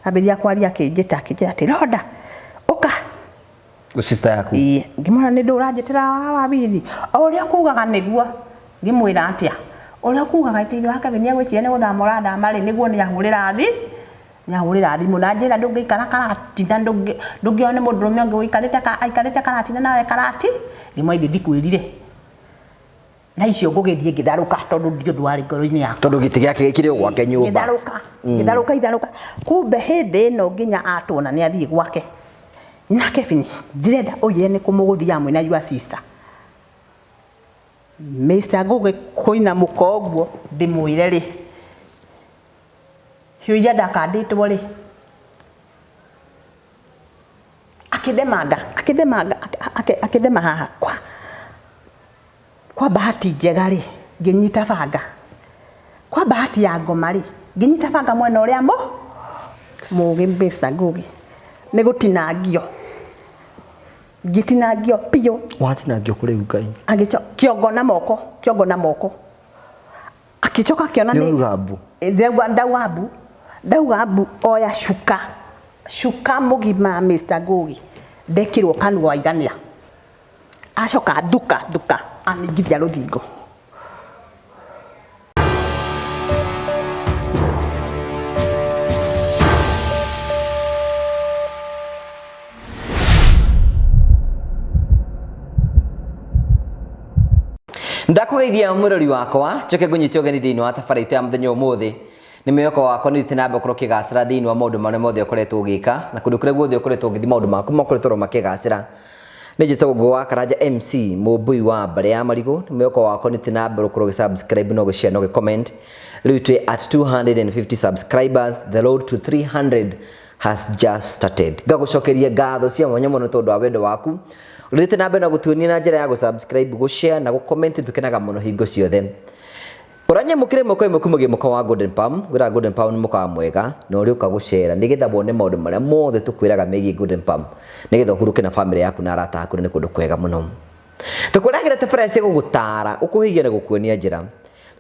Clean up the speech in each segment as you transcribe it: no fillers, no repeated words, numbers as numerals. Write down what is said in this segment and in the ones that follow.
Ambĩrĩria kwaria akĩnjĩta akĩnjĩra atĩ Roda ũka. Sister yaku? Ĩĩ. Ngĩmwĩra nĩ ndũ ũranjĩtĩra wabithi? O ũrĩa ũkugaga nĩguo. Ngĩmwĩra atĩa? Ũrĩa ũkugaga atĩ ithe wa Kevin nĩegwĩciria nĩ gũthama ũrathama rĩ, nĩguo nĩahũrĩra thi nĩahũrĩra thimũ na anjĩra ndũngĩikara karatina ndũngĩona nĩ mũndũrũme ũngĩ ũikarĩte aikarĩte karatina nawe karati. Ngĩmwĩra ithe ndikwĩrire. Na icio ngũgĩthiĩ ngĩtharũka tondũ ndiũ ũndũ warĩ ngoro-inĩ yakwa. Tondũ gĩtĩ gĩake gĩkĩrĩ o gwake nyũmba. Ngĩtharũka, ngĩtharũka itharũka. Kumbe hĩndĩ ĩno nginya atuona nĩ athiĩ gwake. Na Kevin, ndĩrenda ũnjĩre nĩ kũ mũgũthiaga mwĩna your sister. Mister Ngũgĩ kũina mũka ũguo ndĩmwĩre rĩ, hiũ iria ndakandĩtwo rĩ, akĩndemanga, akĩndemanga, akĩndema haha kwa. Kwa bahati njega rĩ, ngĩnyita banga. Kwa bahati ya ngoma rĩ, ngĩnyita banga mwena ũrĩa mũ mũgĩ Mr. Ngugi. Nĩ gũtinangio. Ngĩtinangio biũ. Watinangio kũ rĩu Ngai? Agĩco kĩongo na moko, kĩongo na moko. Akĩcoka akĩona nĩ Nĩũrauga mbu? Ndauga ndauga mbu. Ndauga mbu oya cuka. Cuka mũgima Mr. Ngugi. Ndekĩrwo kanua waigania. Acoka thuka thuka aningithia rũthingo. Ndakũgeithia mwĩrori wakwa njoke ngũnyite ũgeni thĩinĩ wa tabarĩra itũ ya mũthenya ũmũthĩ. Nĩ mwĩhoko wakwa nĩ ũthiĩte na mbere gũkorwo ũkĩgacĩra thĩinĩ wa maũndũ marĩa mothe ũkoretwo ũgĩka na kũndũ kũrĩa guothe ũkoretwo ũgĩthiĩ maũndũ maku makoretwo oro makĩgacĩra. Nĩ njĩtagwo Ngũgĩ wa Karanja MC mũmbũi wa mbarĩ ya marigũ. Nĩ mwĩhoko wakwa nĩ ũthiĩte na mbere gũkorwo ũgĩ subscribe na ũgĩ share na ũgĩ comment. Rĩu twĩ at 250 subscribers, the road to 300 has just started. Ngagũcokeria ngatho cia mwanya mũno tondũ wa wendo waku. Ũthiĩte na mbere na gũtuonia na njĩra ya gũ subscribe, gũ share na gũ comment tũkenaga mũno hingo ciothe. Ũranyamũkĩra ĩmwe kwa ĩmwe kumagia mũkawa wa Golden Palm, ngwĩraga Golden Palm nĩ mũkawa mwega na ũrĩũka gũcera nĩgetha wone maũndũ marĩa mothe tũkwĩraga megiĩ Golden Palm nĩgetha ũhurũke na famĩlĩ yaku na arata aku na nĩ kũndũ kwega mũno. Tũkũrehagĩra tabarĩra cia gũgũtaara, gũkũhĩgia na gũkuonia njĩra.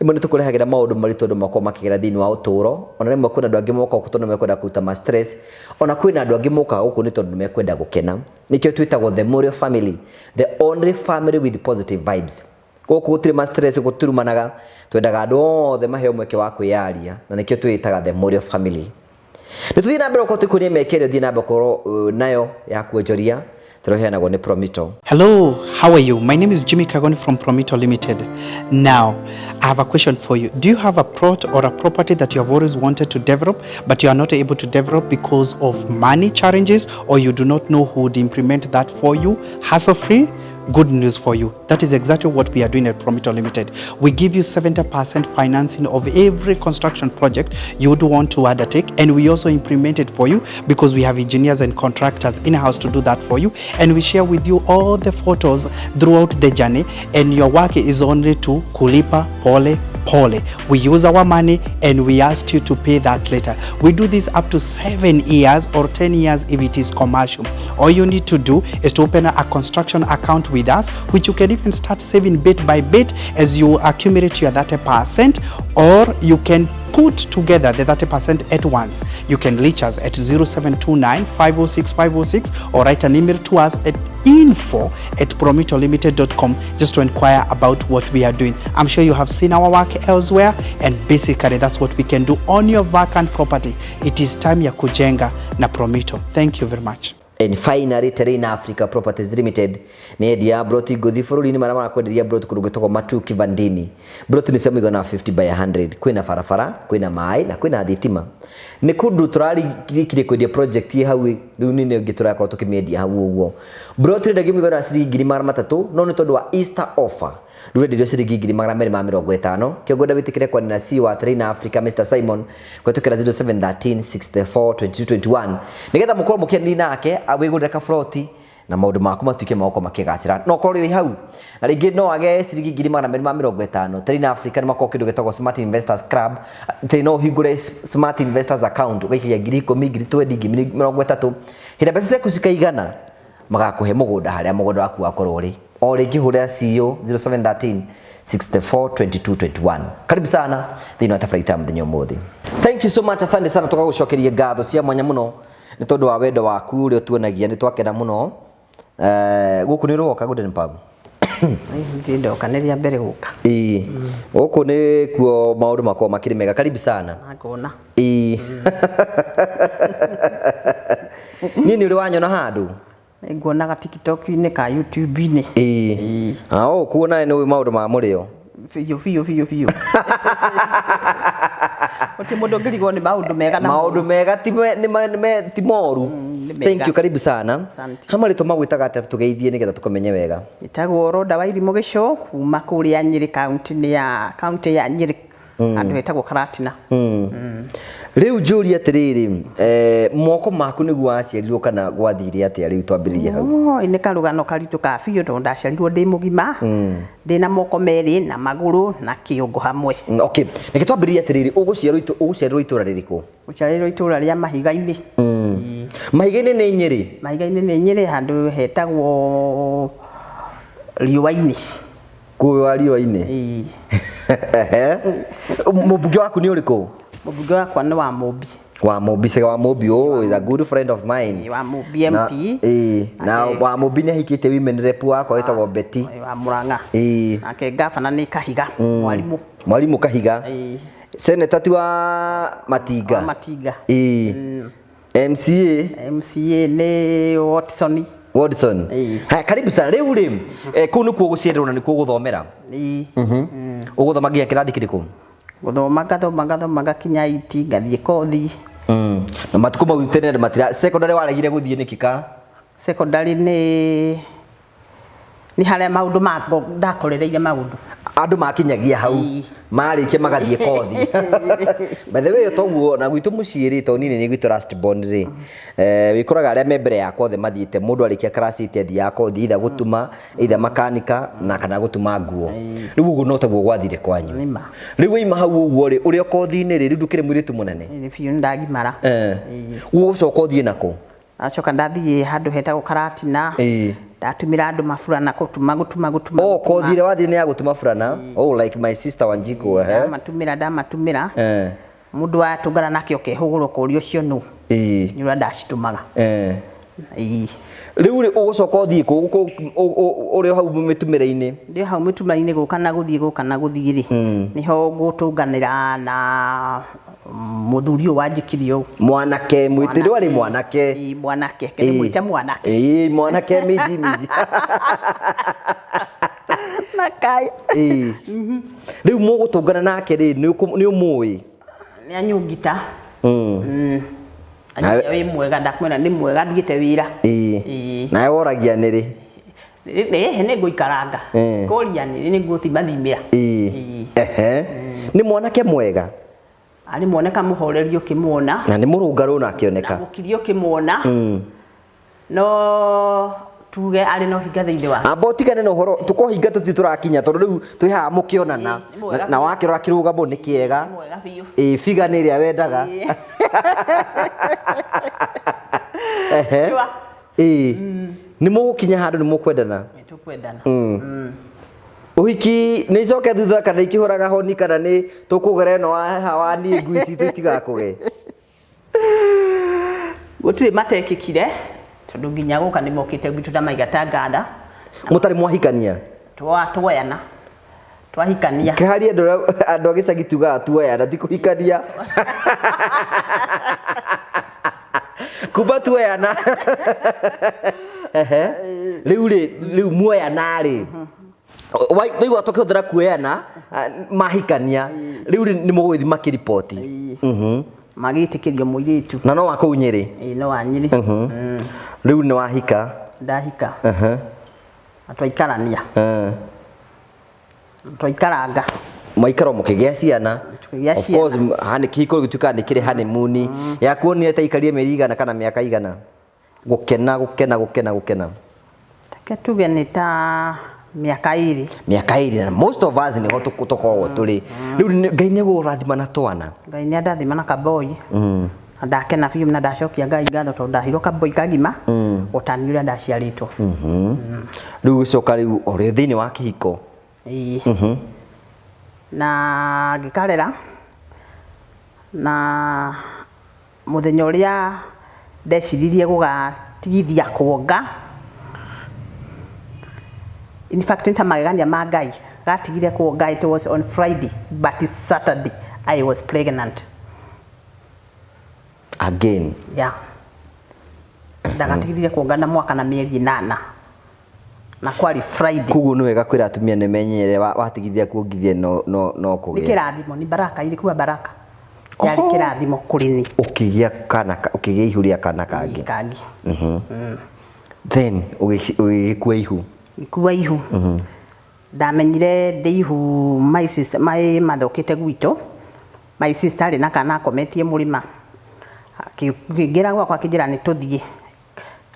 Rĩmwe nĩ tũkũrehagĩra maũndũ maritũ andũ makoragwo makĩgera thĩinĩ wa ũtũũro, ona rĩmwe kwĩna andũ angĩ mokaga gũkũ tondũ nĩ mekwenda kũruta ma stress, ona kwĩna andũ angĩ mokaga gũkũ nĩ tondũ nĩ mekwenda gũkena. Nĩkĩo twĩtagwo the Mũrĩo family, the only family with positive vibes. Gũkũ gũtirĩ ma stress gũtirumanaga, twendaga andũ othe maheo mweke wa kwĩyaria na nĩkĩo twĩĩtaga the Mũrĩo family. Nĩ tũthiĩ na mbere gũkorwo tũkĩkuonia mĩeke ĩrĩa ũthiĩ na mbere gũkorwo nayo ya kuonjoria tũrĩa ũheanagwo nĩ Promito. Hello, how are you? My name is Jimmy Kagoni from Promito Limited. Now, I have a question for you. Do you have a plot or a property that you have always wanted to develop, but you are not able to develop because of money challenges, or you do not know who would implement that for you hassle-free? Good news for you. That is exactly what we are doing at Promito Limited. We give you 70% financing of every construction project you would want to undertake, and we also implement it for you because we have engineers and contractors in-house to do that for you, and we share with you all the photos throughout the journey, and your work is only to kulipa pole pole. We use our money and we ask you to pay that later. We do this up to 7 years or 10 years if it is commercial. All you need to do is to open a construction account with us, which you can even start saving bit by bit as you accumulate your 30%, or you can put together the 30% at once. You can reach us at 0729 506 506 or write an email to us at info@promitolimited.com just to inquire about what we are doing. I'm sure you have seen our work elsewhere, and basically that's what we can do on your vacant property. It is time ya kujenga na Promito. Thank you very much. And finally, Terrain Africa Properties Limited nĩ endia a broti ngũthi bũrũri-inĩ marĩa marakwenderia broti kũndũ gwĩtagwo Matuu Kivandini. Broti nĩ cia mũigana wa 50 by 100. Kwĩna barabara, kwĩna maĩ na kwĩna thitima. Nĩ kũndũ tũrarĩkirie kwendia project ĩ hau ĩ, rĩu nĩ ĩngĩ tũrakorwo tũkĩmĩendia hau ũguo. Broti ĩrendagio mũigana wa ciringi 300,000 no nĩ tondũ wa Easter offer rĩu ĩrenderio ciringi 250,000. Kĩo ngwenda wĩtĩkĩre kwaria na CEO wa Terrain Africa Mr Simon kũhetũkĩra 0713 64 22 21 nĩgetha mũkorwo mũkĩaranĩria nake wĩgũrĩre kaburoti na maũndũ maku matuĩke ma gũkorwo makĩgacĩra. No ũkorwo wĩ hau na rĩngĩ no wage ciringi 250,000. Terrain Africa nĩ makoragwo kĩndũ gĩtagwo Smart Investors Club, atĩ no ũhingũre Smart Investors account ũgaikagia 10,000, 20,000, 30,000. Hĩndĩ ĩrĩa mbeca ciaku cikaigana magakũhe mũgũnda harĩa mũgũnda waku wakorwo ũrĩ. O rĩngĩ hũrĩra CEO 0713 64 22 21. Karibu sana thĩinĩ wa tabarĩra itũ ya mũthenya ũmũthĩ. Thank you so much, asante sana, tũgagũcokeria ngatho cia mwanya mũno nĩ tondũ wa wendo waku ũrĩa ũtuonagia, nĩ twakena mũno. Gũkũ nĩ ũroka Golden Pub? Ndirĩ ndoka, nĩ rĩa mbere gũka. Ĩĩ, gũkũ nĩ kuo maũndũ makoragwo makĩrĩ mega. Karibu sana. Na ngona. Ĩĩ, niĩ nĩ ũrĩ wanyona handũ? Nguonaga TikTok-inĩ ka YouTube-inĩ. Ĩĩ, ah, kuona nĩ ũĩ maũndũ ma mũrĩo. Biũ biũ biũ biũ, gũtirĩ mũndũ ũngĩrigwo nĩ maũndũ mega na maũndũ mega ti ti moru. Nĩ mega. Thank you, karibu sana. Asante. Ha marĩtwa magwĩtaga atĩa? Tũgeithie nĩgetha tũkamenye wega. Ĩtagwo Roda wa Irimũ Gĩcũ, kuma kũrĩa Nyĩrĩ, kaunti-inĩ ya kaunti ya Nyĩrĩ, handũ hetagwo Karatina. Rĩu njũrie atĩrĩrĩ, moko maku nĩguo waciarirwo kana gwathire atĩa? Rĩu twambĩrĩrie hau. Oi, nĩ karũgano karitũ ka biũ, tondũ ndaciarirwo ndĩ mũgima, ndĩna moko merĩ na magũrũ na kĩũngũ hamwe. Okay, reke twambĩrĩrie atĩrĩrĩ, ũgũciarĩrwo itũra rĩrĩkũ? Gũciarĩrwo itũra rĩa Mahiga-inĩ. Mahiga-inĩ nĩ Nyĩrĩ? Mahiga-inĩ nĩ Nyĩrĩ, handũ hetagwo Riũa-inĩ. Kũu wa Riũa-inĩ? Ĩĩ. Ehe. Mũmbunge waku nĩ ũrĩkũ? Mũmbunge wakwa nĩ wa Mũmbi. Wa Mũmbi, Cega wa Mũmbi, oh, is a good friend of mine. Ĩĩ, wa Mũmbi. Na, MP. ĩĩ, na wa Mũmbi nĩ ahikĩtie women rep wakwa wĩtagwo Betty. Wa Mũrang'a. Ĩĩ. Nake gavana nĩ Kahiga, mwarimũ. Mwarimũ Kahiga. Ĩĩ. Senator ti wa Matinga? Wa Matinga. Ĩĩ. MCA? MCA nĩ Watson. Watson. Ĩĩ. Haya, karibu sana. Rĩu rĩ, kũu nĩkuo gũciarĩrwo na nĩkuo gũthomera? Ĩĩ. Ũgũthoma nginya kĩrathi kĩrĩkũ? Gũthoma ngathoma ngathoma ngakinya iti, ngathiĩ kothi. Na matukũ mau tene andũ matira secondary, waregire gũthiĩ nĩkĩ ka? Secondary nĩ harĩa maũndũ ndakorereire maũndũ. Andũ makinyagia hau. Ĩĩ. Marĩkia magathiĩ kothi. By the way, toguo na gwitũ mũciĩ rĩ, tondũ niĩ nĩ gwitũ last born rĩ, wĩkoraga arĩa me mbere yakwa othe mathiĩte, mũndũ arĩkia class 8 athiaga kothi, either gũtuma, either makanika na kana gũtuma nguo. Rĩu ũguo no taguo gwathire kwanyu? Nĩma. Rĩu waima hau ũguo rĩ, ũrĩ o kothi-inĩ rĩ, rĩu ndũkĩrĩ mũirĩtu mũnene? Nĩ biũ, nĩ ndagimara. Ĩĩ. Ũgũcoka ũthiĩ nakũ? Acoka ndathiĩ handũ hetagwo Karatina. Ndatumĩra andũ maburana, gũtuma gũtuma gũtuma. Oh, gũtuma. Kothi ĩrĩa wathiĩ nĩ ya gũtuma burana. Oh, like my sister Wanjiku, eh. Ndamatumĩra, ndamatumĩra, mũndũ watũngana nake ũkehũgũra ũkoria ũcio nũ. Nĩ ũrĩa ndacitũmaga. Ĩĩ. Rĩu rĩ, ũgũcoka ũthiĩ kũ ũrĩ o hau mĩtumĩre-inĩ? Ndĩ hau mĩtuma-inĩ, gũka na gũthiĩ, gũka na gũthiĩ rĩ, nĩho ngũtũnganĩra na mũthuri ũyũ wanjĩkire ũũ. Mwanake mwĩtĩ ndwarĩ mwanake? Ĩĩ, mwanake, kĩndĩ mwĩte mwanake. Ĩĩ, mwanake minji minji. Makai. Ĩĩ. Rĩu mũgũtũngana nake rĩ, nĩ ũmũĩ? Nĩ anyungita. Anyita wĩ mwega, ndakwĩra nĩ mwega, thiĩte wĩra. Ĩĩ. Nawe woragia nĩ rĩ? Ĩĩ, nĩ ngũikaranga. Kũria nĩ ngũthimathimĩra. Ĩĩ. Ehe. Nĩ mwanake mwega? Arĩ mwanake mũhoreri ũkĩmuona. Na nĩ mũrũngarũ na na akĩoneka. Mũkirie ũkĩmuona. No tuge arĩ na ũhinga thĩinĩ wake. Amba ũtigane na ũhoro tũkohinga, tũtirĩ tũrakinya, tondũ rĩu twĩ haha mũkĩonana. Ĩĩ, nĩ mwega. Na wakĩrora kĩrũgamo nĩ kĩega. Nĩ mwega biũ. Ĩĩ, figa nĩ ĩrĩa wendaga. Ĩĩ. Ehe. Sure. Ĩĩ, nĩ mũgũkinya handũ nĩ mũkwendana? Nĩ tũkwendana. Ũhiki nĩ icoke thutha kana ikĩhũraga honi, kana nĩ tũkũgera ĩno wa wa niĩ ngui citũ itigakũge? Gũtirĩ matekĩkire, tondũ nginya gũka nĩ mokĩte gwitũ na maiga ta nganda. Mũtarĩ mwahikania? Twoyana, twahikania. Harĩ andũ a gĩcagi tugaga tuoyana, ti kũhikania. Kumba tuoyana. Ehe, rĩu rĩ, rĩu muoyana rĩ, waigua tũkĩhũthĩra kuoyana, ah, mahikania, rĩu rĩ nĩ mũgũgĩthiĩ makĩriboti? Magĩtĩkĩrio mũirĩtu. Na no wa kũu Nyĩrĩ? Ĩĩ, no wa Nyĩrĩ. Rĩu nĩ wahika? Ndahika. Na twaikarania. Twaikaranga. Mwaikara mũkĩgĩa ciana? Tukĩgĩa Of ciana. course, hani kĩhiko gĩtuĩkaga nĩ kĩrĩ honeymoon yakuonire ta ikarie mĩeri igana kana mĩaka igana gũkena gũkena gũkena gũkena? Reke tuge nĩ ta mĩaka 2. Mĩaka 2, na most of us nĩho tũkoragwo tũrĩ. Rĩu Ngai nĩ gũrathima na twana? Ngai nĩ andathima na kaboi. Na ndakena biũ na ndacokia Ngai ngatho, tondũ ndaheirwo kaboi kagima o ta niĩ ũrĩa ndaciarĩtwo. Rĩu gũcoka rĩu ũrĩ thĩinĩ wa kĩhiko? Ĩĩ. Na ngĩkarera na mũthenya ũrĩa ndeciririe gũgatigithia kuonga, in fact nĩ ta magegania ma Ngai, gatigire kuonga it was on Friday but it's Saturday I was pregnant. Again? Yeah, ndagatigithire kuonga na mwaka na mĩeri 8 na kwarĩ Friday. Koguo nĩ wega kwĩra atumia nĩ menyere watigithia kuongithia no Nĩ kũgĩa. Kĩrathimo, nĩ baraka, ilikuwa baraka, yarĩ kĩrathimo kũrĩ ni. Ũkĩgĩa kana ũkĩgĩa ihu rĩa kana kangĩ. Kangĩ. Then ũgĩgĩkua ihu. Gĩkua ihu, ndamenyire ndĩ ihu my sister, my mother okĩte gwitũ, my sister arĩ na kana akometie mũrĩma. Akĩingĩra gwakwa akĩnjĩra nĩ tũthiĩ.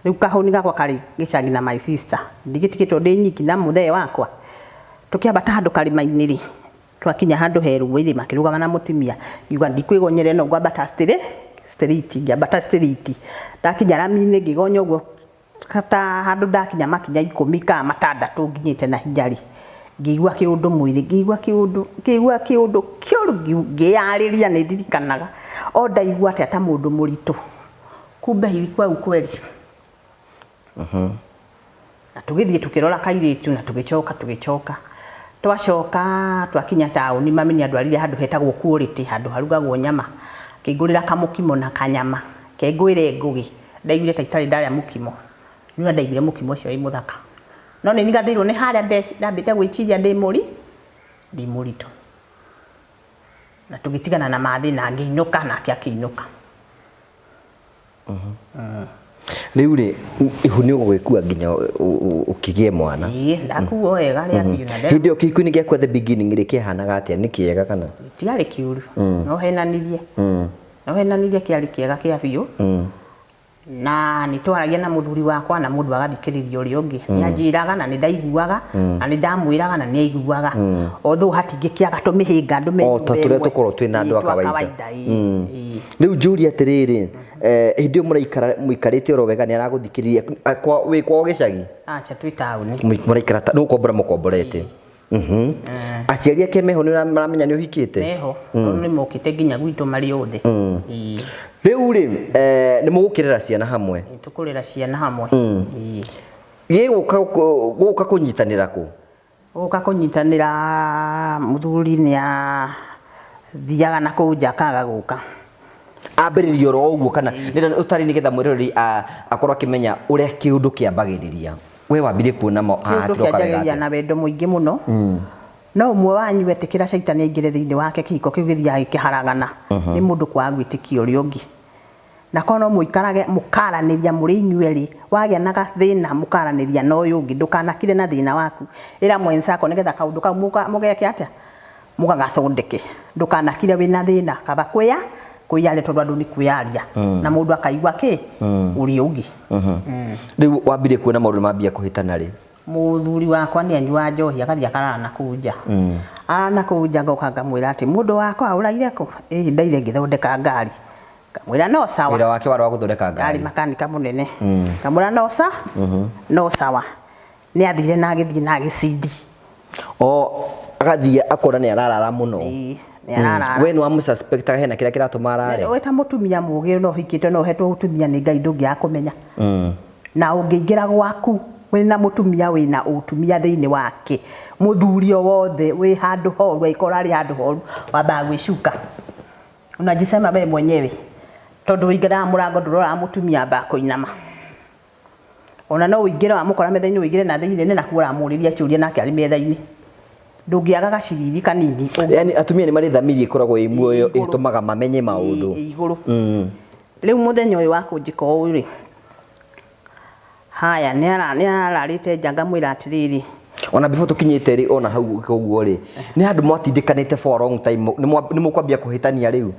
Rĩu kahũni gakwa karĩ gĩcagi na my sister, ndigĩtigĩtwo ndĩ nyiki na mũthee wakwa. Tũkĩambata handũ karĩma-inĩ rĩ, twakinya handũ he rũĩ rĩ, makĩrũgama na mũtumia, ngiuga ndikwĩgonyera ĩno, ngwambata straight. Ngĩambata straight, ndakinya rami-inĩ ngĩgonya ũguo ta handũ ndakinya makinya 10 kana 6 nginyĩte na hinya rĩ, ngĩigua kĩũndũ mwĩrĩ, ngĩigua kĩũndũ, ngĩigua kĩũndũ kĩũru, ngĩyarĩria. Nĩ ndirikanaga o ndaigua atĩa ta mũndũ mũritũ, kumbe ilikuwa ukweli. Na tũgĩthiĩ tũkĩrora kairĩtu na tũgĩcoka, tũgĩcoka, twacoka twakinya taũni, mami nĩ andwarire handũ hetagwo Quality, handũ harugagwo nyama, akĩngũrĩra kamũkimo na kanyama kengwĩre ngũgĩ. Ndaiguire ta itarĩ ndarĩa mũkimo, nĩ ndaiguire mũkimo ũcio wĩ mũthaka, no nĩ ndigandĩirwo nĩ harĩa ndambĩte gwĩciria ndĩ mũritũ. Na tũgĩtigana na mathĩna, ngĩinũka nake akĩinũka. Rĩu rĩ, ihu nĩ ũgũgĩkua nginya ũkĩgĩe mwana? Ĩĩ, ndakuo wega rĩa biũ na Hĩndĩ ĩyo kĩhiko-inĩ gĩaku at the beginning rĩ, kĩahanaga atĩa? Nĩ kĩega kana? Tiarĩ kĩũru, no henanirie, no henanirie, kĩarĩ kĩega kĩa biũ. Na nĩ twaragia na mũthuri wakwa na mũndũ agathikĩrĩria ũrĩa ũngĩ. Nĩ anjĩraga na nĩ ndaiguaga, na nĩ ndamwĩraga na nĩ aiguaga, although hatingĩkĩaga tũmĩhĩnga andũ me O ta nyũmba tũrĩa ĩmwe. Tũkoragwo twĩna andũ Ĩĩ, a twa kawaida. Ĩĩ, ĩĩ. Rĩu njũrie atĩrĩrĩ, hĩndĩ ĩyo mũraikara mũikarĩte oro wega, nĩ aragũthikĩrĩria wĩ kwao gĩcagi? Acha, twĩ taũni. Mũraikara nĩ gũkombora mũkomborete? Aciari ake meho, nĩ maramenya nĩ ũhikĩte? Meho, tondũ nĩ mokĩte nginya gwitũ marĩ othe. Ĩĩ. Rĩu rĩ, nĩ mũgũkĩrera ciana hamwe? Ĩĩ, tũkũrera ciana hamwe. Ĩĩ. Gĩgũka gũka kũnyitanĩra kũ? Gũka kũnyitanĩra, mũthuri nĩ athiaga na kũu nja akaga gũka. Ambĩrĩria oro ũguo kana nĩ ũtarĩ, nĩgetha mwĩroreri akorwo akĩmenya ũrĩa kĩũndũ kĩambagĩrĩria? We wambirie kuona Kĩũndũ hatiroka wega kĩanjagĩrĩria atĩa? Na wendo mũingĩ mũno, no ũmwe wanyu etĩkĩra caitani aingĩre thĩinĩ wake, kĩhiko kĩu gĩthiaga gĩkĩharagana. Nĩ mũndũ kwaga gwĩtĩkia ũrĩa ũngĩ, na korwo no mũikarage mũkaranĩria mũrĩ inyuerĩ, wagĩa na gathĩna mũkaranĩria na ũyũ ũngĩ, ndũkanakire na thĩna waku, ĩra mwenzako nĩgetha kaũndũ kau mũgeke atĩa, mũgagathondeke. Ndũkanakire wĩna thĩna, kaba kwĩya kwĩyaria, tondũ andũ nĩ kwĩyaria na mũndũ akaigua kĩ ũrĩa ũngĩ. Rĩu wambirie kuona maũndũ mambia kũhĩtana rĩ? Mũthuri wakwa nĩ anyua njohi, agathiĩ akarara na kũu nja, arara na kũu nja, ngoka ngamwĩra atĩ mũndũ wakwa ũraire kũ? Ĩĩ, ndaire ngĩthondeka ngari. Ngamwĩra no sawa. Wĩra wake warĩ wa gũthondeka Arĩ ngari? makanika mũnene. Ngamwĩra no sa no sawa. Nĩ athire na agĩthiĩ na agĩcindi. O agathiĩ akona nĩ ararara mũno? Ĩĩ, nĩ ararara. We nĩ wamũsuspectaga hena kĩrĩa kĩratũma arare? We ta mũtumia mũgĩ, no ũhikĩte, no ũhetwo ũtumia nĩ Ngai, ndũngĩaga kũmenya. Na ũngĩingĩra gwaku wĩna mũtumia wĩna ũtumia thĩinĩ wake, mũthuri o wothe wĩ handũ horu, angĩkorwo arĩ handũ horu, wambaga gwĩcuka, unajisema we mwenyewe, tondũ ũingĩraga mũrango ndũroraga mũtumia, ambaga kũinama. Ona no ũingĩre wamũkora metha-inĩ, ũingĩre na thĩinĩ nene nakuo ũramũrĩria ciũria nake arĩ metha-inĩ, ndũngĩaga gaciriri kanini. Yani atumia nĩ marĩ thamiri ĩkoragwo ĩ muoyo Ĩ igũrũ. ĩtũmaga mamenye maũndũ. Ĩ igũrũ. Rĩu mũthenya ũyũ wa kũnjĩka ũũ rĩ, haya, nĩ ararĩte nja, ngamwĩra atĩrĩrĩ, Ona before tũkinyĩte rĩ, ona hau ũguo rĩ, nĩ handũ mwatindĩkanĩte for a long time, nĩ mũkwambia kũhĩtania rĩu?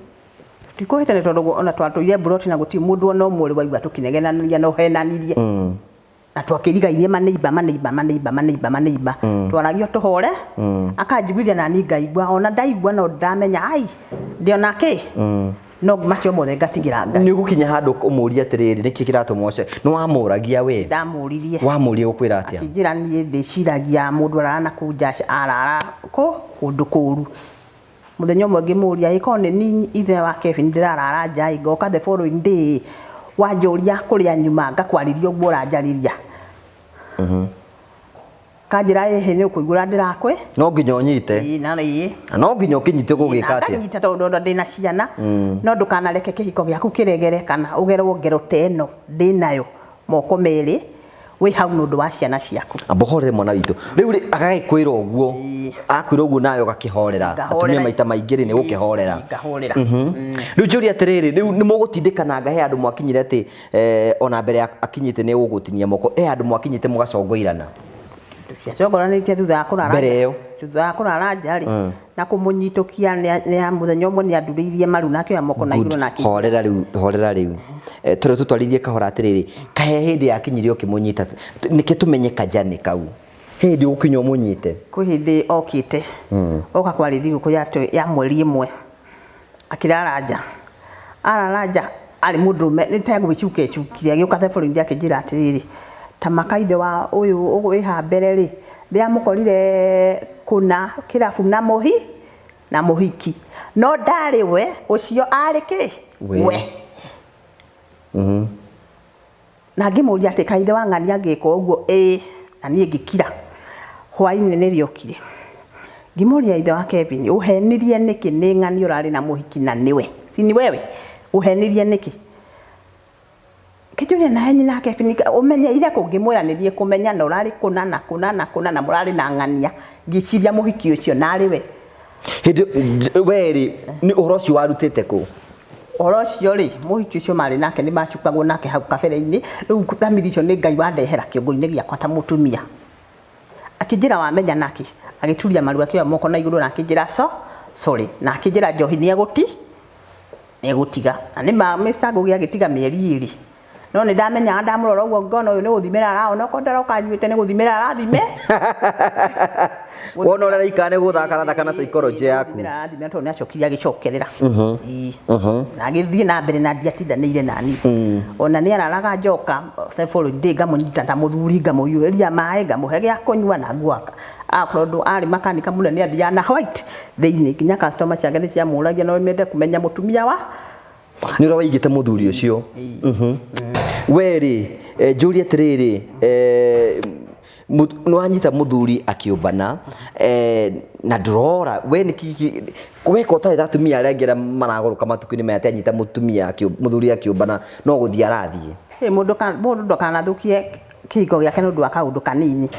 Ndikũhĩtania, tondũ ona twatũire mburoti na gũtirĩ mũndũ ona ũmwe ũrĩ waigua tũkĩnegenania na ũhenanirie, na twakĩrigainie maneiba maneiba maneiba maneiba maneiba, twaragio tũhore, akanjiguithia na ni ngaigua, ona ndaigua no ndamenya ai ndĩona kĩ. No macio mothe ngatigĩra Ngai. Nĩ ũgũkinya handũ ũmũrie atĩrĩrĩ, nĩkĩ kĩratũma ũce nĩ wamũragia we? Ndamũririe. Wamũria gũkwĩra atĩa? Akĩnjĩra niĩ ndĩciragia mũndũ arara na kũu nja arara kũ kũndũ kũru. Mũthenya ũmwe ngĩmũria, ĩ korwo nĩ niĩ ithe wa Kevin ndĩrarara nja ĩ, ngoka the following day wanjũria kũrĩa nyuma ngakwarĩria ũguo ũranjarĩria. Kanjĩra ĩhĩ nĩ ũkũigua ũrĩa ndĩrakwĩ. No nginya ũnyite. Ĩĩ na ĩĩ. Na no nginya ũkĩnyite ũgũgĩka atĩa? Nganyita tondũ ona ndĩna ciana. No ndũkanareke kĩhiko gĩaku kĩregere kana ũgerwo ngero ta ĩno ndĩnayo moko merĩ wĩ hau nĩ ũndũ wa ciana ciaku. Amba ũhorere mwana witũ. Rĩu rĩ agagĩkwĩra ũguo. Akwĩra ũguo nawe ũgakĩhorera. Atumia maita maingĩ rĩ nĩ gũkĩhorera. Ngahorera. Rĩu njũrie atĩrĩrĩ, rĩu nĩ mũgũtindĩkananga he handũ mwakinyire atĩ ona mbere akinyĩte nĩ ũgũtinia moko, he handũ mwakinyĩte mũgacongoirana? Tũtiacongoranĩtie thutha wa kũrara Mbere ĩyo. Thutha wa kũrara nja rĩ, na kũmũnyitũkia nĩ mũthenya ũmwe nĩ andurĩirie maru na akĩoya moko na igũrũ na akĩ. Horera rĩu, horera rĩu. Tũrĩ tũtwarithie kahora atĩrĩrĩ, kahe hĩndĩ yakinyire ũkĩmũnyita, nĩkĩ tũmenye kajani kau? He hĩndĩ ũgũkinya ũmũnyite? Kwĩ hĩndĩ okĩte, oka kwarĩ thigũkũ ya mweri ĩmwe, akĩrara nja. Arara nja, arĩ mũndũrũme, nĩ ta gwĩcuka ecukire, agĩũka the following day akĩnjĩra atĩrĩrĩ, ta maka ithe wa ũyũ wĩ haha mbere rĩ, ndĩramũkorire kũna kĩrabu na mũhi, na mũhiki. No ndarĩ we, ũcio arĩ kĩ? We. Na ngĩmũria atĩ kaĩ ithe wa ng'ania angĩka ũguo? Ĩĩ, na niĩ ngĩkira. Hwaĩ-inĩ nĩrĩokire. Ngĩmũria ithe wa Kevin, ũhenirie nĩkĩ nĩ ng'ania ũrarĩ na mũhiki na nĩwe? Si ni wewe? Ũhenirie nĩkĩ? Kĩnjũria nawe nyina Kevin, ũmenyeire kũ? Ngĩmwĩra nĩ thiĩ kũmenya na ũrarĩ kũna na kũna na kũna na mũrarĩ na ng'ania. Ngĩciria mũhiki ũcio narĩ we. Hĩndĩ we rĩ, nĩ ũhoro ũcio warutĩte kũ? Ũhoro ũcio rĩ, mũhiki ũcio marĩ nake nĩ macukagwo nake hau kabere-inĩ. Rĩu thamiri icio nĩ Ngai wandehera kĩongo-inĩ gĩakwa ta mũtumia. Akĩnjĩra wamenya nake, agĩturia maru akĩoya moko na igũrũ na akĩnjĩra so, sorry. Na akĩnjĩra njohi nĩ egũti, nĩ egũtiga. Na nĩ ma Mr. Ngugi agĩtiga mĩeri ĩrĩ. No nĩ ndamenyaga ndamũrora ũguo ngona ũyũ nĩ gũthimĩra araona, okorwo ndaroka anyuĩte nĩ gũthimĩra arathime. Wona ũrĩa araikara nĩ gũthaka arathaka na psychology yaku. Gũthimĩra arathimĩra tondũ nĩ acokire agĩcokerera. Ĩĩ. Na agĩthiĩ na mbere na ndiatindanĩire nani. Ona nĩ araraga njoka the following day ngamũnyita ta mũthuri, ngamũiyũrĩria maĩ, ngamũhe gĩa kũnyua na nguo. Akorwo ndũ arĩ makanika mũnene nĩ athiaga na white thĩinĩ nginya customer ciake nĩ ciamũragia no mende kũmenya mũtumia wa Nĩ ũrĩa waigĩte mũthuri ũcio. We rĩ, njũrie atĩrĩrĩ, nĩ wanyita mũthuri akĩũmbana, na ndũrora, we nĩ kĩ weka ũtarĩ ta atumia arĩa angĩ arĩa maragũrũka matukũ-inĩ maya atĩ anyita mũtumia mũthuri akĩũmbana no gũthiĩ arathiĩ. Mũndũ ndakanathũkie kĩhiko gĩake nĩ ũndũ wa kaũndũ kanini.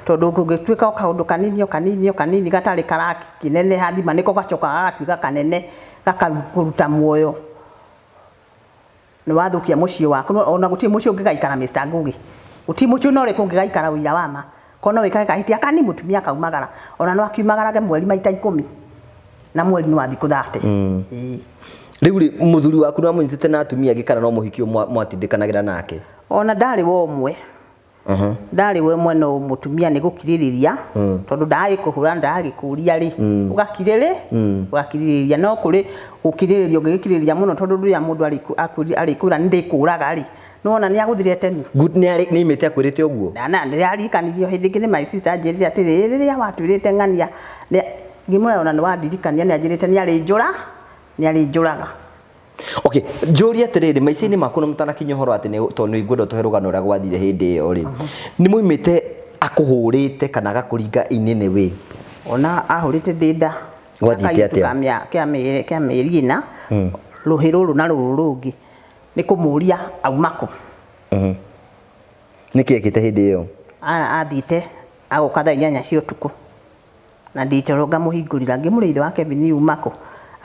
Tondũ kũngĩtuĩka o kaũndũ kanini o kanini o kanini gatarĩ karakĩneneha thima nĩko gacokaga gagatuĩka kanene gakakũruta muoyo. Nĩ wathũkia mũciĩ waku, ona gũtirĩ mũciĩ ũngĩgaikara Mr. Ngugi. Gũtirĩ mũciĩ ona ũrĩkũ ũngĩgaikara ũira wa ma. Korwo no wĩkage kahĩtia kani mũtumia akaumagara. Ona no akiumagarage mweri maita 10. Na mweri nĩ wa thikũ 30. Ĩĩ. Rĩu rĩ, mũthuri waku nĩ wamũnyitĩte na atumia angĩ kana no mũhiki ũyũ mwatindĩkanagĩra nake? Ona ndarĩ wa ũmwe. Ndarĩ we ũmwe no mũtumia nĩ gũkirĩrĩria, tondũ ndagĩkũhũra ndagĩkũria rĩ, ũgakirĩrĩ, ũgakirĩrĩria. No kũrĩ gũkirĩrĩria ũngĩgĩkirĩrĩria mũno tondũ rĩrĩa mũndũ arĩkwĩra nĩ ndĩkũraga rĩ, nĩwona nĩ agũthire tene. Good, nĩ aimĩte akwĩrĩte ũguo? Na, na, nĩraririkanithio hĩndĩ ĩngĩ nĩ my sister anjĩrire atĩrĩ, rĩrĩa watwĩrĩte ng'ania, ngĩmwĩra ona nĩ wandirikania, nĩ anjĩrĩte nĩ arĩnjũra, nĩ arĩnjũraga. Okay, njũrie atĩrĩrĩ, maica-inĩ maku na mũtanakinya ũhoro atĩ nĩ tondũ nĩ ngwenda ũtũhe rũgano ũrĩa gwathire hĩndĩ ĩyo rĩ, nĩ mwaimĩte akũhũrĩte kana agakũringa inene wĩ? Ona ahũrĩte ndĩ nda. Gwathiĩte atĩa? Kĩa mĩeri ĩna, rũhĩ rũrũ na rũrũ rũngĩ, nĩ kũmũria auma kũ. Nĩkĩ ekĩte hĩndĩ ĩyo? Athiĩte agoka thaa 8 cia ũtukũ. Na ndĩ toro ngamũhingũrĩra, ngĩmũria ithe wa Kevin uma kũ?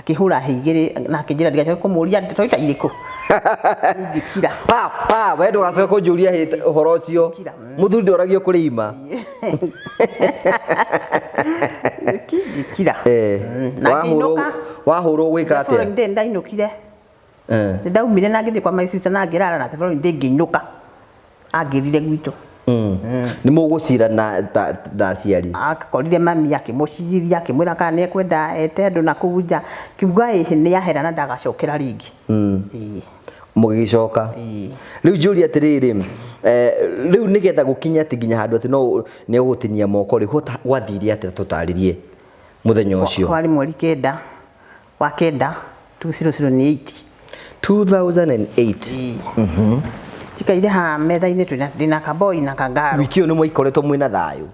Akĩhũra hĩ igĩrĩ na akĩnjĩra ndigacoke kũmũria ndeto ita irĩkũ. Ngĩkira. Pa, pa, we ndũgacoke kũnjũria hĩ ũhoro ũcio. Ngĩkira. Mũthuri ndoragio kũrĩ ima. Ngĩkira. Na ngĩinũka. Wahũrwo gwĩka The atĩa? following day ndainũkire. Nĩ ndaumire na ngĩthiĩ kwa my sister na ngĩrara na the following day ngĩinũka. Angĩrire gwitũ. Nĩ mũgũcira na na aciari? Akorire mami akĩmũcirithia, akĩmwĩra kana nĩ ekwenda ete andũ na kũu nja, kiuga ĩhĩ nĩ ahera na ndagacokera rĩngĩ. Ĩĩ. Mũgĩgĩcoka. Ĩĩ. Rĩu njũria atĩrĩrĩ, rĩu nĩgetha gũkinye atĩ nginya handũ atĩ no nĩ ũgũtinia moko rĩ, gwathire atĩa? Tũtarĩrie mũthenya ũcio. Kwarĩ mweri 9 wa kenda 2008. 2008. Njikaire haha metha-inĩ ndĩna kaboi na kangaro. Wiki ĩyo nĩ mwaikoretwo mwĩna thayũ?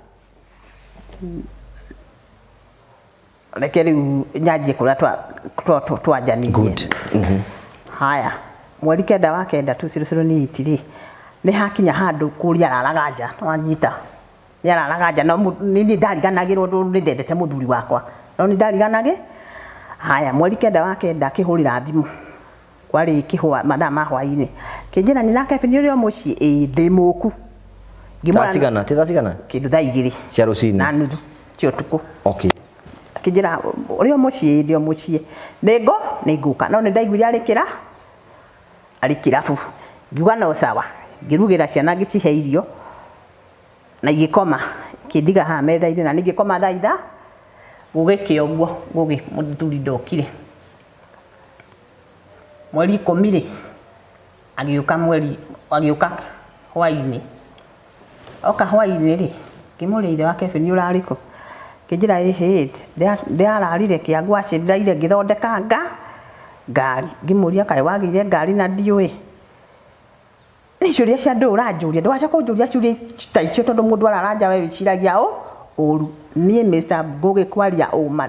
Reke rĩu nyanjie kũrĩa twanjanirie. Good. Haya, mweri 9 wa kenda 2008 rĩ, nĩ hakinya handũ kũria araraga nja, wanyita nĩ araraga nja, no nĩ ndariganagĩrwo tondũ nĩ ndendete mũthuri wakwa, no nĩ ndariganagĩ. Haya, mweri 9 wa kenda akĩhũrĩra thimũ, kwarĩ kĩhwa mathaa ma hwaĩ-inĩ, kĩnjĩra nyina Kevin ũrĩ o mũciĩ? Ĩĩ, ndĩ mũku. Thaa cigana? Ti thaa cigana? Kĩndũ thaa 2 cia rũcinĩ na nuthu cia ũtukũ. Akĩnjĩra ũrĩ o mũciĩ? Ndĩ o mũciĩ, nĩngũ nĩngũka, no nĩ ndaiguire arĩ kĩrabu. Ngiuga no sawa, ngĩrugĩra ciana, ngĩcihe irio na igĩkoma, kĩndiga haha metha-inĩ, na ningĩkoma thaa 3 gũgĩkĩa ũguo. Ngũgĩ mũthuri ndokire. Mweri 10 rĩ, agĩũka, mweri agĩũka hwaĩ-inĩ. Oka hwaĩ-inĩ rĩ, ngĩmũria, ithe wa Kevin ũrarĩ kũ? Kĩnjĩra ĩhĩ, ndĩrararire kĩangwacĩ, ndĩraire ngĩthondeka ngari. Ngĩmũria, kaĩ wagĩire ngari na ndiũĩ? Nĩ ciũria cia ndũ ũranjũria, ndũgacoka ũnjũria ciũria ta icio, tondũ mũndũ arara nja we wĩciragia ũru. Niĩ Mr. Ngũgĩ kwaria ũma,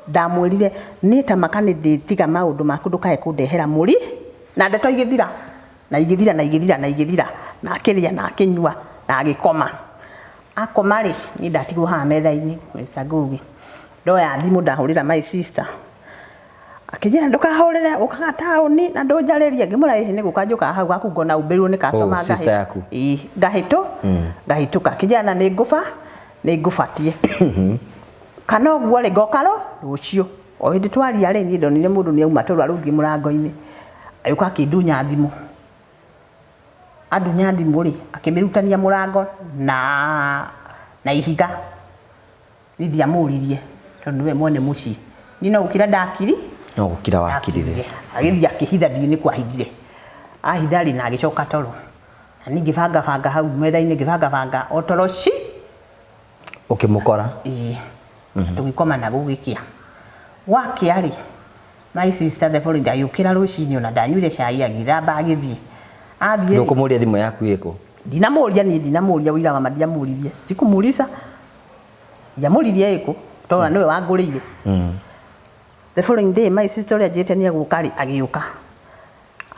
ndamwĩrire niĩ ta maka nĩ ndĩtiga maũndũ maku, ndũkae kũndehera mũri. Na ndeto igĩthira na igĩthira na igĩthira na igĩthira, na akĩrĩa na akĩnyua na agĩkoma. Akoma rĩ, niĩ ndatigwo haha metha-inĩ. Mr. Ngũgĩ, ndoya thimũ ndahũrĩra my sister, akĩnjĩra ndũkahũrĩre, ũkaga taũni na ndũnjarĩrie. Ngĩmwĩra ĩhĩ, nĩ gũka njũkaga hau gaku ngona umbĩrwo nĩ customer. Oh, sister yaku. Ĩĩ, ngahĩtũka. Akĩnjĩra na nĩ ngũba nĩ ngũbatie kana ũguo rĩ, ngoka rũciũ. O hĩndĩ twaria rĩ, niĩ ndonire mũndũ nĩ auma toro arũngiĩ mũrango-inĩ, agĩũka akĩndunya thimũ. Andunya thimũ rĩ, akĩmĩrutania mũrango na ihiga. Niĩ ndiamũririe tondũ nĩwe mwene mũciĩ, niĩ no gũkira ndakiri. No gũkira wakirire. Agĩthiĩ akĩhitha, ndiũĩ nĩ kwahithire. Ahitha rĩ, na agĩcoka toro, na niĩ ngĩbangabanga hau metha-inĩ, ngĩbangabanga o toro ci. Ũkĩmũkora. Ĩĩ, tũgĩkoma na gũgĩkĩa. Gwakĩa rĩ, my sister the following day agĩũkĩra rũcinĩ, ona ndanyuire cai, agĩthamba, agĩthiĩ. Athiĩ rĩ, Ndũkũmũria thimũ yaku ĩkũ? Ndinamũria, niĩ ndinamũria, ũira wa ma ndiamũririe, sikumuliza, ndiamũririe ĩkũ tondũ nĩwe wangũrĩire. The following day my sister ũrĩa njĩrĩte nĩ egũka rĩ, agĩũka,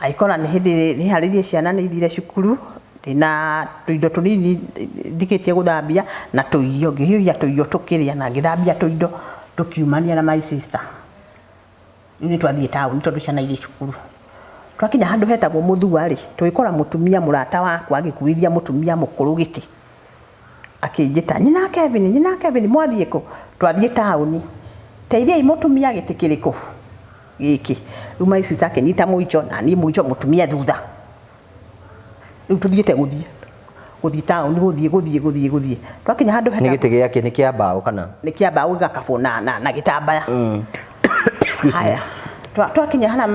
agĩkora nĩ hĩndĩ nĩharĩirie, ciana nĩ ithire cukuru, ndĩna tũindo tũnini ndikĩtie gũthambia na tũirio. Ngĩhiũhia tũirio tũkĩrĩa na ngĩthambia tũindo, tũkiumania na my sister. Rĩu nĩ twathiĩ taũni tondũ ciana irĩ cukuru. Twakinya handũ hetagwo Mũthua rĩ, tũgĩkora mũtumia mũrata wakwa agĩkuithia mũtumia mũkũrũ gĩtĩ. Akĩnjĩta, "Nyina Kevin, nyina Kevin, mwathiĩ kũ?" "Twathiĩ taũni, teithiai mũtumia gĩtĩ." "Kĩrĩkũ gĩkĩ?" Rĩu my sister akĩnyita mũico na niĩ mũico, mũtumia thutha. Rĩu tũthiĩte gũthiĩ taũni, gũthiĩ gũthiĩ gũthiĩ gũthiĩ, twakinya handũ Nĩ gĩtĩ gĩake nĩ kĩa mbaũ kana? Nĩ kĩa mbaũ, gĩgakabwo na gĩtambaya. Excuse me. Haya, twakinya hana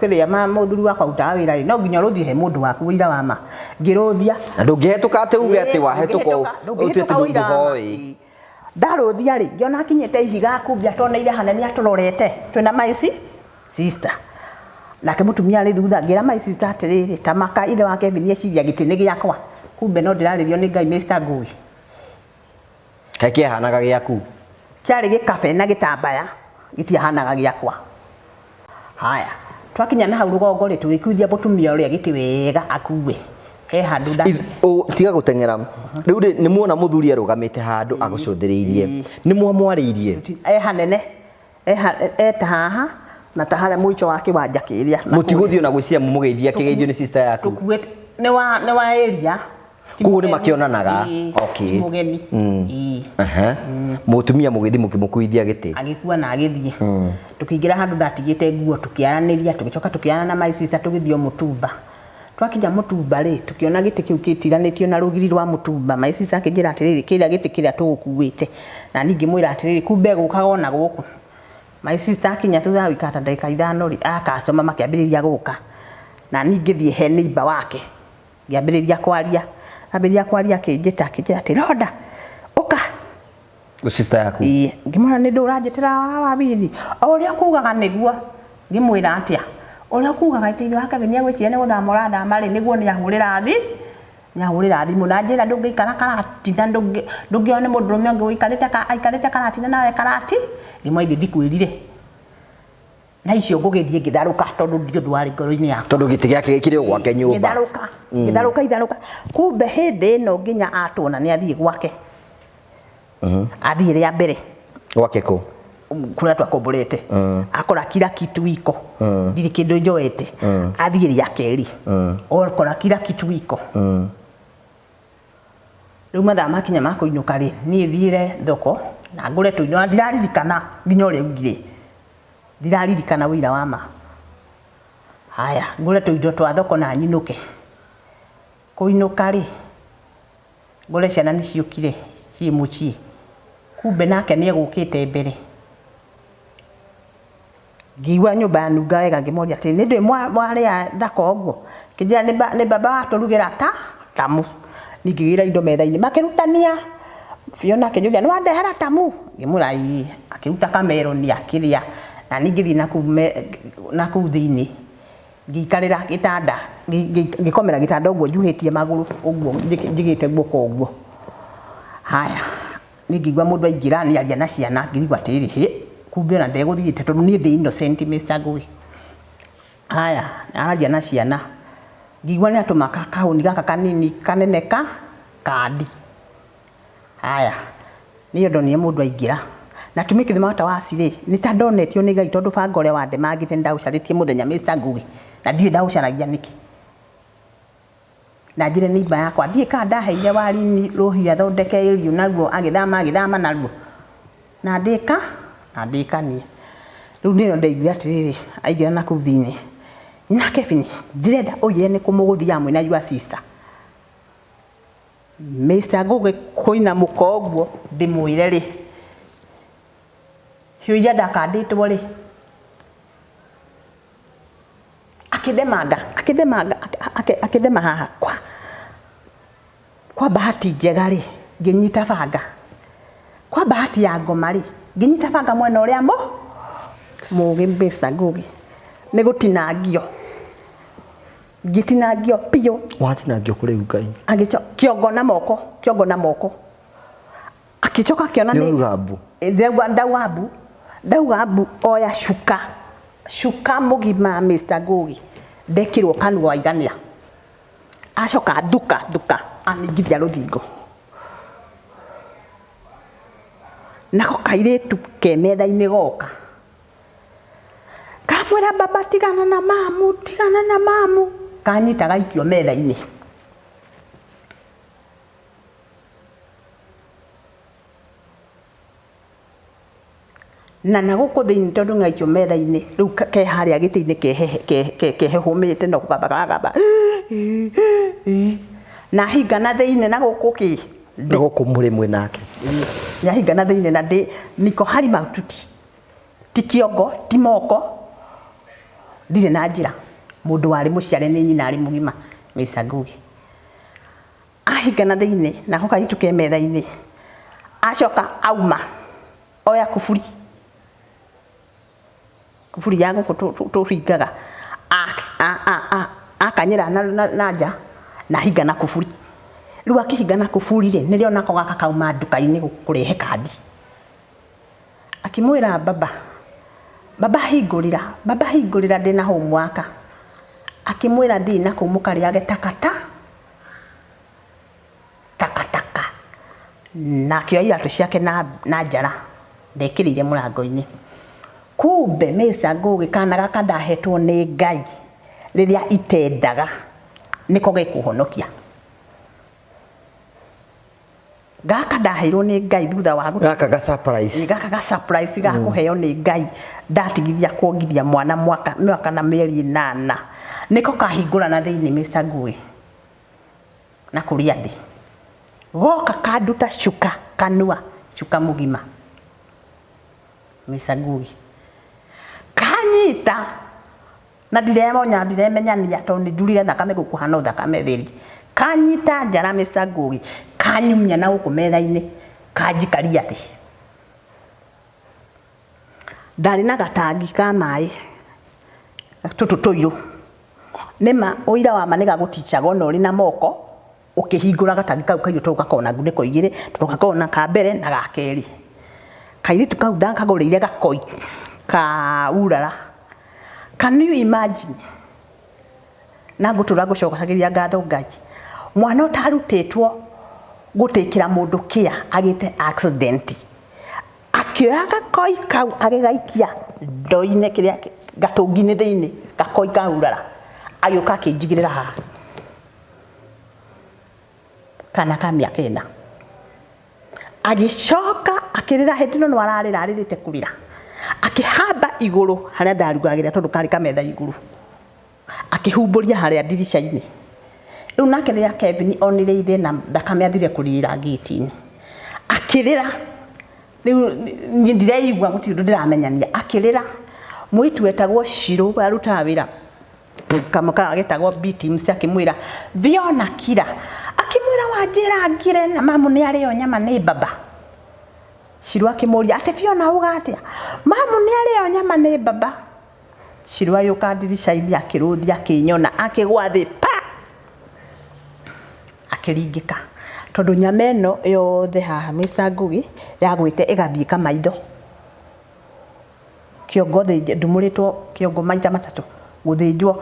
kĩrĩa ma mũthuri wakwa arutaga wĩra rĩ, no nginya ũrũthie he mũndũ waku, ũira wa ma. Ngĩrũthia. Na ndũngĩhetũka atĩ uge atĩ wahĩtũka. Ndũngĩhĩtũka, ũtue ũira wa ma. ndũhoĩ. Ĩĩ. Ndarũthia rĩ, ngĩona akinyĩte ihiga kumbia, toneire hanene atũrorete twĩna my sister, nake mũtumia arĩ thutha. Ngĩra my sister atĩrĩrĩ, tamaka ithe wa Kevin eciria gĩtĩ nĩ gĩakwa, kumbe no ndĩrarĩrio nĩ Ngai. Mr. Ngũgĩ. Kaĩ kĩahanaga gĩaku? Kĩarĩ gĩkabe na gĩtambaya, gĩtiahanaga gĩakwa. Haya, twakinya na hau rũgongo rĩ, tũgĩkuithia mũtumia ũrĩa gĩtĩ wega akue he handũ nda. Tiga gũteng'era. Rĩu rĩ, nĩ muona mũthuri arũgamĩte handũ agũcũthĩrĩirie, nĩ mwamwarĩirie? E hanene eta haha na ta harĩa mũico wa kĩwanja kĩrĩa na. Mũtigũthiĩ ona gwĩciria mũmũgeithia akĩgeithio nĩ sister yaku? Tũkuĩte nĩ wa area. Ti Koguo nĩ mũgeni. makĩonanaga. Ĩĩ, ti mũgeni. Ĩĩ. Aha. Mũtumia mũgĩthiĩ mũkĩmũkuithia gĩtĩ. Agĩkua na agĩthiĩ. Tũkĩingĩra handũ ndatigĩte nguo, tũkĩaranĩria, tũgĩcoka tũkĩarana na my sister, tũgĩthiĩ o mũtumba. Twakinya mũtumba rĩ, tũkĩona gĩtĩ kĩu kĩtiganĩtio na rũgiri rwa mũtumba. My sister akĩnjĩra atĩrĩrĩ, kĩrĩa gĩtĩ kĩrĩa tũgũkuĩte. Na niĩ ngĩmwĩra atĩrĩrĩ, kumbe gũkaga ona gũkũ. My sister akinya thutha wa gũikara ta ndagĩka ithano rĩ, a customer makĩambĩrĩria gũka. Na niĩ ngĩthiĩ he neighbour wake, ngĩambĩrĩria kwaria. Ambĩrĩria kwaria akĩnjĩta akĩnjĩra atĩ Rhoda, ũka. Sister yaku? Ĩĩ, ngĩmwĩra nĩ ndũ ũranjĩtĩra wabithi? O ũrĩa ũkugaga nĩguo. Ngĩmwĩra atĩa? Ũrĩa ũkugaga atĩ ithe wa Kevin nĩegwĩciria nĩ gũthama ũrathama rĩ, nĩguo nĩahũrĩra nĩahũrĩra thimũ na anjĩra ndũngĩikara karatina, ndũngĩona nĩ mũndũrũme ũngĩ ũikarĩte aikarĩte karatina nawe karati. Ngĩmwĩra ithe ndikwĩrire. Na icio ngũgĩthiĩ ngĩtharũka tondũ ndiũĩ ũndũ warĩ ngoro-inĩ yakwa. Tondũ gĩtĩ gĩake gĩkĩrĩ o gwake nyũmba. Ngĩtharũka, ngĩtharũka itharũka. Kumbe hĩndĩ ĩno nginya atuona nĩ athiĩ gwake. Athiĩ rĩa mbere. Gwake kũ? Kũrĩa twakomborete. Akora kila kitu iko. Ndirĩ kĩndũ njoete. Athiĩ rĩa kerĩ. Okora kila kitu iko. Rĩu mathaa makinya ma kũinũka rĩ, niĩ thiĩre thoko na ngũre tũindo na ndiraririkana nginya ũrĩa augire. Ndiraririkana ũira wa ma. Haya, ngũre tũindo twa thoko na nyinũke. Kũinũka rĩ, ngore ciana nĩ ciũkire ciĩ mũciĩ. Kumbe nake nĩ egũkĩte mbere. Ngĩigua nyũmba yanunga wega ngĩmoria atĩrĩ, nĩ ndũĩ mwarĩa thaka ũguo? Kĩnjĩra nĩ baba watũrugĩra ta tamu. Niĩ ngĩgĩra indo metha-inĩ makĩrutania. Fiona akĩnjũria nĩ wandehera tamu? Ngĩmwĩra ĩĩ. Akĩruta kameroni akĩrĩa. Na niĩ ngĩthiĩ nakũu thĩinĩ ngĩikarĩra gĩtanda, ngĩkomera gĩtanda ũguo njuhĩtie magũrũ ũguo njigĩte guoko ũguo. Haya, niĩ ngĩigua mũndũ aingĩra nĩ aria na ciana, ngĩigua atĩrĩrĩ, hĩ, kumbe ona ndegũthiĩte tondũ niĩ ndĩ innocent Mr. Ngũgĩ. Haya, araria na ciana, ngĩigua nĩ atũma kahũni gaka kanini kanene ka kandi. Haya, niĩ ndonire mũndũ aingĩra. Na to make the matter worse rĩ, nĩ ta ndonetio nĩ Ngai tondũ banga ũrĩa wandemangĩte nĩ ndaũcarĩtie mũthenya Mr. Ngũgĩ. Na ndiũĩ ndaũcaragia nĩkĩ. Na njĩre neighbour yakwa, ndiũĩ kana ndaheire Warini rũhiũ athondeke ĩriũ naruo agĩthama agĩthama naruo. Na ndĩka, na ndĩkanie. Rĩu nĩrĩo ndaiguire atĩrĩrĩ, aingĩra nakũu thĩinĩ. Na Kevin, ndĩrenda ũnjĩre nĩ kũ mũgũthiaga mwĩna your sister. Mr. Ngũgĩ kũina mũka ũguo ndĩmwĩre rĩ, hiũ iria ndakandĩtwo rĩ, akĩndemanga, akĩndemanga, akĩndema haha kwa. Kwa bahati njega rĩ, ngĩnyita banga. Kwa bahati ya ngoma rĩ, ngĩnyita banga mwena ũrĩa mũgĩ Mr. Ngũgĩ, nĩ gũtinangio. Ngĩtinangio biũ. Watinangio kũ rĩu Ngai? Agĩco kĩongo na moko, kĩongo na moko. Akĩcoka akĩona nĩ Nĩwauga mbu? Ndauga ndauga mbu. Ndauga mbu oya cuka. Cuka mũgima Mr. Ngũgĩ. Ndekĩrwo kanua waigania. Acoka thuka thuka aningithia rũthingo. Nako kairĩtu ke metha-inĩ goka. Kamwĩra baba tigana na mamu, tigana na mamu. Kanyita gaikio metha-inĩ. Na na gũkũ thĩinĩ tondũ ngaikio metha-inĩ rĩu ke harĩa gĩtĩ-inĩ kehehũmĩte no kũgamba karagamba na hinga na thĩinĩ na gũkũ kĩ Na gũkũ mũrĩ mwĩ nake. Nyahinga na thĩinĩ na ndĩ niko hari mahututi ti kĩongo ti moko ndirĩ na njĩra mũndũ warĩ mũciare nĩ nyina arĩ mũgima Mr. Ngugi Ahinga na thĩinĩ nako kairĩtu ke metha-inĩ. Acoka auma oya kuburi, kuburi ya gũkũ tũringaga akanyĩra na nja na ahinga na kuburi. Rĩu akĩhinga na kuburi rĩ, nĩrĩo nako gaka kauma nduka-inĩ kũrehe kandi. Akĩmwĩra baba, baba hingũrĩra, baba hingũrĩra ndĩna homework. Akĩmwĩra thiĩ nakũu mũkarĩage takata. Takataka na akĩoya iratũ ciake na njara ndekĩrĩire mũrango-inĩ. Kumbe Mr. Ngũgĩ kana gaka ndahetwo nĩ Ngai rĩrĩa itendaga nĩko gekũhonokia. Gaka ndaheirwo nĩ Ngai thutha wa Gaka ga surprise. Ĩ, gaka ga surprise ga kũheo nĩ Ngai ndatigithia kuongithia mwana mwaka mĩaka na mĩeri ĩnana. Nĩko kahingũra na thĩinĩ Mr. Ngũĩ na kũrĩa ndĩ. Goka kanduta cuka kanua, cuka mũgima Mr. Ngugi. Kanyita na ndiremonya ndiremenyania tondũ nĩ ndurire thakame gũkũ hana thakame theri. Kanyita njara Mr. Ngugi, kanyumia na gũkũ metha-inĩ, kanjikaria thĩ. Ndarĩ na gatangi ka maĩ tũtũ tũirũ. Nĩma ũira wa ma nĩgagũticaga ona ũrĩ na moko ũkĩhingũra gatangi kau kairũ tondũ gakoragwo na ngunĩko igĩrĩ, tondũ gakoragwo na ka mbere na ga kerĩ. Kairĩtu kau ndakagũrĩire gakoi ka urara. Can you imagine? Na ngũtũra ngũcokagĩria ngatho Ngai. Mwana ũtarutĩtwo gũtĩkĩra mũndũ kĩa agĩte accident. Akĩoya gakoi kau agĩgaikia ndoo-inĩ kĩrĩa gatũngi-inĩ thĩinĩ, gakoi ka urara. Agĩũka akĩnjigĩrĩra haha. Kana ka mĩaka ĩna. Agĩcoka akĩrĩra hĩndĩ ĩno no ararĩra arĩrĩte kũrĩra. Akĩhamba igũrũ harĩa ndarugagĩra tondũ karĩ kametha igũrũ. Akĩhumbũria harĩa ndirica-inĩ. Rĩu nake rĩrĩa Kevin onire ithe na thakame athire kũrĩrĩra ngĩti-inĩ. Akĩrĩra. Rĩu niĩ ndireigua gũtirĩ ũndũ ndĩramenyania. Akĩrĩra. Mũirĩtu wetagwo Shirũ arutaga wĩra kamwe getagwo B Teams akĩmwĩra Fiona kira. Akĩmwĩra wanjĩra ngire na mamu nĩ arĩo nyama nĩ baba. Shirũ akĩmũria atĩ Fiona uga atĩa? Mamu nĩ arĩo nyama nĩ baba. Shirũ agĩũka ndirica-inĩ akĩrũthia akĩnyona akĩgwa thĩ pa akĩringĩka tondũ nyama ĩno yothe haha Mr. Ngugi yagwĩte ĩgathiĩka maitho. Kĩongo thĩnje ndumũrĩtwo kĩongo maita matatũ gũthĩnjwo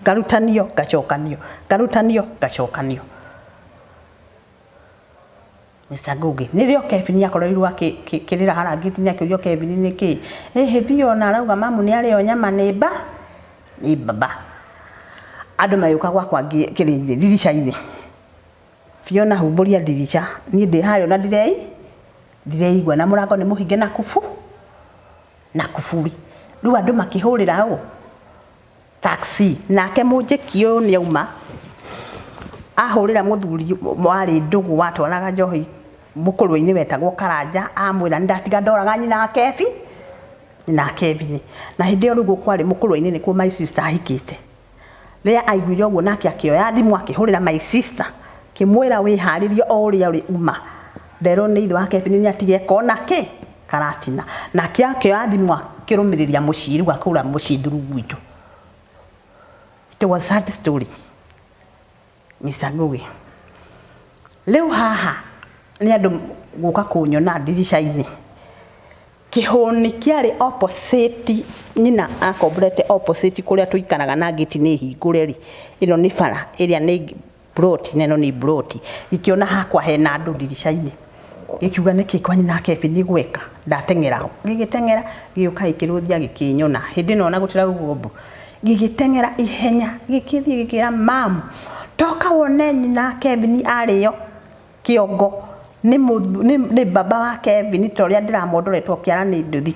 ngarutanio ngacokanio ngarutanio ngacokanio. Mr. Ngugi nĩrĩo Kevin akoreirwo akĩrĩra harĩa ngĩti-inĩ akĩũrio Kevin nĩkĩ ĩhĩ Fiona arauga mamu nĩ arĩo nyama nĩ ba nĩ baba. Andũ magĩũka gwakwa kĩrĩ ndirica-inĩ. Fiona humbũria ndirica niĩ ndĩ harĩa ona ndireigua na mũrango nĩ mũhinge na kubu na kuburi. Rĩu andũ makĩhũrĩra ũ taxi nake mũnjĩki ũyũ nĩ auma ahũrĩra mũthuri warĩ ndũgũ watwaraga njohi mũkũrwe-inĩ wetagwo Karanja amwĩra nĩ ndatiga ndoraga nyina wa Kevi nyina wa Kevin. Na hĩndĩ ĩyo rĩu kwarĩ mũkũrwe-inĩ nĩkuo my sister ahikĩte. Rĩrĩa aiguire ũguo nake akĩoya thimũ akĩhũrĩra my sister akĩmwĩra wĩharĩrie o ũrĩa ũrĩ uma. Nderwo nĩ ithe wa Kevin nĩ atige kona kĩ karatina. Nake akĩoya thimũ akĩrũmĩrĩria mũciĩ rĩu akĩũra mũciĩ through gwitũ. It was sad story. Mr. Ngugi. Rĩu haha nĩ andũ gũka kũnyona ndirica-inĩ. Kĩhũni kĩarĩ opposite nyina akomborete opposite kũrĩa tũikaraga na ngĩti nĩ hingũre rĩ. Ĩno nĩ bara ĩrĩa nĩ plot na ĩno nĩ plot. Gĩkĩona hakwa hena andũ ndirica-inĩ. Gĩkiuga nĩkĩ kwa nyina Kevin gweka ndateng'era ho. Gĩgĩteng'era gĩgĩũka gĩkĩrũthia gĩkĩnyona. Hĩndĩ ĩno ona gũtiraugwo mbu. Gĩgĩteng'era ihenya gĩkĩthiĩ gĩkĩra mamu toka wone nyina Kevin arĩo kĩongo nĩ baba wa Kevin ta ũrĩa ndĩramondoretwo kĩara nĩ nduthi.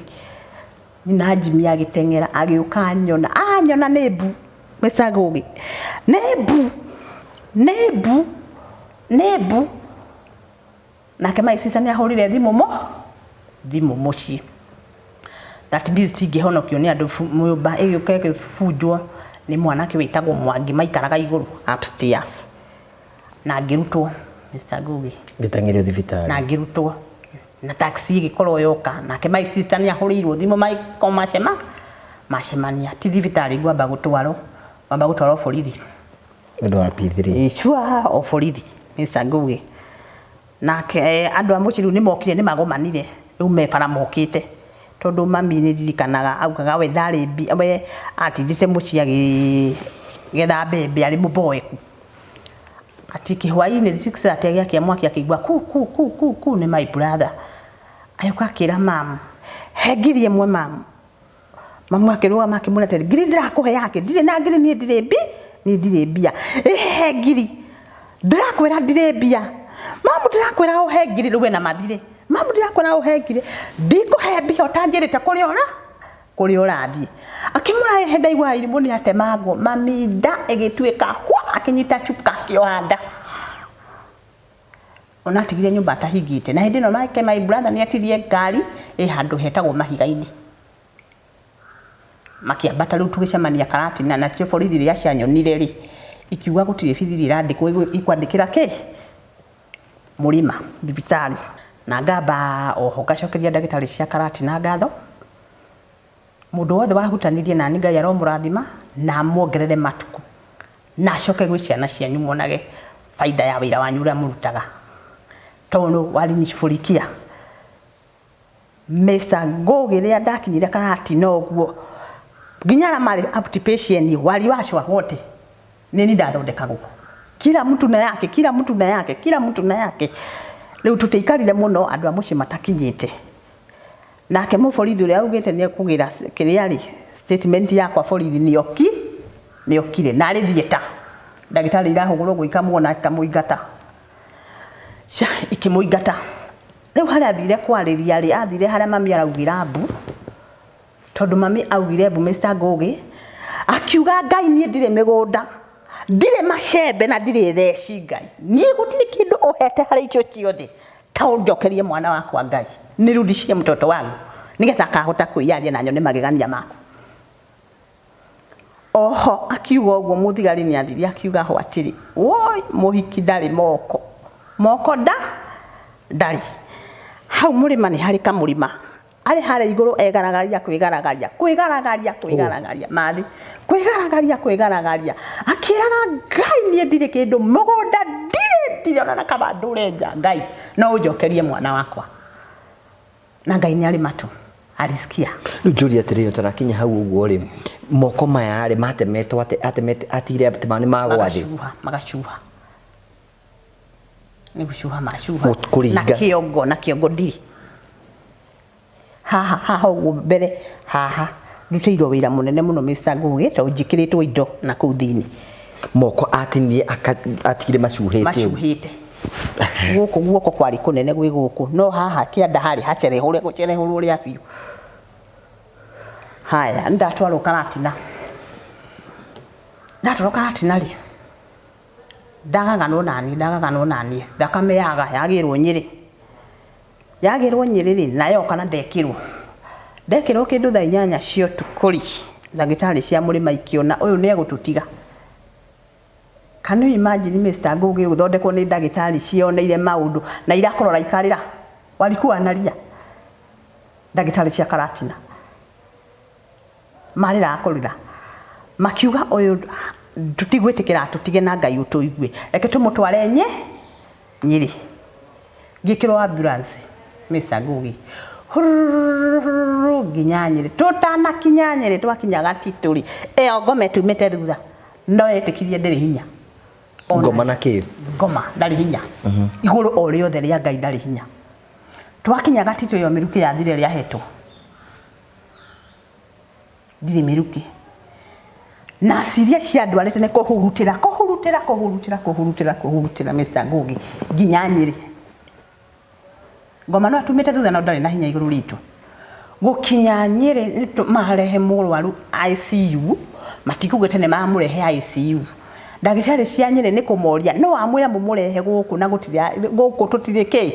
Nyina Jimmy agĩteng'era agĩũka anyona anyona nĩ mbu Mr. Ngugi nĩ mbu nĩ mbu nĩ mbu. Nake my sister nĩ ahũrire thimũ mo thimũ mũciĩ. That means tingĩhonokio nĩ andũ nyũmba ĩgĩũka ĩgĩbunjwo nĩ mwanake wĩtagwo Mwangi maikaraga igũrũ upstairs. Na ngĩrutwo Mr. Ngugi. Ngĩteng'erio thibitarĩ. Na ngĩrutwo na taxi ĩgĩkorwo yoka nake my sister nĩ ahũrĩirwo thimũ maiko macema macemania ti thibitarĩ ngwamba gũtwarwo ngwamba gũtwarwo borithi. Ũndũ wa P3. Sure o borithi Mr. Ngugi. Nake andũ a mũciĩ rĩu nĩ mokire nĩ magomanire rĩu me bara mokĩte tondũ mami nĩ ndirikanaga augaga we ndarĩ we atindĩte mũciĩ akĩgetha mbembe arĩ mũboeku. Ati kĩhwaĩ-inĩ 6:30 agĩakia mwaki akĩigua ku ku ku ku ku nĩ my brother. Agĩũka akĩra mamu he ngiri ĩmwe mamu. Mamu akĩrũgama akĩmwĩra atĩrĩ ngiri ndĩrakũhe yake ndirĩ na ngiri niĩ ndirĩ mbi niĩ ndirĩ mbia. Ĩhe ngiri ndĩrakwĩra ndirĩ mbia. Mamu ndĩrakwĩra ũhe ngiri rĩu ena mathirĩ. Mamu ndĩrakwĩra ũhe ngiri ndikũhe mbia ũtanjĩrĩte kũrĩa ũra kũrĩa ũrathiĩ. Akĩmũra ehe ndaigua irimũ nĩ atemangwo. Mami nda ĩgĩtuĩka hwa, akĩnyita cuka akĩoha nda. Ona atigire nyũmba atahingĩte. Na hĩndĩ ĩno nake my brother nĩ atirie ngari ĩ handũ hetagwo mahiga-inĩ. Makĩambata rĩu tũgĩcemania Karatina, nacio borithi rĩrĩa cianyonire rĩ, ikiuga gũtirĩ bithiri ĩrandĩkwo ikwandĩkĩra kĩ? Mũrĩma thibitarĩ. Na ngamba oho ngacokeria ndagĩtarĩ cia Karatina ngatho. Mũndũ wothe wahutanirie nani Ngai aromũrathima na amuongerere matukũ na acoke gwĩ ciana cianyu monage baida ya wĩra wanyu ũrĩa mũrutaga. Tondũ walinishughulikia. Mr. Ngũgĩ rĩrĩa ndakinyire Karatina ũguo, nginya arĩa marĩ outpatient waliwashwa wote, nĩ niĩ ndathondekagwo. Kila mtu na yake, kila mtu na yake, kila mtu na yake. Rĩu tũtiaikarire mũno andũ a mũciĩ matakinyĩte. Nake mũborithi ũrĩa augĩte nĩ ekũgĩra kĩrĩa rĩ, statement yakwa borithi nĩoki, nĩokire na arĩ theatre. Ndagĩtarĩ irahũgũrwo ũguo ikamuona ikamũingata. Ca, ikĩmũingata. Rĩu harĩa athire kwarĩria rĩ, athire harĩa mami araugĩra mbu, tondũ mami augire mbu Mr. Ngũgĩ, akiuga Ngai niĩ ndirĩ mĩgũnda, ndirĩ macembe na ndirĩ theci Ngai. Niĩ gũtirĩ kĩndũ ũhete harĩ icio ciothe, ta ũnjokerie mwana wakwa Ngai, nirudishie mtoto wangu, nĩgetha akahota kwĩyaria na nyone magegania maku. Oho akiuga ũguo mũthigari nĩ athire akiuga ho atĩrĩ, woi mũhiki ndarĩ moko, moko nda ndarĩ. Hau mũrĩma nĩ harĩ kamũrĩma, arĩ harĩa igũrũ egaragaria kwĩgaragaria, kwĩgaragaria kwĩgaragaria, mathi, kwĩgaragaria kwĩgaragaria, akĩraga Ngai niĩ ndirĩ kĩndũ, mũgũnda ndirĩ, ndirĩ ona na kaba ndũre nja, Ngai no ũnjokerie mwana wakwa. Na Ngai nĩ arĩ matũ, alisikia. Rĩu njũrie atĩrĩrĩ ũtanakinya hau ũguo rĩ, moko maya rĩ matemetwo atĩ atemete atigire atĩ nĩ magwa thĩ. Magacuha, magacuha. Nĩ gũcuha macuha. Kũringa. Na kĩongo, na kĩongo ndirĩ. Haha, haha ũguo mbere, haha. Ndutĩirwo wĩra mũnene mũno Mr. Ngũgĩ, tondũ njĩkĩrĩtwo indo na kũu thĩinĩ. Moko atinie atigire macuhĩte. Macuhĩte. Gũkũ guoko kwarĩ kũnene gwĩ gũkũ, no haha kĩanda harĩ hacerehũre gũcerehũrwo rĩa biũ. Haya, nĩndatwarwo Karatina. Ndatwarwo Karatina rĩ, ndagaganwo naniĩ, ndagaganwo naniĩ, thakame yaga yagĩrwo Nyĩrĩ. Yagĩrwo Nyĩrĩ rĩ, na yoka na ndekĩrwo. Ndekĩrwo kĩndũ thaa inyanya cia ũtukũ rĩ, ndagĩtarĩ cia mũrĩma ikĩona ũyũ nĩ egũtũtiga. Can you imagine Mr. Ngũgĩ gũthondekwo nĩ ndagĩtarĩ cioneire maũndũ na irakũrora ikarĩra? Walikuwa wanalia. Ndagĩtarĩ cia Karatina. Marĩraga kũrĩra. Makiuga ũyũ tũtigwĩtĩkĩra tũtige na Ngai ũtũigue. Reke tũmũtware nye Nyĩrĩ. Ngĩkĩrwo ambulance Mr. Ngũgĩ. Hurururu nginya Nyĩrĩ. Tũtanakinya Nyĩrĩ twakinya Gatitũ rĩ, ĩyo ngoma ĩtumĩte thutha. No yetĩkirie ndĩrĩ hinya. Ngoma na kĩ? Ngoma ndarĩ hinya. Igũrũ o rĩothe rĩa Ngai ndarĩ hinya. Twakinya Gatitũ ĩyo mĩrukĩ yathire ĩrĩa ahetwo. Ndirĩ mĩrukĩ. Na ciria ciandwarĩte nĩ kũhurutĩra, kũhurutĩra, kũhurutĩra, kũhurutĩra, kũhurutĩra Mr. Ngũgĩ nginya Nyĩrĩ. Ngoma no atumĩte thutha no ndarĩ na hinya igũrũ ritũ. Gũkinya Nyĩrĩ nĩ marehe mũrwaru ICU, matikugĩte nĩ mamũrehe ICU. Ndagĩtarĩ cia Nyĩrĩ nĩ kũmoria, no amwĩra mũmũrehe gũkũ na gũtirĩ gũkũ tũtirĩ kĩ?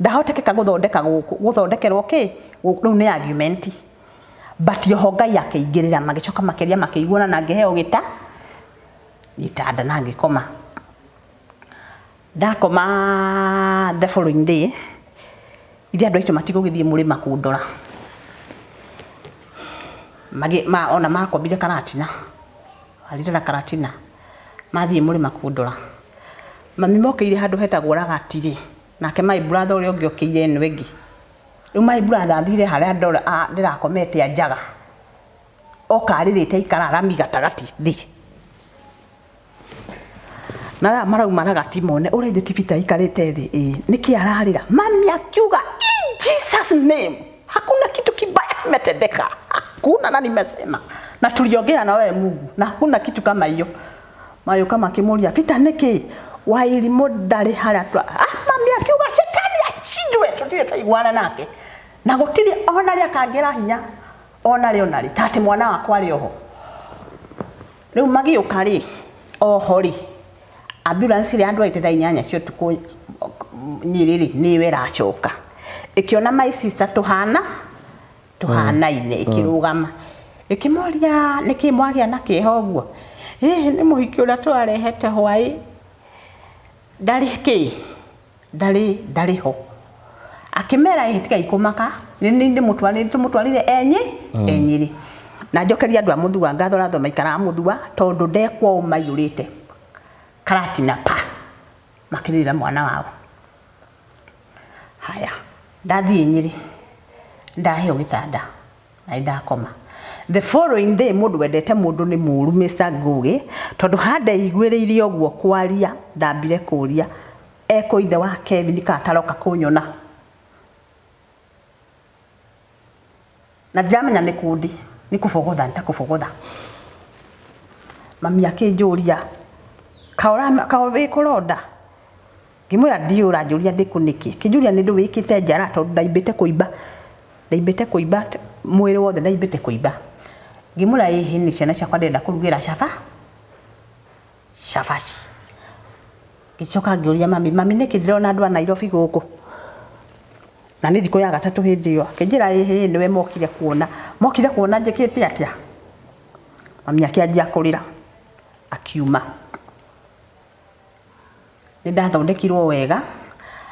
Ndahotekeka gũthondeka gũkũ, gũthondekerwo kĩ? Rĩu nĩ argument. But oho Ngai akĩingĩrĩra, magĩcoka makĩria makĩiguana na ngĩheo gĩta, gĩtanda na ngĩkoma. Ndakoma the following day, ithe andũ aitũ matigũgĩthiĩ mũrĩma kũndora. Magĩ, ma, ona makomire Karatina, walilala Karatina, mathiĩ mũrĩma kũndora. Mami mokĩire handũ hetagwo Ragati rĩ, nake my brother ũrĩa ũngĩ okĩire ĩno ĩngĩ. Rĩu my brother athire harĩa ndora ndĩrakomete anjaga. Oka arĩrĩte aikara rami gatagatĩ thĩ. Na aya marauma Ragati mone ũrĩa ithe ti Peter aikarĩte thĩ ĩĩ nĩkĩ ararĩra. Mami akiuga in Jesus name hakuna kitu kibaya kimetendeka. Hakuna na nimesema. Na tuliongea na wewe Mungu na hakuna kitu kama hiyo. Magĩũka makĩmũria Peter nĩkĩ? Wairimũ ndarĩ harĩa twa. Ah, mami akiuga shetani acindwe tũtirĩ twaiguana nake. Na gũtirĩ ona rĩa kangĩra hinya. Ona rĩ ona rĩ ta atĩ mwana wakwa arĩ oho. Rĩu magĩũka rĩ, oho rĩ, ambulance ĩrĩa yandwarĩte thaa inyanya cia ũtukũ Nyĩrĩ rĩ, nĩyo ĩracoka. Ĩkĩona my sister tũhana, tũhanaine, ĩkĩrũgama. Ĩkĩmoria nĩkĩ mwagĩa na kĩeha ũguo? Ĩhĩ nĩ mũhiki ũrĩa tũrarehete hwaĩ, ndarĩ kĩ? Ndarĩ ndarĩ ho. Akĩmera ĩhĩ tigai kũmaka, nĩ niĩ ndĩmũtwarire tũmũtwarire e Nyĩ e Nyĩrĩ. Na njokerie andũ a Mũthua ngatho ratho maikaraga Mũthua tondũ ndekwo ũũ maiyũrĩte Karatina pa makĩrĩrĩra mwana wao. Haya, ndathiĩ Nyĩrĩ ndaheo gĩtanda na nĩ ndakoma. The following day mũndũ wendete mũndũ nĩ mũru Mr. Ngũgĩ tondũ handeiguĩrĩire ũguo kwaria ndambire kũria ekũ ithe wa Kevin kana taroka kũnyona. Na ndiramenya nĩ kũndĩ nĩ kũbogotha nĩ ta kũbogotha. Mami akĩnjũria ka wĩ kũronda? Ngĩmwĩra ndiũĩ ũranjũria ndĩ kũ nĩkĩ? Akĩnjũria nĩ ndũ wĩkĩte njara tondũ ndaimbĩte kũimba. Ndaimbĩte kũimba mwĩrĩ wothe ndaimbĩte kũimba. Ngĩmwĩra ĩhĩ nĩ ciana ciakwa ndĩrenda kũrugĩra caba, cabaci. Ngĩcoka ngĩũria mami, mami nĩkĩ ndĩrona andũ a Nairobi gũkũ? Na nĩ thikũ ya gatatũ hĩndĩ ĩyo. Akĩnjĩra ĩhĩ nĩwe mokire kuona. Mokire kuona njĩkĩte atĩa? Mami akĩanjia kũrĩra, akiuma. Nĩ ndathondekirwo wega,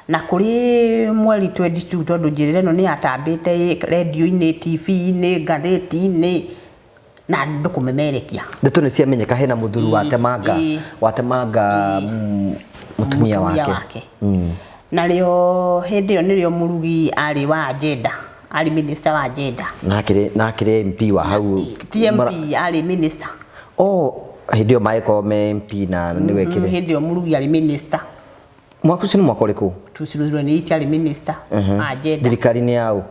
na kũrĩ mweri 22 tondũ njĩrĩra ĩno nĩ yatambĩte rendio-inĩ, TV-inĩ, ngathĩti-inĩ, na andũ kũmemerekia. Ndeto nĩ ciamenyeka hena mũthuri watemanga watemanga mũtumia wake. Narĩo hĩndĩ ĩyo nĩrĩo Mũrugi arĩ wa gender, arĩ minister wa gender. Na akĩrĩ na akĩrĩ MP wa hau. Ti MP, arĩ minister. Oh, hĩndĩ ĩyo magĩkorwo me MP na nĩwe kĩrĩ. Hĩndĩ ĩyo Mũrugi arĩ minister. Mwaka ũcio nĩ mwaka ũrĩkũ? 2008 arĩ minister wa gender. Thirikari-inĩ ya ũ?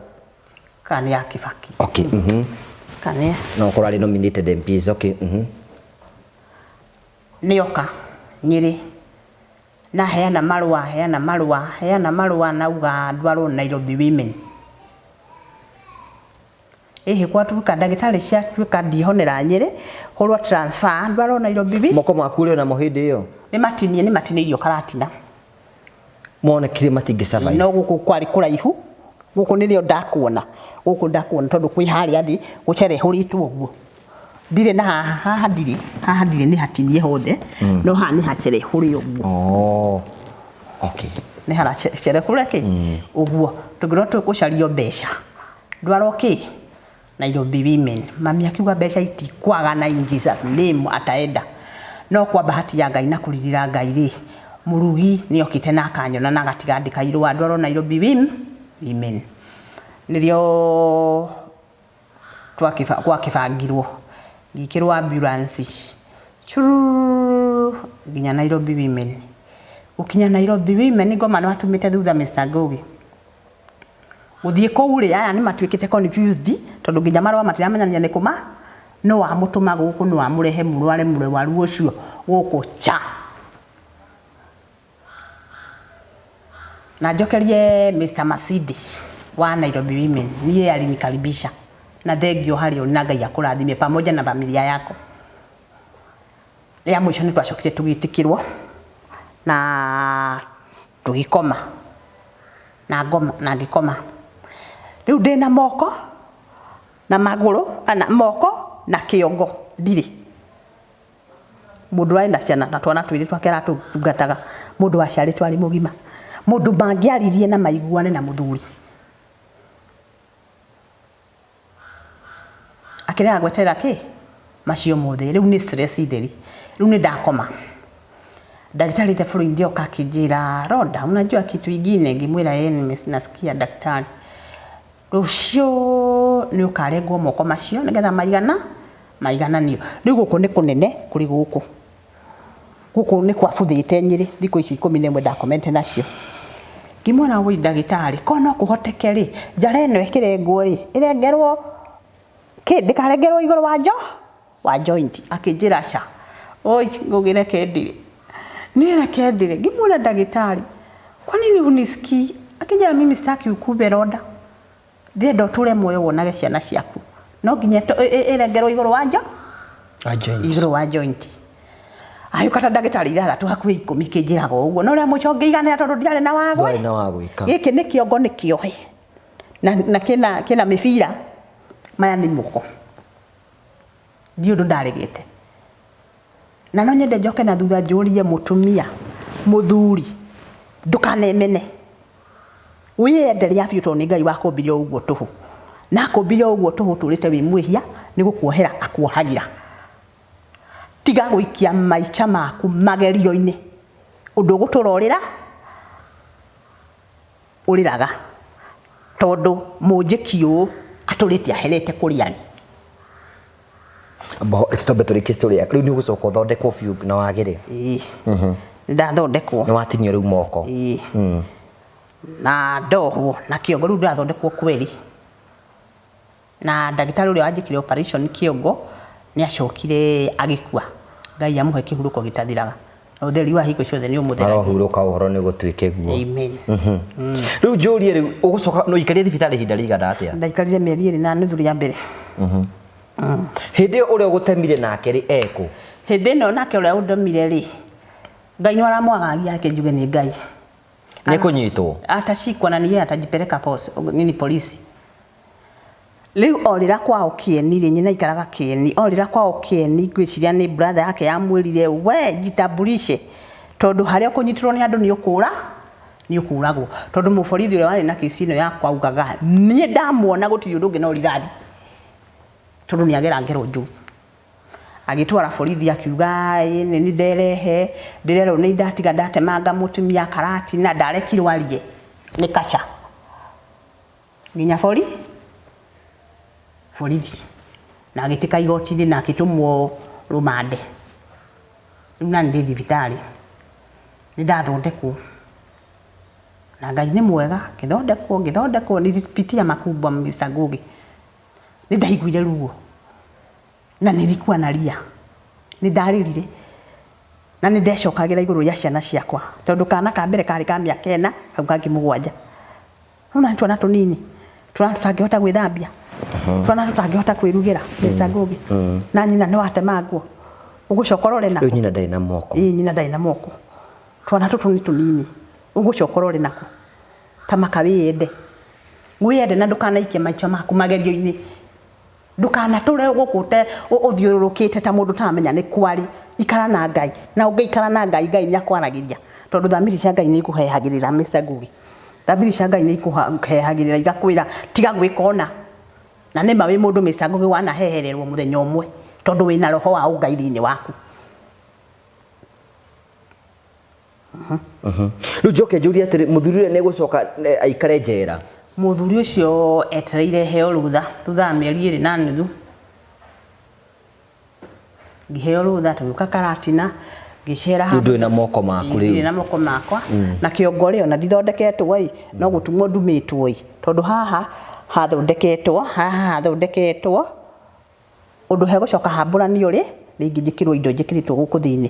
Kana nĩ ya Kibaki. Okay. Kana nĩ No ũkorwo arĩ nominated MPs. Okay. Nĩoka Nyĩrĩ na heana marũa heana marũa heana marũa nauga ndwarwo Nairobi Women. Ĩhĩ gwatuĩka ndagĩtarĩ ciatuĩka ndihonera Nyĩrĩ hũrwo transfer ndwarwo Nairobi Women. Moko maku ũrĩ namo hĩndĩ ĩyo? Nĩ matinie nĩ matinĩirio karatina. Monekire matingĩ survive. No gũkũ kwarĩ kũraihu gũkũ nĩrĩo ndakuona gũkũ ndakuona tondũ kwĩ harĩa thĩ gũcerehũrĩtwo ũguo. Ndirĩ na haha haha ndirĩ haha ndirĩ nĩ hatinie hothe no haha nĩ hacerehũre ũguo. Oh. Okay. Nĩ haracerehũre kĩ ũguo tũngĩrwo tũgũcario mbeca ndwarwo kĩ Nairobi Women. Mami akiuga mbeca itikwaga na in Jesus name ataenda. No kwa bahati ya Ngai na kũririra Ngai rĩ, Mũrugi nĩ okĩte na akanyona na agatiga andĩka irũa ndwarwo Nairobi Women. Nĩrĩo gwakĩbangirwo ngĩkĩrwo ambulance chururu nginya Nairobi Women. Gũkinya Nairobi Women ngoma nĩ watumĩte thutha Mr. Ngugi. Gũthiĩ kũu rĩ, aya nĩ matuĩkĩte confused tondũ nginya marũa matiramenyania nĩ kũma nũ wamũtũma gũkũ nũ wamũrehe mũrware mũrwaru ũcio gũkũ cha. Na njokerie Mr. Masidi wa Nairobi Women, niye alinikaribisha na thengio harĩ ũrĩ na Ngai akũrathime pamoja na familia yako. Rĩa mũico nĩ twacokire tũgĩtĩkĩrwo na tũgĩkoma na ngoma na ngĩkoma. Rĩu ndĩna moko na magũrũ kana moko na kĩongo ndirĩ. Mũndũ arĩ na ciana na twana twĩrĩ twake aratũtungataga, mũndũ waciarĩtwo arĩ mũgima, mũndũ mangĩaririe na maiguane na mũthuri. Akĩrega gweterera kĩ? Macio mothe. Rĩu nĩ stress theri. Rĩu nĩ ndakoma. Ndagĩtarĩ the following day oka akĩnjĩra, Rhoda, unajua kitu ingine? Ngĩmwĩra ĩĩ nasikia daktari. Rũciũ nĩ ũkarengwo moko macio nĩgetha maigana maigananio. Rĩu gũkũ nĩ kũnene kũrĩ gũkũ. Gũkũ nĩ kwabuthĩte Nyĩrĩ thikũ icio 11 ndakomete nacio. Ngĩmwĩra woi ndagĩtarĩ, ko no kũhoteke rĩ, njara ĩno ĩkĩrengwo rĩ, ĩrengerwo kĩ, ndĩkarengerwo igũrũ wa njo wa joint. Akĩnjĩra aca. Oi Ngũgĩ reke ndĩre. Niĩ reke ndĩre. Ngĩmwĩra ndagĩtarĩ, kwa nini hunisikii? Akĩnjĩra mimi sitaki ukufe Rhoda. Ndĩrenda ũtũre muoyo wonage ciana ciaku. No nginya ĩrengerwo igũrũ wa njo igũrũ wa joint. Agĩũka ta ndagĩtarĩ ithathatũ hakuhĩ ikũmi kĩnjĩraga ũguo. No rĩa mũico ngĩiganĩra tondũ ndiarĩ na wa Ndwarĩ na wa gwĩka. Gĩkĩ nĩ kĩongo nĩ kĩohe. Na kĩna mĩbira. Maya nĩ moko. Ndiũĩ ũndũ ndaregete. Na no nyende njoke na thutha njũrie mũtumia, mũthuri, ndũkanemene. Wĩyende rĩa biũ tondũ nĩ Ngai wakũmbire o ũguo tũhũ. Na akũmbire o ũguo tũhũ ũtũrĩte wĩ mwĩhia, nĩ gũkuohera akuohagĩra. Tiga gũikia maica maku magerio-inĩ. Ũndũ ũgũtũra ũrĩra, ũrĩraga. Tondũ mũnjĩki ũũ atũrĩte aherete kũrĩa arĩ. Bo, reke twambe tũrĩkie story yaku. Rĩu nĩ ũgũcoka ũthondekwo biũ na wagĩre. Ĩĩ. Nĩ ndathondekwo. Nĩ watinio rĩu moko. Ĩĩ. Na ndohwo na kĩongo rĩu ndĩrathondekwo kweri. Na ndagĩtarĩ ũrĩa wanjĩkire operation kĩongo nĩ acokire agĩkua. Ngai amũhe kĩhurũko gĩtathiraga. Na ũtheri wa hingo ciothe nĩ ũmũtheragia. Arohurũka ũhoro nĩ gũtuĩke guo. Amen. Rĩu njũrie rĩu ũgũcoka no ikarire thibitarĩ ihinda rĩigana atĩa? Ndaikarire mĩeri ĩrĩ na nuthu rĩa mbere. Hĩndĩ ĩyo ũrĩa ũgũtemire nake rĩ ekũ? Hĩndĩ ĩno nake ũrĩa ũndemire rĩ, Ngai nĩ aramwagagia reke njuge nĩ Ngai. Nĩ kũnyitwo? Atashikwa na ni yeye atajipeleka nini polisi. Rĩu orĩra kwao Kĩeni rĩ, nyina aikaraga Kĩeni, orĩra kwao Kĩeni ngwĩciria nĩ brother yake yamwĩrire we jitambulishe tondũ harĩa ũkũnyitĩrwo nĩ andũ nĩ ũkũra nĩ ũkũragwo. Tondũ mũborithi ũrĩa warĩ na kĩci ĩno yakwa augaga niĩ ndamuona gũtirĩ ũndũ ũngĩ no rithathi tondũ nĩ agera ngero njũru. Agĩtwara borithi akiuga ĩ nĩ niĩ nderehe ndĩrerwo nĩ ndatiga ndatemanga mũtumia karatina ndarekirwo arie nĩ kacha. Nginya borithi na agĩtĩka igoti-inĩ na agĩtũmwo rũmande. Rĩu nani ndĩ thibitarĩ nĩ ndathondekwo na Ngai nĩ mwega ngĩthondekwo ngĩthondekwo nilipitia makubwa Mr. Ngugi. Nĩ ndaiguire ruo na nilikuwa nalia. Nĩ ndarĩrire na nĩ ndecokagĩra igũrũ rĩa ciana ciakwa tondũ kana ka mbere karĩ ka mĩaka ĩna kau kangĩ mũgwanja. Nĩwona nĩ twana tũnini twana tũtangĩhota gwĩthambia twana tũtangĩhota kwĩrugĩra Mr. Ngugi. Na nyina nĩ watemangwo ũgũcoka ũrore nako. Rĩu nyina ndarĩ na moko. Ĩĩ nyina ndarĩ na moko. Twana tũtũ nĩ tũnini ũgũcoka ũrore nako. Ta maka wĩyende. Wĩyende na ndũkanaikie maica maku magerio-inĩ. Ndũkanatũre gũkũ ũthiũrũrũkĩte ta mũndũ ũtaramenya nĩ kwarĩ. Ikara na Ngai. Na ũngĩikara na Ngai, Ngai nĩ akwaragĩria. Tondũ thamiri cia Ngai nĩ ikũhehagĩrĩra Mr. Ngugi. Thamiri cia Ngai nĩ ikũhehagĩrĩra igakwĩra tiga gwĩka ũna. Na nĩma wĩ mũndũ Mr. Ngugi wanahehererwo mũthenya ũmwe. Tondũ wĩna roho wa ũngai thĩinĩ waku. Rĩu njoke njũrie atĩrĩ, mũthuri ũrĩa nĩ egũcoka aikare njera? Mũthuri ũcio etereire heo rũtha thutha wa mĩeri ĩrĩ na nuthu. Ngĩheo rũtha tũgĩũka Karatina, ngĩcera Rĩu ndũrĩ na moko maku rĩu. Ndirĩ na moko makwa. Na kĩongo rĩ ona ndithondeketwo ĩ, no gũtumwo ndumĩtwo ĩ. Tondũ haha hathondeketwo, haha hathondeketwo ũndũ hegũcoka hambũranio rĩ, rĩngĩ njĩkĩrwo indo njĩkĩrĩtwo gũkũ thĩinĩ.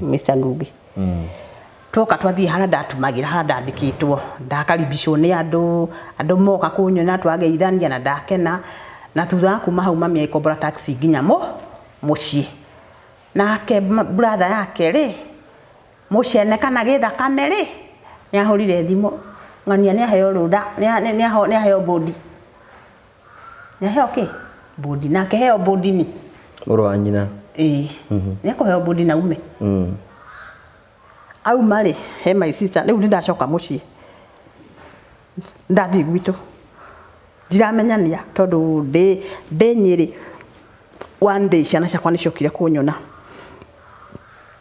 Mr. Ngugi. Twoka twathiĩ harĩa ndatumagĩra harĩa ndandĩkĩtwo ndakaribicwo nĩ andũ, andũ moka kũnyona twageithania na ndakena. Na thutha wa kuma hau mami agĩkombora taxi nginya mũciĩ. Nake brother yake rĩ, mũcene kana gĩthakame rĩ, nĩ ahũrire thimũ ng'ania nĩ aheo rũtha, nĩ aheo bũndi. Nĩ aheo kĩ? Bũndi. Nake heo bũndi ni. Mũrũ wa nyina. Ĩĩ. Nĩ ekũheo bũndi na ume. Auma rĩ, he my sister, rĩu nĩ ndacoka mũciĩ. Ndathiĩ gwitũ. Ndiramenya tondũ ndĩ Nyĩrĩ one day ciana ciakwa nĩ ciokire kũnyona.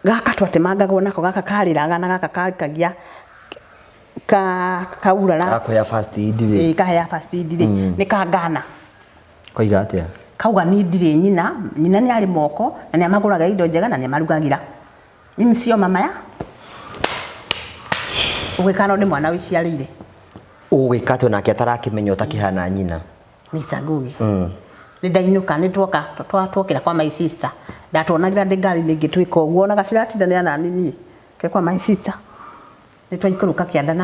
Gaka twatemangagwo nako gaka karĩraga na gaka kaikagia kaurara. Gakũhea first aid rĩ. Ĩĩ kahea first aid rĩ, nĩ kangana. Koiga atĩa? Kauga niĩ ndirĩ nyina, nyina nĩ arĩ moko na nĩ amagũragĩra indo njega na nĩ amarugagĩra. Mimi sio mama ya. Ũgĩkano nĩ mwana wĩciarĩire. Ũgwĩka atĩa nake atarakĩmenya ũtakĩhana nyina? Mr. Ngugi. Nĩ ndainũka nĩ twoka twokĩra kwa my sister. Ndatuonagĩra ndĩ ngari-inĩ ngĩtwĩka ũguo ona gaciratindanĩra nani niĩ. Ke kwa my sister. Nĩ twaikũrũka kĩanda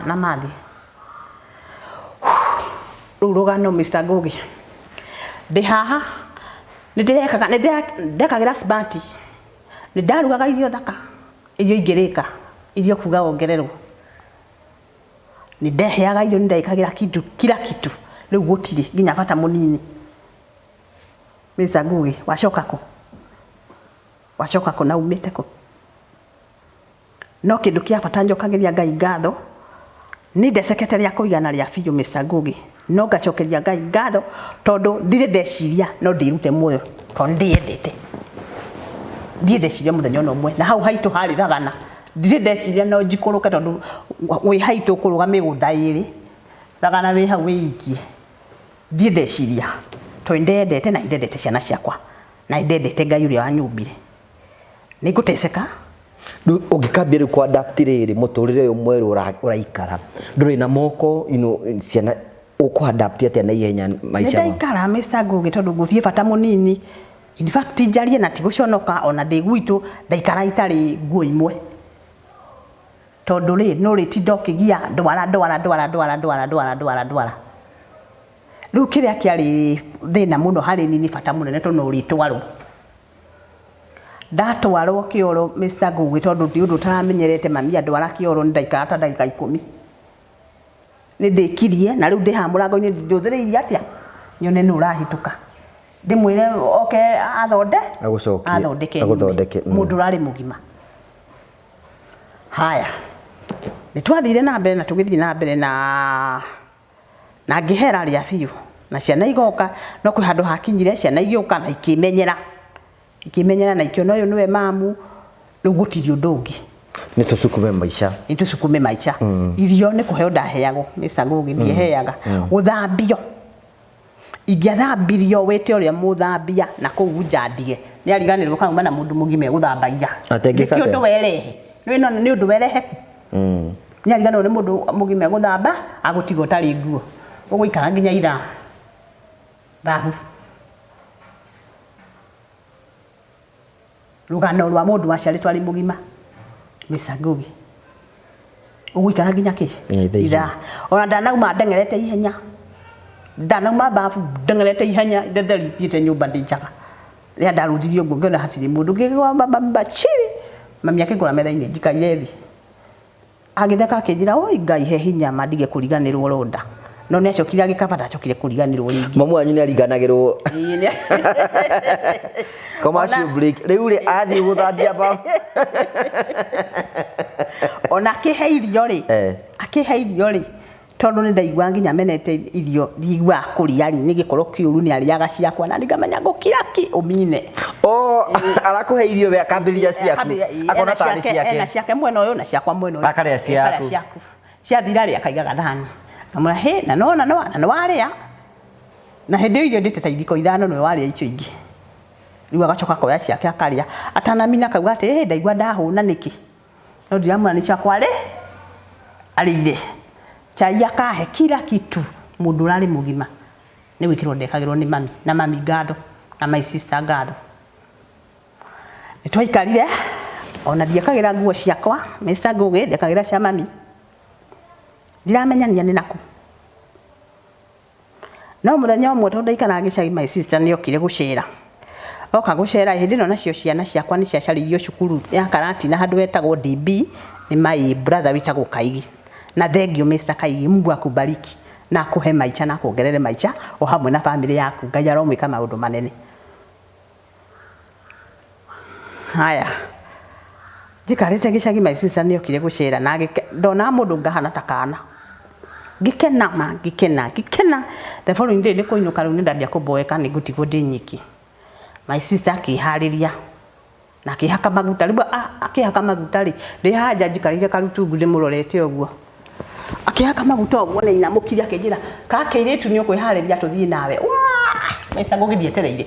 na mathi. Rĩu rũgano Mr. Ngugi. Ndĩ haha nĩ ndĩrekaga nĩ ndekagĩra smart, nĩ ndarugaga irio thaka, irio ingĩrĩka, irio kuga wongererwo. Nĩ ndeheaga irio, nĩ ndekagĩra kitu kila kitu, rĩu gũtirĩ nginya bata mũnini. Mr. Ngugi, wacoka kũ? Wacoka kũ na umĩte kũ? No kĩndũ kĩa bata njokagĩria Ngai ngatho, nĩ ndecekete rĩa kũigana rĩa biũ Mr. Ngugi, no ngacokeria Ngai ngatho tondũ ndirĩ ndeciria no ndĩrute muoyo tondũ nĩ ndĩyendete. Ndirĩ ndeciria mũthenya ona ũmwe, na hau haitũ harĩ thagana, ndirĩ ndeciria no njikũrũke tondũ wĩ haitũ ũkũrũga mĩgũnda ĩrĩ, thagana wĩ hau wĩikie. Ndirĩ ndeciria tondũ nĩ ndeyendete na nĩ ndendete ciana ciakwa na nĩ ndendete Ngai ũrĩa wanyũmbire. Nĩ ngũteceka. Rĩu ũngĩkambia rĩu kũ adapt rĩrĩ mũtũrĩre ũyũ mwerũ ũraikara ndũrĩ na moko, you know, ciana ũkũ adapt atĩa na ihenya maica ma Nĩndaikara Mr. Ngugi tondũ ngũthiĩ bata mũnini. In fact njarie na tigũconoka ona ndĩ gwitũ ndaikara itarĩ nguo imwe. Tondũ rĩ no rĩtinda ũkĩgia ndwara ndwara ndwara ndwara ndwara ndwara ndwara ndwara. Rĩu kĩrĩa kĩarĩ thĩna mũno harĩ niĩ nĩ bata mũnene tondũ no ũrĩtwarwo. Ndatwarwo kĩoro Mr. Ngugi tondũ nĩ ũndũ ũtaramenyerete mami andwara kĩoro nĩ ndaikara ta ndagĩka ikũmi. Nĩ ndĩkirie na rĩu ndĩ haha mũrango-inĩ ndũthĩrĩirie atĩa nyone nũ ũrahĩtũka. Ndĩmwĩre oke athonde Agũcokie, athondeke nyume. Agũthondeke, Mũndũ ũrarĩ mũgima. Haya, nĩ twathire na mbere na tũgĩthiĩ na mbere na ngĩhera rĩa biũ na ciana igoka, no kwĩ handũ hakinyire ciana igĩũka na ikĩmenyera, ikĩmenyera na ikĩona ũyũ nĩwe mamu, rĩu gũtirĩ ũndũ ũngĩ. Nĩ tũcukume maica. Nĩ tũcukume maica. Irio nĩ kũheo ndaheagwo Mr. Ngugi, ndieheaga. Gũthambio, ingĩathambirio wĩte ũrĩa mũthambia na kũu nja ndige nĩ ariganĩrwo kauma na mũndũ mũgima egũthambagia. Atengĩka Nĩ ti atĩa? Ũndũ werehe nĩ nĩ ũndũ werehe. Nĩ ariganĩrwo nĩ mũndũ mũgima egũthamba agũtiga ũtarĩ nguo, ũgũikara nginya ithaa thahu. Rũgano rwa mũndũ waciarĩtwo arĩ mũgima Mr. Ngugi, ũgũikara nginya kĩ? Nginya ithaa igĩrĩ. Ithaa. Ona ndanauma ndeng'erete ihenya, ndanauma babu ndeng'erete ihenya ithetheri thiĩte nyũmba ndĩ njaga. Rĩrĩa ndarũthirie ũguo ngĩona hatirĩ mũndũ, ngĩgwa mama chiri, mami akĩngora metha-inĩ njikaire thĩ, agĩtheka akĩnjĩra, oi Ngai he hinya ma ndige kũriganĩrwo ronda. No nĩ acokire agĩkaba, ndacokire kũriganĩrwo rĩngĩ. Mamu wanyu nĩ ariganagĩrwo. Ĩĩ, Commercial break rĩu rĩ athiĩ gũthambia babu. Ona akĩhe irio rĩ, akĩhe irio rĩ, tondũ nĩ ndaiguaga nginya menete irio ndiguaga kũrĩa rĩ, nĩ gĩkorwo kĩũru nĩ arĩaga ciakwa na ngamenya ngũkira ki ũmine. Oh, arakũhe irio we akambĩrĩria ciaku. Akambĩrĩria, ĩĩ, Akona ena tarĩ ciake, ena ciake. Ciake mwena ũyũ na ciakwa mwena ũyũ. Akarĩa Akarĩa ciaku. Ciaku ciathira rĩ, akaiga gathani, ngamwĩra hĩ na nona no na nĩwarĩa na hĩndĩ ĩyo irio ndĩte ta ithiko ithano, nĩwe warĩa icio ingĩ. Rĩu agacoka akoya ciake akarĩa, atanamina akauga atĩ hĩ ndaigua ndahũna nĩkĩ, no ndiramwĩra nĩ ciakwa arĩ arĩire. Chai akahe kila kitu, mũndũ ũrarĩ mũgima nĩ gwĩkĩrwo ndekagĩrwo nĩ mami, na mami ngatho na my sister ngatho. Nĩ twaikarire ona ndiekagĩra nguo ciakwa Mr. Ngugi, ndekagĩra cia mami, ndiramenyania nĩ nakũ. No mũthenya ũmwe tondũ ndaikaraga gĩcagi, my sister nĩ okire gũcera. Oka gũcera hĩndĩ ĩno nacio ciana ciakwa nĩ ciacarĩirio cukuru ya Karatina handũ hetagwo DB nĩ my brother wĩtagwo Kaigi. Na thengio Mr. Kaigi, Mungu akubariki na akũhe maica na akuongerere maica o hamwe na family yaku. Ngai aromwĩka maũndũ manene. Haya, njikarĩte gĩcagi, my sister nĩ okire gũcera na ndonaga mũndũ ngahana ta kana, ngĩkena ma ngĩkena ngĩkena. The following day nĩ kũinũka, rĩu nĩ ndambia kũboeka nĩ ngũtigwo ndĩ nyiki. My sister akĩharĩria na akĩhaka maguta. Rĩu akĩhaka maguta rĩ, ndĩ haha nja njikarĩire karutungu ndĩmũrorete ũguo, akĩhaka maguta ũguo nĩ inamũkire akĩnjĩra, kakĩirĩtu nĩ ũkwĩharĩria tũthiĩ nawe. Mr. Ngugi, ndietereire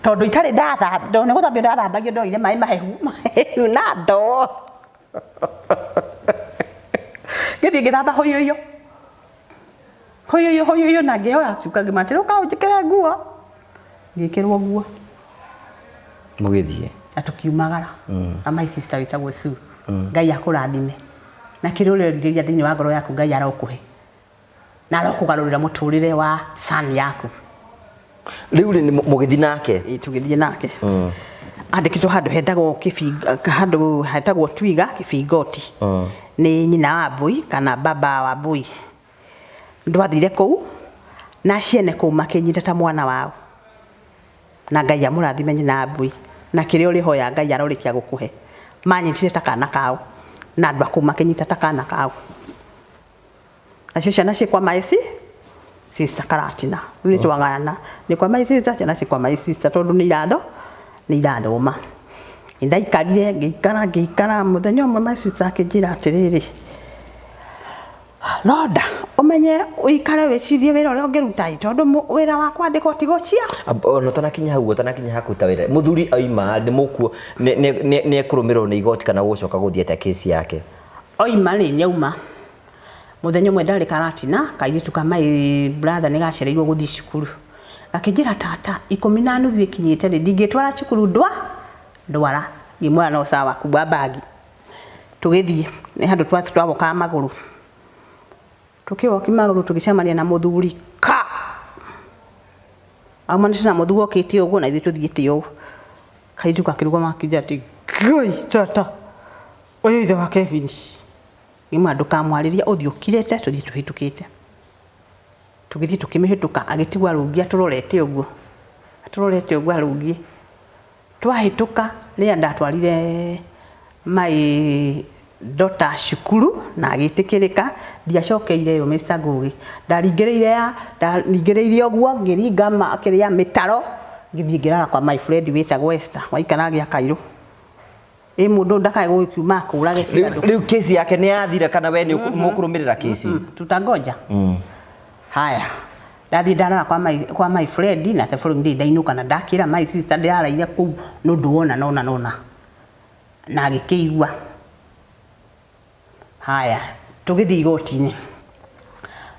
tondũ itarĩ ndathambio, nĩ gũthambio ndathambagio, ndoire maĩ mahehu mahehu na ndoo ngĩthiĩ ngĩthamba hũyũyũ hũyũyũ hũyũyũ na ngĩhoya cuka ngĩmatĩra ũka ũnjĩkĩre nguo, ngĩkĩrwo nguo. Mũgĩthiĩ. Na tũkiumagara na my sister wĩtagwo Sue. Ngai akũrathime na kĩrĩa ũrerirĩria thĩinĩ wa ngoro yaku, Ngai arokũhe na arokũgarũrĩra mũtũrĩre wa son yaku. Rĩu rĩ mũgĩthiĩ nake? Ĩĩ, tũgĩthiĩ nake. Andĩkĩtwo handũ hetagwo kĩbinga, handũ hetagwo Twiga Kĩbingoti. Nĩ nyina wa Mbui kana baba wa Mbui. Ndwathire kũu na ciene kũu makĩnyita ta mwana wao. Na Ngai amũrathime nyina wa Mbui. Na kĩrĩa ũrĩhoya Ngai arorĩkia gũkũhe. Manyitire ta kana kao na andũ a kũu makĩnyita ta kana kao. Nacio ciana ciĩ kwa my sister Karatina. Rĩu nĩ twagayana. Nĩ kwa my sister, ciana ciĩ kwa my sister tondũ nĩ iratho nĩ irathoma. Nĩndaikarire ngĩikara ngĩikara, mũthenya ũmwe my sister akĩnjĩra atĩrĩrĩ, Roda, ũmenye ũikare wĩcirie wĩra ũrĩa ũngĩruta ĩ, tondũ wĩra wa kwandĩkwo ti gũcia. Ona ũtanakinya hau, ũtanakinya ha kũruta wĩra, mũthuri oima nĩ mũkuo, nĩ ekũrũmĩrĩrwo nĩ igoti kana gũcoka gũthiĩ atĩa kesi yake? Oima rĩ, nĩ auma. Mũthenya ũmwe ndarĩ Karatina, kairĩtu ka my brother nĩ gacereirwo gũthiĩ cukuru. Gakĩnjĩra tata, 10:30 ĩkinyĩte rĩ, ndingĩtwara cukuru ndwa? Ndwara. Ngĩmwĩra no sawa, kuua bagi. Tũgĩthiĩ, nĩ handũ twawokaga magũrũ. Tũkĩwoki magũrũ tũgĩcemania na mũthuri ka. Aumanĩte na mũthuri okĩte ũguo na ithuĩ tũthiĩte ũguo. Kairĩtu gakĩrũgama gakĩnjĩra atĩ, Ngai tata, ũyũ ithe wa Kevin. Ngĩmwĩra ndũkamwarĩrie ũthiĩ ũkirĩte tũthiĩ tũhĩtũkĩte. Tũgĩthiĩ tũkĩmĩhĩtũka agĩtigwo arũngiĩ atũrorete ũguo. Atũrorete ũguo arũngiĩ. Twahĩtũka rĩrĩa ndatwarire my daughter cukuru na agĩtĩkĩrĩka, ndiacokeire ĩyo Mr. Ngugi. Ndaringĩrĩire ya ndaringĩrĩirie ũguo ngĩringa kĩrĩa mĩtaro ngĩthiĩ ngĩrara kwa my friend wĩtagwo Esther waikaraga gĩa Kairũ. Ĩ mũndũ ndakae gũgĩkiuma akũrage cira. Rĩu kesi yake nĩ yathira kana we nĩ mũkũrũmĩrĩra kesi? Tutangoja. Haya. Ndathiĩ ndarara kwa my friend na the following day ndainũka na ndakĩra my sister ndĩraraire kũu nĩ ũndũ wona nona nona. Na agĩkĩigua. Haya, tũgĩthiĩ igoti-inĩ.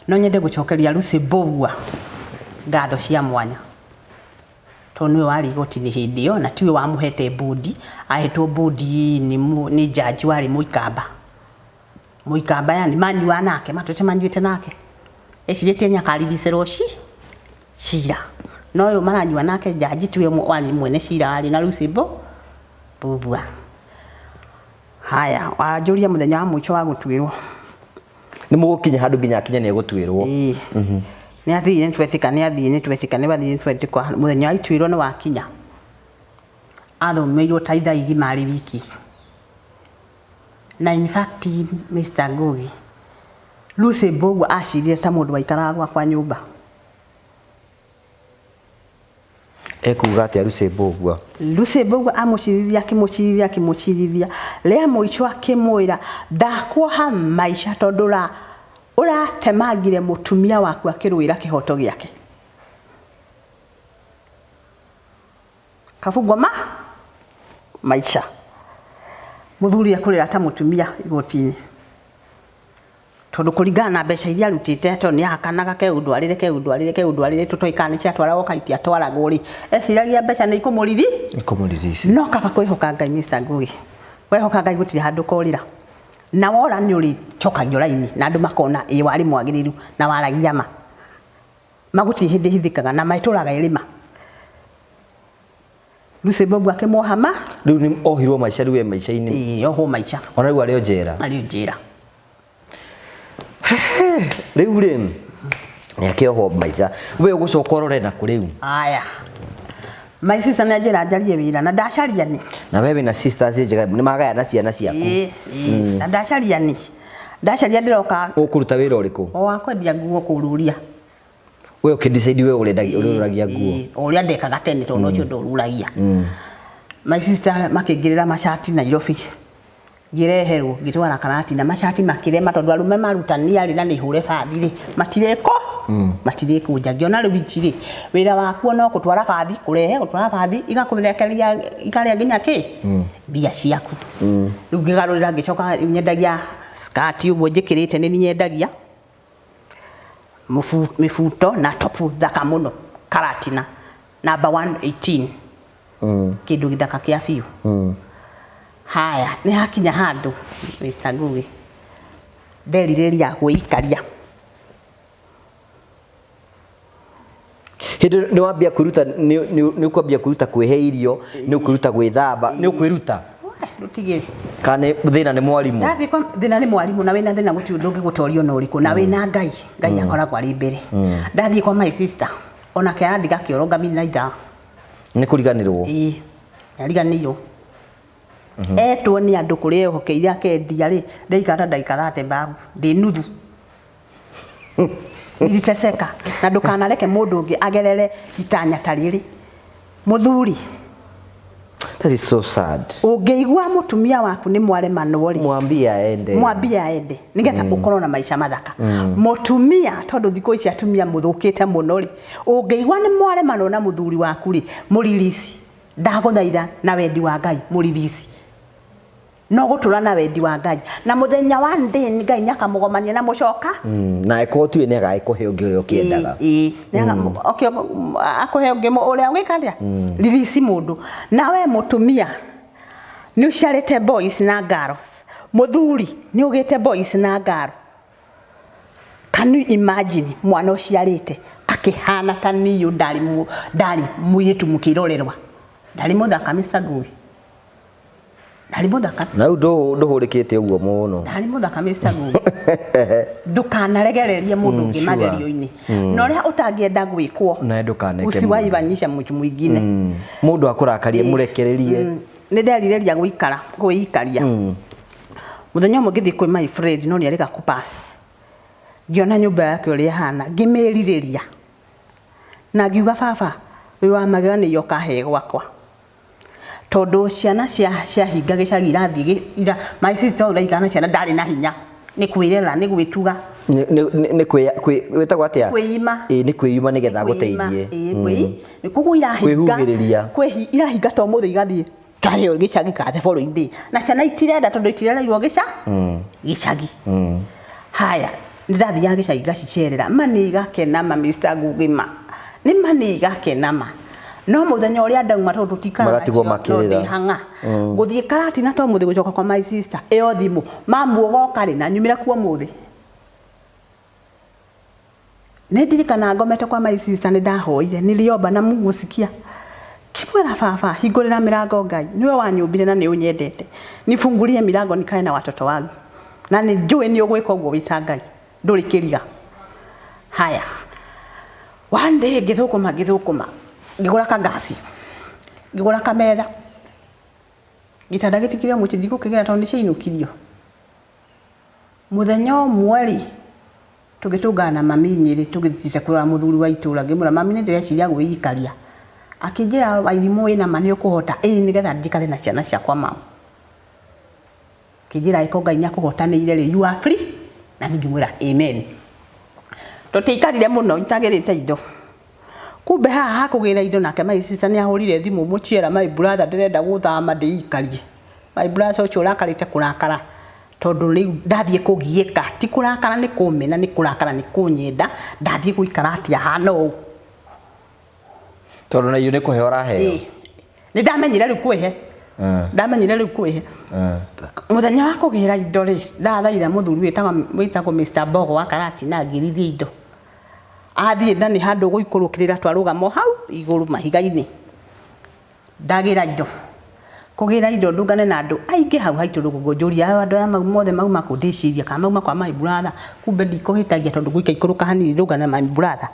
No nyende gũcokeria Lucy Mbũgua ngatho cia mwanya. Tondũ nĩwe warĩ igoti-inĩ hĩndĩ ĩyo na tiwe wamũhete bond, ahetwo bond nĩ judge warĩ Mũikamba. Mũikamba yani manyuaga nake, matũĩte manyuĩte nake. Ecirĩtie nĩ akariricĩrwo cira. No ũyũ maranyua nake judge tiwe warĩ mwene cira warĩ na Lucy Mbũgua. Haya, wanjũria mũthenya wa mũico wa gũtuĩrwo. Nĩ mũgũkinya handũ nginya akinya nĩ egũtuĩrwo? Ĩĩ. Nĩ athire nĩ twetĩka, nĩ athire nĩ twetĩka, nĩ athire nĩ twetĩka. Mũthenya wa ituĩro nĩ wakinya. Athomeirwo ta ithaa igima arĩ wiki. Na in fact Mr. Ngugi, Lucy Mbũgua acirire ta mũndũ waikaraga gwakwa nyũmba. Ekuga atĩa Lucy Mbũgua? Lucy Mbũgua amũcirithia akĩmũcirithia akĩmũcirithia. Rĩa mũico akĩmwĩra ndakuoha maica tondũ ũratemangire mũtumia waku akĩrũĩra kĩhoto gĩake. Kabungwa ma maica. Mũthuri ekũrĩra ta mũtumia igoti-inĩ. Tondũ kũringana na mbeca iria arutĩte tondũ nĩ ahakanaga ke ũndwarĩre ke ũndwarĩre ke ũndwarĩre tũtoĩ kana nĩ ciatwaragwo kana itiatwaragwo rĩ, eciragia mbeca nĩ ikũmũriri Ikũmũririci. No kaba kwĩhoka Ngai Mr. Ngugi. Wehoka Ngai gũtirĩ handũ ũkorĩra. Na wora nĩ ũrĩcokagio raini na andũ makona ĩ warĩ mwagĩrĩru na waragia ma. Ma gũtirĩ hĩndĩ ĩhithĩkaga na ma ĩtũraga ĩrĩ ma. Lucy Mbũgua akĩmuoha ma. Rĩu nĩ ohirwo maica rĩu e maica-inĩ. Ĩĩ, ohwo maica. Ona rĩu arĩ o njera. Arĩ o njera. Rĩu rĩ nĩ akĩohwo maica. We ũgũcoka ũrore nakũ rĩu? Aya. My sister nĩ anjĩra njarie wĩra na ndacaria nĩ. Na we wĩna sisters njega nĩ magayana ciana ciaku. Ĩĩ, ĩĩ. Na ndacaria nĩ. Ndacaria ndĩroka. Ũkũruta wĩra ũrĩkũ? O wa kwendia nguo kũruria. We ũkĩ-decide we ũrendagia ũrũragia nguo. Ĩĩ, o ũrĩa ndekaga tene tondũ ũcio ndũruragia. My sister makĩngĩrĩra macati Nairobi. Ngĩreherwo ngĩtwara Karatina macati makĩrema tondũ arũme marutania rĩ na nĩ hũre bathi rĩ matirĩko matirĩkũnja. Ngĩona rĩu ici rĩ wĩra wakuo no gũtwara bathi kũrehe gũtwara bathi igakũrekereria ikarĩa nginya kĩ mbia ciaku. Rĩu ngĩgarũrĩra ngĩcoka nyendagia skirt ũguo njĩkĩrĩte nĩ niĩ nyendagia mĩbuto na topu thaka mũno Karatina number 118 kĩndũ gĩthaka kĩa biũ. Haya nĩ hakinya handũ Mr. Ngugi nderirĩria gwĩikaria. Hĩndĩ nĩ wambia kwĩruta, nĩ ũkwambia kwĩruta kwĩhe irio, nĩ ũkwĩruta gwĩthamba, nĩ ũkwĩruta. Rũtigĩre. Kana thĩna nĩ mwarimũ? Ndathiĩ kwa thĩna nĩ mwarimũ, na wĩna thĩna gũtirĩ ũndũ ũngĩgũtoria ona ũrĩkũ, na wĩna Ngai, Ngai akoragwo arĩ mbere. Ndathiĩ kwa my sister, onake arandiga kĩoro ngamini na ithaa. Nĩ kũriganĩrwo. Ĩĩ, nĩariganĩirwo. Etwo nĩ andũ kũrĩa ehokeire akendia rĩ, ndaikara ndagĩka 30 babu, ndĩ nuthu. Niliteseka. Na ndũkanareke mũndũ ũngĩ agerere itanya ta rĩrĩ. Mũthuri. That is so sad. Ũngĩigua mũtumia waku nĩ mwaremanwo rĩ, mwambie aende. Mwambie aende nĩgetha ũkorwo na maica mathaka. Mũtumia, tondũ thikũ ici atumia mũthũkĩte mũno rĩ, ũngĩigua nĩ mwaremanwo na mũthuri waku rĩ, mũririsi. Ndagũthaitha na wendi wa Ngai, mũririsi. No gũtũra na wendi wa Ngai. Na mũthenya wa ndĩ Ngai nĩakamũgomania na mũcoka. Na ĩkorwo tuĩ nĩ agagĩkũhe ũngĩ ũrĩa ũkĩendaga. Ĩĩ, akũhe ũngĩ ũrĩa ũgĩka atĩa? Ririsi mũndũ. Na we mũtumia nĩ ũciarĩte boys na girls. Mũthuri nĩ ũgĩte boys na girl. Can you imagine mwana ũciarĩte akĩhana ta niũ, ndarĩ mũirĩtu mũkĩrorerwa. Ndarĩ mũthaka Mr. Ngũi. Ndarĩ mũthaka. Na rĩu ndũhũrĩkĩte ũguo mũno. Ndarĩ mũthaka Mr. Ngũi. Ndũkanaregererie mũndũ ũngĩ magerio-inĩ. Na ũrĩa ũtangĩenda gwĩkwo. Na ndũkaneke. Usiwahi fanyisha mtu mwingine. Mũndũ akũrakarie mũrekererie. Nĩ nderirĩria gũikara, kwĩikaria. Mũthenya ũmwe ngĩthiĩ kwĩ my friend, no nĩarĩga kũpass. Ngĩona nyũmba yake ũrĩa ĩhana, ngĩmĩrirĩria. Na ngiuga baba, wĩ wa magegania ũkahe gwakwa. Tondũ ciana ciahinga gĩcagi irathiĩ, my sister ũraikara na ciana ndarĩ na hinya. Nĩ kwĩrera, nĩ gwĩtuga. Nĩ wĩtagwo atĩa? Kwĩima. Ĩĩ, nĩ kwĩima nĩgetha agũteithie. Ĩĩ, koguo irahinga. Kwĩhugĩrĩria. Irahinga to mũthĩ igathiĩ tarĩo gĩcagi ka the following day. Na ciana itirenda tondũ itirereirwo gĩcagi. Haya, nĩndathiaga gĩcagi ngacicerera. Ma nĩ igakena ma Mr. Ngugi ma. Nĩ ma nĩ igakena ma. No mũthenya ũrĩa ndauma tondũ tũtikaraga Magatigwo nacio, no makĩrĩra. ndĩ hang'a. Gũthiĩ Karatina to mũthĩ gũcoka kwa my sister, ĩyo thimũ, mamu ũgoka rĩ, na nyumĩra kuo mũthĩ. Nĩ ndirikanaga ngomete kwa my sister, nĩ ndahoire, niliomba na Mungu sikia. Kimwĩra baba, hingũrĩra mĩrango Ngai, nĩwe wanyũmbire na nĩ ũnyendete. Nifungulie milango nikae na watoto wangu. Na nĩ njũĩ nĩ ũgwĩka ũguo wĩ ta Ngai, ndũrĩ kĩriga. Haya. One day ngĩthũkũma, ngĩthũkũma, ngĩgũra kangasi, ngĩgũra kametha. Gĩtanda gĩtikĩrĩ o mũciĩ, ndigũkĩgĩra tondũ nĩciainũkirio. Mũthenya ũmwe rĩ, tũgĩtũngana na mami Nyĩrĩ tũgĩthiĩte kũrora mũthuri wa itũũra, ngĩmwĩra mami nĩ ndĩreciria gwĩikaria. Akĩnjĩra Wairimũ wĩna ma nĩ ũkũhota? Ĩĩ nĩgetha njikare na ciana ciakwa mamu. Akĩnjĩra angĩkorwo Ngai nĩ akũhotanĩire rĩ, you are free. Na niĩ ngĩmwĩra amen. Tũtiaikarire mũno itagĩrĩte indo. Kumbe haha hakũgĩra indo nake my sister nĩ ahũrire thimũ mũciera my brother ndĩrenda gũthama ndĩikarie. My brother ũcio ũrakarĩte kũrakara tondũ rĩu ndathiĩ kũgiĩka, ti kũrakara nĩ kũmena, nĩ kũrakara nĩ kũnyenda, ndathiĩ gũikara atĩa hana ũũ. Tondũ na irio nĩ kũheo ũraheo. Ĩĩ. Nĩ ndamenyire rĩu kwĩhe. Ndamenyire rĩu kwĩhe. Mũthenya wa kũgĩra indo rĩ, ndathaitha mũthuri wĩtagwo Mr. Mbogo wa Karatina angĩrithie indo. Athiĩ na nĩ handũ gũikũrũkĩrĩra twarũgama o hau igũrũ mahiga-inĩ. Ndagĩra indo. Kũgĩra indo ndũngane na andũ aingĩ hau haitũ rũgongo njũria andũ aya mothe mauma kũ, ndĩcirie kana mauma kwa my brother, kumbe ndikũhĩtagia tondũ gũika ikũrũka hanini ndũngane na my brother.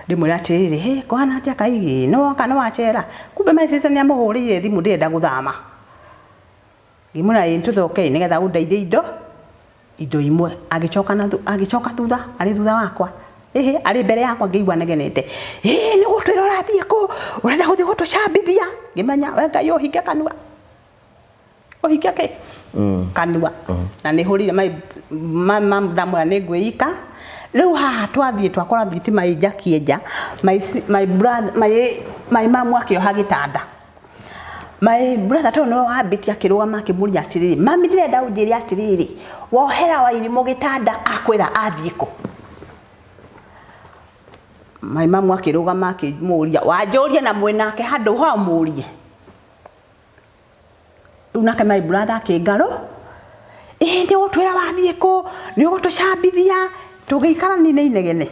Ndĩmwĩre atĩrĩrĩ, hĩ kũhana atĩa kaigĩ, nĩ woka nĩ wacera? Kumbe my sister nĩ amũhũrĩire thimũ ndĩrenda gũthama. Ngĩmwĩra ĩĩ tũcoke nĩgetha ũndeithie indo imwe. Agĩcoka na agĩcoka thutha, arĩ thutha wakwa. Ĩhĩ, arĩ mbere yakwa ngĩigua negenete. Ĩĩ nĩ gũtwĩra ũrathiĩ kũ? Ũrenda gũthiĩ gũtũcambithia? Ngĩmenya we Ngai ũhinge kanua. Ũhinge kĩ? Kanua. Na nĩ hũrire my ndamwĩra nĩ ngwĩika. Rĩu haha twathiĩ twakora thitima ĩ njakie nja. My brother, my mom akĩoha gĩtanda. My brother tondũ nĩwe wambĩtie akĩrũgama akĩmũria atĩrĩrĩ, mami ndĩrenda ũnjĩre atĩrĩrĩ, wohera Wairimũ gĩtanda akwĩra athiĩ kũ? My mom akĩrũgama akĩmũria, wanjũria na mwĩnake handũ ho mũrie. Rĩu nake my brother akĩngarũ, ĩĩ nĩ ũgũtwĩra wathiĩ kũ, nĩ ũgũtũcambithia, tũgĩikara nĩ inegene.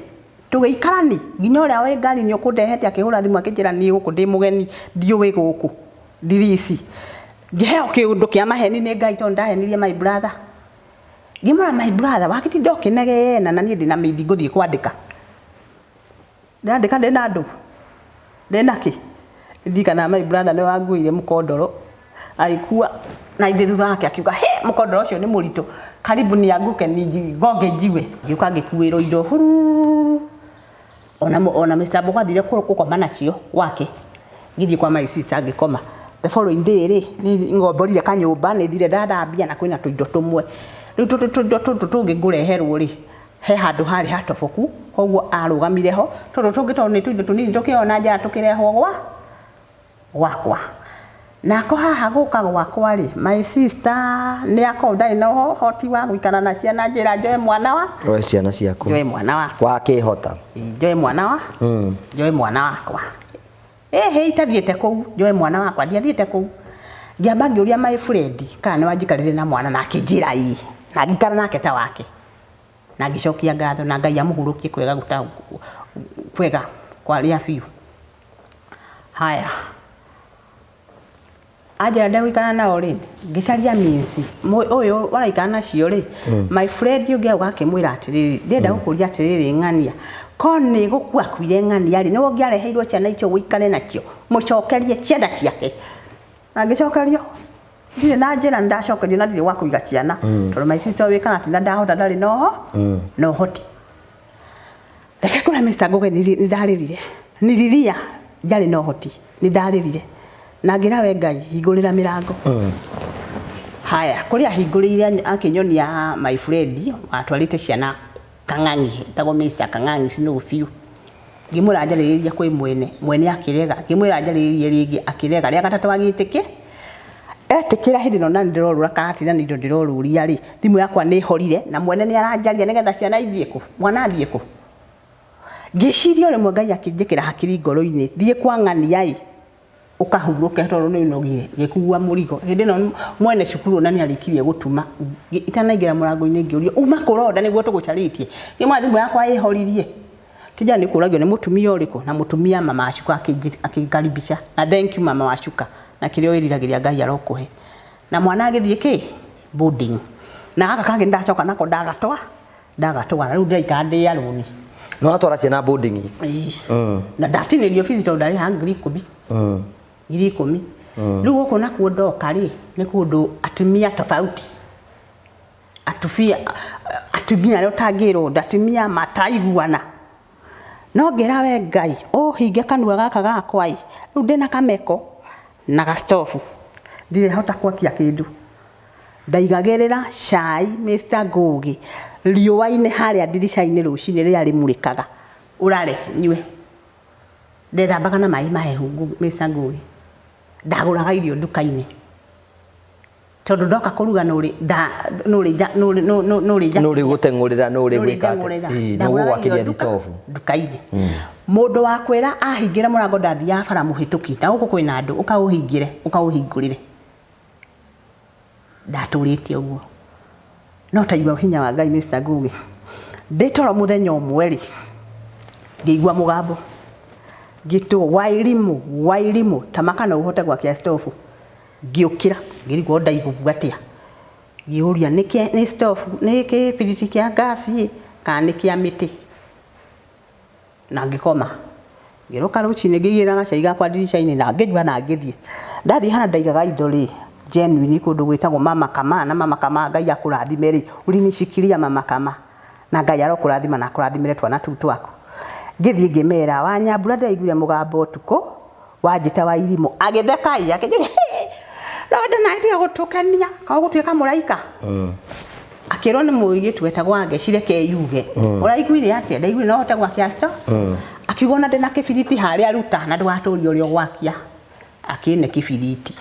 Tũgĩikarani nginya ũrĩa wĩ ngari nĩ ũkũndehete akĩhũra thimũ akĩnjĩra niĩ gũkũ ndĩ mũgeni, ndiũĩ gũkũ ndirici. Ngĩheo kĩũndũ kĩa maheni nĩ Ngai tondũ ndahenirie my brother. Ngĩmwĩra my brother wakitinda ũkĩnegena na niĩ ndĩna mĩithi ngũthiĩ kwandĩka. Ndĩrandĩka ndĩna andũ? Ndĩna kĩ? Ndirikanaga my brother nĩwe wanguĩire mũkondoro agĩkua na ndĩ thutha wake akiuga he mũkondoro ũcio nĩ mũritũ karibu nianguke nigonge njiwe. Ngĩũka ngĩkuĩrwo indo hururu ona, ona Mr. Mbogo athire gũkoma nacio gwake ngĩthiĩ kwa my sister ngĩkoma. The following day rĩ nĩ ngomborire kanyũmba nĩ thire ndathambia na kwĩna tũindo tũmwe. Rĩu tũindo tũtũ tũngĩ ngũreherwo rĩ he handũ harĩ hatoboku koguo arũgamire ho tũtũ tũngĩ tondũ nĩ tũindo tũnini tũkĩoywo na njara tũkĩrehwo gwa gwakwa. Nako haha gũka gwakwa rĩ my sister nĩ akorwo ndarĩ na ũhoti wa gũikara na ciana njĩra njoe mwana wa Oe ciana ciaku. Njoe mwana wakwa. Wakĩhota. Njoe mwana wa njoe mwana wakwa. Ĩhĩ itathiĩte kũu njoe mwana wakwa ndiathiĩte kũu. Ngĩamba ngĩũria my friend kana nĩ wanjikarĩre na mwana na akĩnjĩra ĩĩ na ngĩikara nake ta wake. Na ngĩcokia ngatho na Ngai amũhurũkie kwega kwega kwarĩa biũ. Haya anjĩra ndegũikara nao rĩ ngĩcaria means ũyũ ũraikara nacio rĩ my friend ũngĩ auga akĩmwĩra atĩrĩrĩ ndĩrenda gũkũria atĩrĩrĩ ng'ania ko nĩ gũkua akuire ng'ania rĩ nĩwe ũngĩareheirwo ciana icio ũikare nacio mũcokerie ciana ciake. Na ngĩcokerio ndirĩ na njĩra nĩndacokerio na ndirĩ gwa kũiga ciana tondũ my sister wĩ karatina ndahota ndarĩ na ũho na ũhoti. Reke ngwĩre Mr. Ngugi nĩndarĩrire nililia njarĩ na ũhoti nĩndarĩrire na ngĩra we Ngai hingũrĩra mĩrango. Haya kũrĩa ahingũrĩire akĩnyonia my friend watwarĩte ciana Kang'ang'i etagwo Mr. Kang'ang'i Snow biũ. Ngĩmwĩra njarĩrĩrie kwĩ mwene mwene akĩrega ngĩmwĩra njarĩrĩrie rĩngĩ akĩrega rĩa gatatũ agĩtĩkĩ etĩkĩra hĩndĩ ĩno nani ndĩrorũra karatina nĩ indo ndĩrorũria rĩ thimũ yakwa nĩ ĩhorire na mwene nĩ aranjaria nĩgetha ciana ithiĩ kũ mwana athiĩ kũ. Ngĩciria o rĩmwe Ngai akĩnjĩkĩra hakiri ngoro-inĩ thiĩ kwa ng'ania ĩ ũkahurũke tondũ nĩ ũnogire ngĩkua mũrigo. Hĩndĩ ĩno mwene cukuru ona nĩ arĩkirie gũtuma itanaingĩra mũrango-inĩ ngĩũrio uma kũronda nĩguo tũgũcarĩtie. Ngĩmwĩra thimũ yakwa ĩhoririe. Kijana nĩ kũragio nĩ mũtumia ũrĩkũ na mũtumia mama Wacuka akĩngaribisha na thank you mama Wacuka na kĩrĩa wĩriragĩria Ngai arokũhe. Na mwana agĩthiĩ kĩ boarding na gaka kangĩ nĩndacoka nako ndagatwa ndagatwara rĩu ndĩraikara ndĩ alone. Nĩ watwara ciana boarding? Na ndatinĩrio fees tondũ ndarĩhaga 10,000. 10,000. Rĩu gũkũ nakuo ndoka rĩ nĩ kũndũ atumia tofauti. Atumia atumia arĩa ũtangĩrwo ũndũ atumia mataiguana. No ngĩra we Ngai ũhinge kanua gaka gakwa ĩ rĩu ndĩna kameko na gastofu ndirĩhota gwakia kĩndũ. Ndaigagĩrĩra cai Mr. Ngugi riũa-inĩ harĩa ndirica-inĩ rũcinĩ rĩrĩa rĩmũrĩkaga ũrare nyue. Ndethambaga na maĩ mahehu Mr. Ngugi. Ndagũraga irio nduka-inĩ tondũ ndoka kũruga nũrĩ nũrĩ Nũrĩ gũteng'ũrĩra nũrĩ gwĩka atĩa? Nĩ ũgũgwakĩria thitobu. Nduka-inĩ. Mũndũ wa kwĩra ahingĩra mũrango ndathiaga bara mũhĩtũki na gũkũ kwĩna andũ ũkaũhingĩre ũkaũhingũrĩre. Ndatũrĩte ũguo. No taigua hinya wa Ngai Mr. Ngugi. Ndĩ toro mũthenya ũmwe rĩ ngĩigua mũgambo ngĩtwo Wairimũ Wairimũ ta maka no ũhote gwakia stobu. Ngĩũkĩra ngĩrigwo ndaigua atĩa. Ngĩũria nĩ stobu nĩ kĩbiriti kĩa ngasi ĩ kana nĩ kĩa mĩtĩ. Na ngĩkoma. Ngĩroka rũcinĩ ngĩigĩrĩra gacai gakwa ndirica-inĩ na ngĩnyua na ngĩthiĩ. Ndathiĩ harĩa ndaigaga indo rĩ genuine kũndũ gwĩtagwo Mama Kama na Mama Kama Ngai akũrathime rĩ ulinishikilia Mama Kama na Ngai arokũrathima na akũrathimĩre twana tũu twaku. Ngĩthiĩ ngĩmera Wanyambura ndĩraiguire mũgambo ũtukũ wanjĩta Wairimũ agĩtheka ĩ akĩnjĩra Ronda nawe tiga gũtũkenia kaga gũtuĩka mũraika. Akĩrwo nĩ mũirĩtu wetagwo Wangeci reke yuge. Ũraiguire atĩa? Ndaiguire no hote gwakia sto. Akiuga ona ndĩna kĩbiriti harĩa ruta na ndũgatũrie ũrĩa ũgwakia. Akĩne kĩbiriti.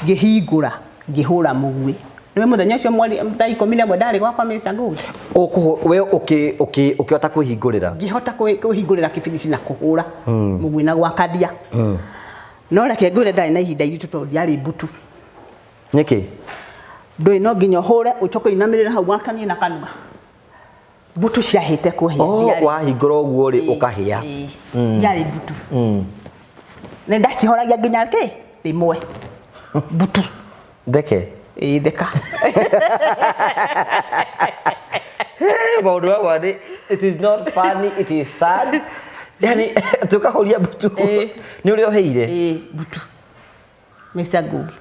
Ngĩhingũra ngĩhũra mũguĩ. Nĩwe mũthenya ũcio mweri thaa 11 ndarĩ gwakwa Mr. Ngugi. We ũkĩhota kwĩhingũrĩra? Ngĩhota kwĩhingũrĩra kĩbiriti na kũhũra mũguĩ na gwakadia. No reke ngwĩre ndarĩ na ihinda iritũ tondũ ndiarĩ mbutu. Nĩkĩ? Ndũĩ no nginya ũhũre ũcoke ũinamĩrĩre hau wakanie na kanua. Mbutu ciahĩte kũhĩa. Oh, wahingũra ũguo rĩ, ũkahĩa. Ndiarĩ mbutu. Nĩ ndacihoragia nginya kĩ rĩmwe mbutu. Theke. Ĩĩ, theka. Maũndũ mamwe nĩ, it is not funny, it is sad. Yani tũkahuria mbutu. Nĩ ũrĩa ũhĩire. Ĩĩ, mbutu. Mr. Ngugi,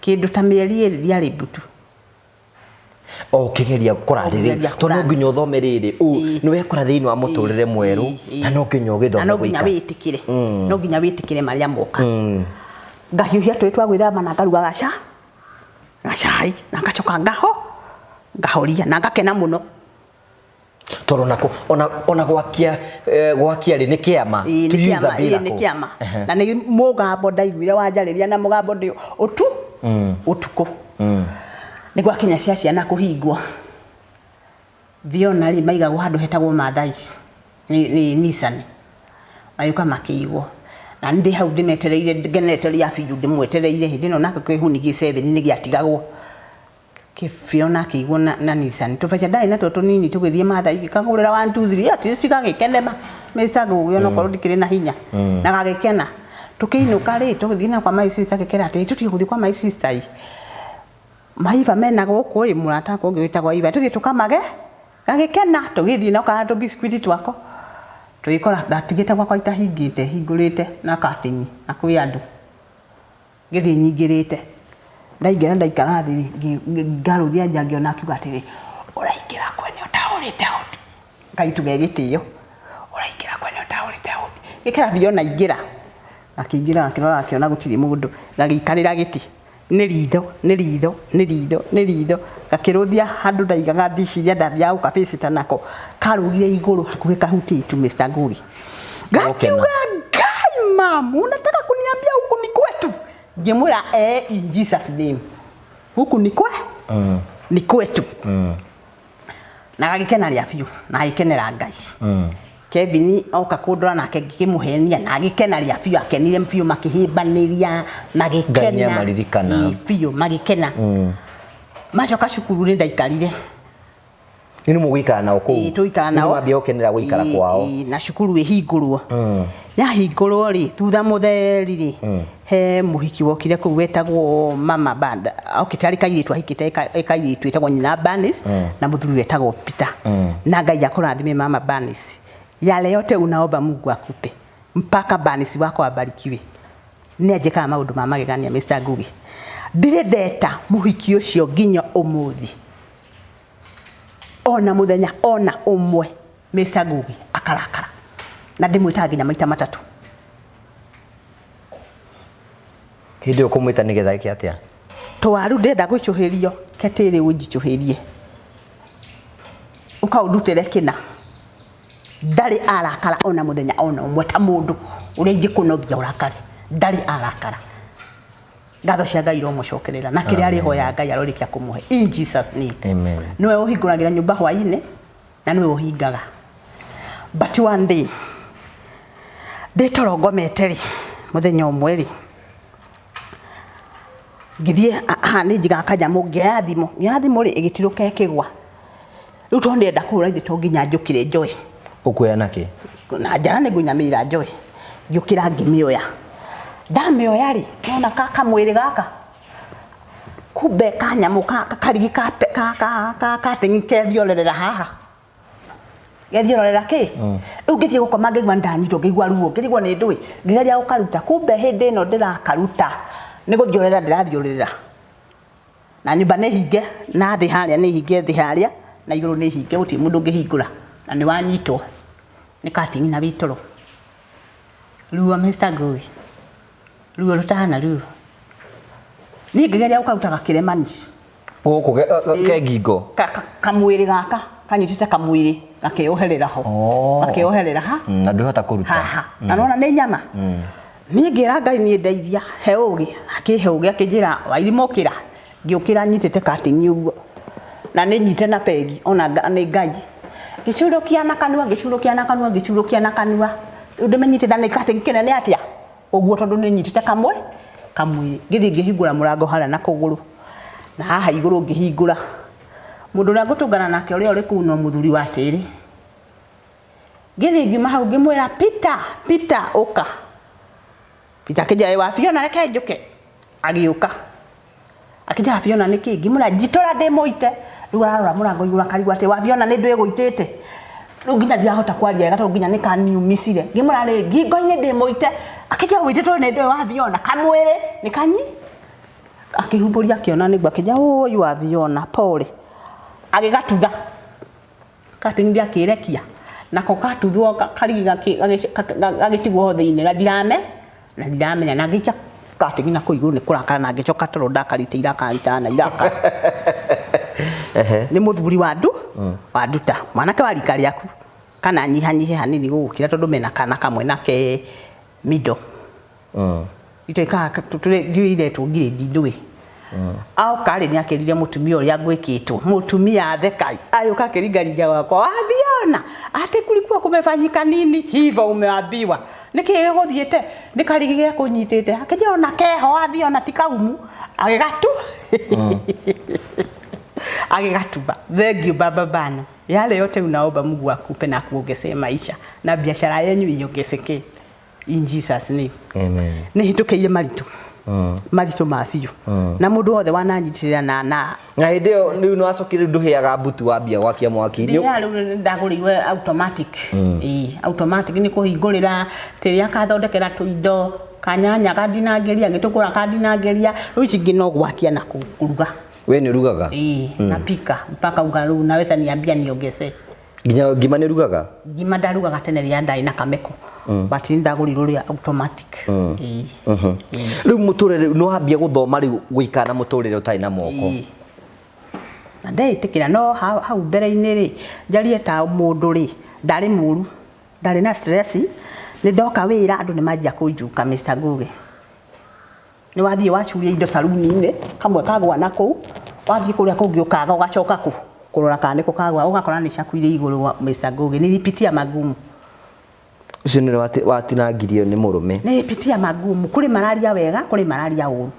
kĩndũ ta mĩeri 2 ndiarĩ mbutu. O ũkĩgeria kũrarĩrĩ, Ũkĩgeria tondũ no kũrarĩ. nginya ũthome rĩrĩ, nĩ wekora thĩinĩ wa mũtũrĩre mwerũ, na no nginya ũgĩthome Na no nginya gũikara. wĩtĩkĩre. No nginya wĩtĩkĩre marĩa moka. Ngahiũhia tũĩ twa gwĩthamba na ngaruga gacai na ngacoka ngahoria na ngakena mũno. Tondũ nako ona gwakia, gwakia rĩ nĩ kĩama. Ĩĩ, To nĩ use a kĩama, ĩĩ, nĩ miracle. kĩama. Na nĩ mũgambo ndaiguire wanjarĩria na mũgambo ndĩ ũtukũ. Nĩ gwakinya cia ciana kũhingwo. Viona rĩ maigagwo handũ hetagwo Maathai nĩ Nissan. Magĩũka makĩigwo. Na ndĩ hau ndĩmetereire ngenete rĩa biũ ndĩmwetereire hĩndĩ ĩno nake kĩhuni gĩ 7 nĩ gĩatigagwo. Fiona akĩigwo na Nissan. Tũbeca ndarĩ natuo tũnini tũgĩthiĩ Maathai ngĩkagũrĩra 1 2 3 at least gagĩkenema. Mr. Ngugi onokorwo ndikĩrĩ na hinya. Na gagĩkena. Tũkĩinũka rĩ tũgĩthiĩ na kwa my sister akĩkera atĩ tũtige gũthiĩ kwa my sister ĩ. Maiba mena gũkũ ĩ, mũrata wakwa ũngĩ wĩtagwo Iva, tũthiĩ tũkamage. Gagĩkena tũgĩthiĩ na kana tũbiscuit twako. Tũgĩkora ndatigĩte gwakwa itahingĩte, hingũrĩte na curtain na kwĩ andũ. Ngĩthiĩ nyingĩrĩte. Ndaingĩra ndaikara thĩ ngarũthia nja ngĩona akiuga atĩrĩ, ũraingĩra kwene ũtahũrĩte hodi. Ngai tuge gĩtĩo. Ũraingĩra kwene ũtahũrĩte hodi. Gĩkĩra Fiona ingĩra. Akĩingĩra akĩrora akĩona gũtirĩ mũndũ. Gagĩikarĩra gĩtĩ. Nĩ ritho, nĩ ritho, nĩ ritho, nĩ ritho. Gakĩrũthia handũ ndaigaga ndici iria ndathiaga gũkabĩcĩta nako. Karũgire igũrũ hakuhĩ kahutĩte Mr. Ngugi. Gakiuga, Ngai mamu, unataka kuniambia huku ni kwetu? Ngĩmwĩra, in Jesus name. Huku ni kwe? Ni kwetu. Na gagĩkena rĩa biũ, na agĩkenera Ngai. Kevin oka kũndora nake ngĩkĩmũhenia na agĩkena rĩa biũ, akenire biũ makĩhĩmbanĩria, magĩkena. Ngai nĩamaririkana. Ĩĩ, biũ magĩkena. Macoka cukuru nĩ ndaikarire. Nĩ mũgũikara nao kũu? Ĩĩ, tũikara nao. Nĩ mwambia gũkenera gũikara Ĩĩ, kwao. ĩĩ, na cukuru ĩhingũrwo. Yahingũrwo rĩ, thutha mũtheri rĩ, he mũhiki wokire kũu wetagwo Mama Banda. Okĩte arĩ kairĩtu, ahikĩte kairĩtu wetagwo nyina Bernice, na mũthuri wetagwo Peter. Na Ngai akũrathime Mama Bernice. Yale yote unaomba Mungu akupe. Mpaka Bernice wako abarikiwe. Nĩ anjĩkaga maũndũ ma magegania Mr. Ngugi. Ndirĩ ndeta mũhiki ũcio nginya ũmũthĩ. Ona mũthenya ona ũmwe Mr. Ngugi akarakara. Na ndĩmwĩtaga nginya maita matatũ. Hĩndĩ ĩyo kũmwĩta nĩgetha eke atĩa? Twaru ndĩrenda gũicũhĩrio, ketĩrĩ ũnjicũhĩrie. Ũkaũndutĩre kĩna. Ndarĩ arakara ona mũthenya ona ũmwe ta mũndũ ũrĩa ingĩkũnogia ũrakare. Ndarĩ arakara. Ngatho cia Ngai iromũcokerera na kĩrĩa arĩhoya Ngai arorĩkia kũmũhe. In Jesus name. Amen. Nĩwe ũhingũragĩra nyũmba hwainĩ na nĩwe ũhingaga. But one day ndĩ toro ngomete rĩ, mũthenya ũmwe rĩ, ngĩthiĩ haha nĩ njigaga kanyamũ, ngĩoya thimũ, ngĩoya thimũ rĩ, ĩgĩtirũka ĩkĩgwa. Rĩu tondũ ndĩrenda kũhũra ithe to nginya njũkĩre njoe. Ũkuoya nakĩ? Na njara nĩ ngũinamĩrĩra njoe. Ngĩũkĩra ngĩmĩoya. Ndamĩoya rĩ, nona kamwĩrĩ gaka. Kumbe kanyamũ karigi ka kethiorerera haha. Gethiorerera kĩ? Rĩu ngĩthiĩ gũkoma ngĩigua ndanyitwo, ngĩigua ruo, ngĩrigwo nĩ ndũĩ. Ngĩgeria gũkaruta, kumbe hĩndĩ ĩno ndĩrakaruta nĩ gũthiorera ndĩrathiorera. Na nyũmba nĩ hinge, na thĩ harĩa nĩ hinge, thĩ harĩa, na igũrũ nĩ hinge, gũtirĩ mũndũ ũngĩhingũra. Na nĩ wanyitwo nĩ katini na wĩ toro. Ruo Mr. Ngugi. Ruo rũtahana ruo. Niĩ ngĩgeria gũkaruta gakĩremani. Gũkũ ke ngingo? Kamwĩrĩ gaka, kanyitĩte kamwĩrĩ, gakeoherera ho. Gakeoherera ha. Na ndũhota kũruta. Haha. Na nona nĩ nyama. Niĩ ngĩra Ngai niĩ ndeithia, he ũgĩ, akĩhe ũgĩ akĩnjĩra Wairimũ ũkĩra. Ngĩũkĩra nyitĩte katini ũguo. Na nĩ nyite na pegi, ona nĩ Ngai. Ngĩcurũkia na kanua, ngĩcurũkia na kanua, ngĩcurũkia na kanua. Rĩu ndĩmĩnyitĩte na nĩ katini kĩnene atĩa? Ũguo tondũ nĩ nyitĩte kamwe, kamwĩrĩ. Ngĩthiĩ ngĩhingũra mũrango harĩa na kũgũrũ. Na haha igũrũ ngĩhingũra. Mũndũ ũrĩa ngũtũngana nake ũrĩa ũrĩ kũu no mũthuri wa tĩri. Ngĩthiĩ ngiuma hau ngĩmwĩra Peter, Peter ũka. Peter akĩnjĩra ĩ wa Fiona reke njũke. Agĩũka. Akĩnjĩra Fiona nĩkĩ? Ngĩmwĩra njitũra ndĩ mũite. Rĩu ararora mũrango igũrũ akarigwo atĩ wa Fiona nĩ ndũ ĩgũitĩte. Rĩu nginya ndirahota kwaria wega tondũ nginya nĩ kaniumicire. Ngĩmwĩra rĩ ngingo-inĩ ndĩ mũite. Akĩnjĩra ũitĩtwo nĩ ndũ wa Fiona kamwĩrĩ nĩ kanyi. Akĩhumbũria akĩona nĩguo akĩnjĩra ũi wa Fiona pole. Agĩgatutha. Katini akĩrekia nako gatuthwo karigi gagĩtigwo ho thĩinĩ na ndirame na ndiramenya na ngĩikia katini na kũu igũrũ nĩ kũrakara na ngĩcoka tondũ ndakarĩte irakara na irakara. Nĩ mũthuri wa ndu wa nduta mwanake wa rika rĩaku kana nyihanyihe hanini gũgũkĩra tondũ mena kana kamwe nake middle. Itwĩkaga ndiũĩ iretwo ngirĩndi ndũĩ. Aoka rĩ nĩ akĩrire mũtumia ũrĩa ngwĩkĩtwo mũtumia atheka agĩũka akĩringaringa gwakwa wathiona atĩ kulikuwa kumefanyika nini hivyo umeambiwa nĩkĩ gĩgũthiĩte nĩ karigi gĩa kũnyitĩte akĩnjĩra ona keho wathiona ti kaumu agĩgatu agĩgatuma. Thank you baba bana, yale yote unaomba Mungu akupe na akuongezee maisha na biashara yenyu iongezeke in Jesus name. Amen. Nĩ hĩtũkĩire maritũ maritũ ma biũ na mũndũ wothe wananyitĩrĩra na na Na hĩndĩ ĩyo rĩu nĩ wacokire rĩu ndũhĩaga mbutu wambia gwakia mwaki. Ndĩra rĩu ndagũrĩirwo automatic. Ĩĩ, automatic nĩ kũhingũrĩra tĩrĩa akathondekera tũindo kanyanya kandinangĩria gĩtũkũra kandinangĩria rĩu ici ingĩ no gwakia na kũruga. We nĩ ũrugaga? Ĩĩ, napika mpaka uga rĩu naweza niambia niongezee. Nginya ngima nĩ ũrugaga? Ngima ndarugaga tene rĩrĩa ndarĩ na kameko but nĩ ndagũrirwo rĩa automatic. Ĩĩ. Rĩu mũtũrĩre rĩu nĩ wambia gũthoma rĩu gũikara na mũtũrĩre ũtarĩ na moko. Ĩĩ. Na ndeĩtĩkĩra no hau mbere-inĩ rĩ njarie ta mũndũ rĩ ndarĩ mũru ndarĩ na stress nĩ ndoka wĩra andũ nĩ manjia kũnjuka Mr. Ngugi nĩ wathiĩ wacuria indo saruni-inĩ kamwe kagwa na kũu wathiĩ kũrĩa kũngĩ ũkaga ũgacoka kũ kũrora kana nĩkũ kagwa ũgakora nĩ caku irĩ igũrũ wa Mr. Ngugi nilipitia magumu. Ũcio nĩ watinangirio nĩ mũrũme. Nilipitia magumu kũrĩ mararia wega kũrĩ mararia ũru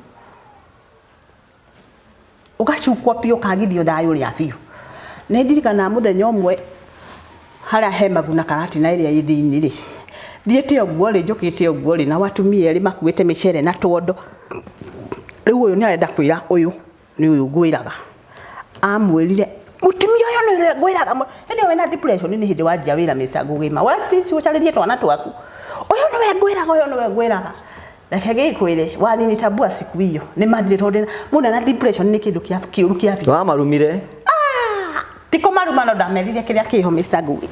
ũgacukwo biũ ũkagithio thayũ ũrĩa biũ. Nĩ ndirikanaga mũthenya ũmwe harĩa he maguna karatina ĩrĩa ĩ thĩinĩ rĩ thiĩte ũguo rĩ njũkĩte ũguo rĩ na atumia erĩ makuĩte mĩcere na twondo rĩu ũyũ nĩ arenda kwĩra ũyũ nĩ ũyũ ngwĩraga amwĩrire mũtumia ũyũ nĩ ũrĩa ngwĩraga hĩndĩ ĩyo wĩna depression nĩ hĩndĩ wanjia wĩra Mr. Ngugi ma watleast ũcarĩrie twana twaku ũyũ nĩwe ngwĩraga ũyũ nĩwe ngwĩraga reke gĩkwĩre walinitambua siku hiyo nĩ mathire tondũ mũndũ na depression nĩ kĩndũ kĩa kĩũru kĩa biũ. Wamarumire? Ti kũmaruma no ndamerire kĩrĩa kĩho Mr. Ngugi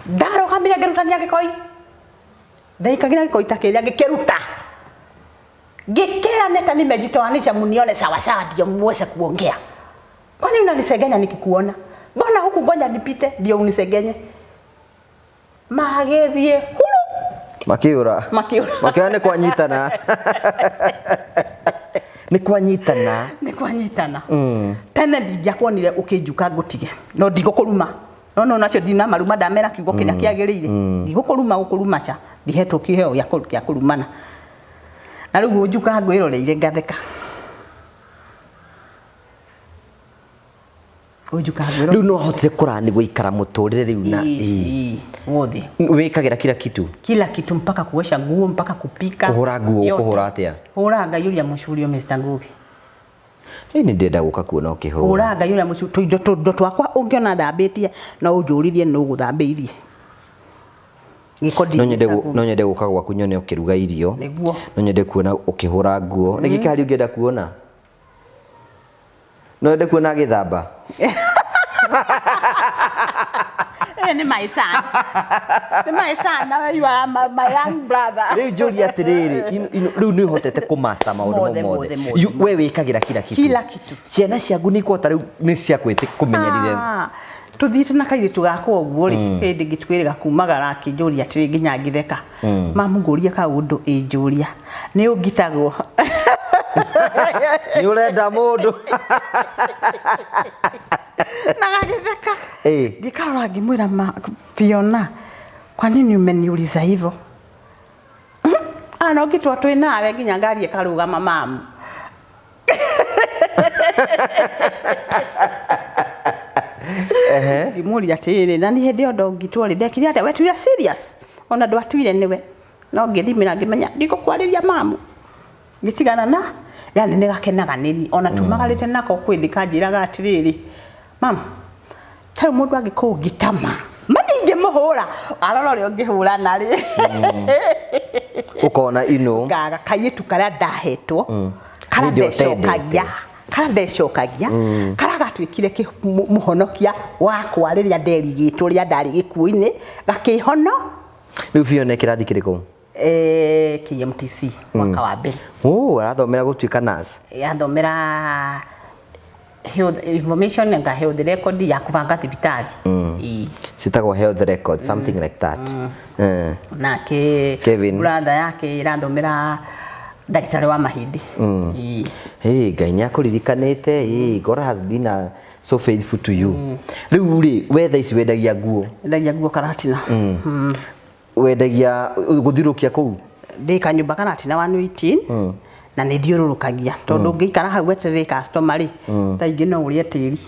ndarũgamire ngĩrutania gĩkoi ndaikagira gĩkoi ta kĩrĩa ngĩkĩruta ngĩkĩra neta nimejitoanisha munione sawa sawa ndio muweze kuongea. Kwani unanisegenya nikikuona? Mbona huku ngoja nipite ndio unisegenye? Magĩthiĩ huru Makiura. Makiura. Makiura nĩ kwanyitana. Nĩ kwanyitana. Nĩ kwanyitana. Tene ndingĩakuonire ũkĩnjuka ngũtige no ndigũkũruma no no nacio ndina maruma ndamera kiugo kĩrĩa kĩagĩrĩire ndigũkũruma gũkũruma ca ndihetwo kĩheo gĩa kũrumana na rĩu ũnjuka ngwĩroreire ngatheka ũnjuka ngwĩroreire. Rĩu no wahotire kũrani gũikara mũtũrĩre rĩu na Ĩĩ, wothe wĩkagĩra kila kitu kila kitu mpaka kuosha nguo mpaka kupika Kũhũra nguo Yote. ũkũhũra atĩa? Hũra ngaiyũria mũcurio Mr. Ngugi Ĩ nĩ ndĩrenda gũka kuona ũkĩhũra. Hũra ngaiyũria mũcurio tũindo tũindo twakwa ũngĩona thambĩtie no ũnjũririe nũ ũgũthambĩirie gĩko No nyende Mr. Ngugi. no nyende gũka gwaku nyone ũkĩruga irio. Nĩguo. No nyende kuona ũkĩhũra nguo. Nĩkĩ kĩharĩ ũngĩenda kuona? No nyende kuona agĩthamba. Nĩ my son. Nĩ my son, now you are my young brother. Rĩu njũrie atĩrĩrĩ, rĩu nĩ ũhotete kũmaster maũndũ Mothe, mothe. mothe, mothe. We wĩkagĩra kila kitu. Kila kitu. Ciana ciaku nĩ ikũhota rĩu nĩ ciakwĩtĩ kũmenyerire. Tũthiĩte na kairĩtu gakwa ũguo rĩ hĩndĩ ngĩtwĩrĩga kumagara akĩnjũria atĩrĩ nginya ngĩtheka mamu ngũrie kaũndũ ĩnjũria nĩ ũngitagwo Nĩ ũrenda mũndũ. Na gagĩtheka Ĩ. ngĩkarora ngĩmwĩra ma Fiona kwa nini umeniuliza hivyo? Ah, no ngĩtwa twĩ nawe nginya ngari ĩkarũgama mamu. Ngĩmũria atĩrĩrĩ, na niĩ hĩndĩ ĩyo ndongitwo rĩ, ndekire atĩa? We tuire serious, ona ndwatuire nĩwe. No ngĩthimĩra ngĩmenya ndigũkwarĩria mamu, ngĩtigana na yani nĩ gakenaga nĩni ona tumagarĩte nako kwĩ thĩ kanjĩraga atĩrĩrĩ, mam, tarĩu mũndũ angĩkũngitama ma ningĩmũhũra, arora ũrĩa ũngĩhũra narĩ. Ũkona ino. Ngaga kairĩtu karĩa ndahetwo, karĩa Hĩndĩ ĩyo ndecokagia, karĩa ndecokagia, karĩa gatuĩkire mũhonokia wakwa rĩrĩa nderigĩtwo, rĩrĩa ndarĩ gĩkuũ-inĩ, gakĩhono. Rĩu Fiona kĩrathi kĩrĩkũ? KMTC mwaka wa mbere. Oh, arathomera gũtuĩka nurse. Yathomera health information and health record ya kubanga thibitarĩ. Ĩĩ. Citagwo health record, something like that. Nake Kevin. Brother yake irathomera ndagĩtarĩ wa mahĩndĩ. Ĩĩ. Hey, Ngai nĩ akũririkanĩte. Hey, God has been so faithful to you. Rĩu rĩ, we thaa ici wendagia nguo? Ndendagia nguo Karatina. Wendagia gũthiũrũrũkia kũu? Ndĩ kanyũmba Karatina 118 na nĩ thiũrũrũkagia, tondũ ũngĩikara hau weterere customer rĩ, thaa ingĩ no ũrĩe tĩri,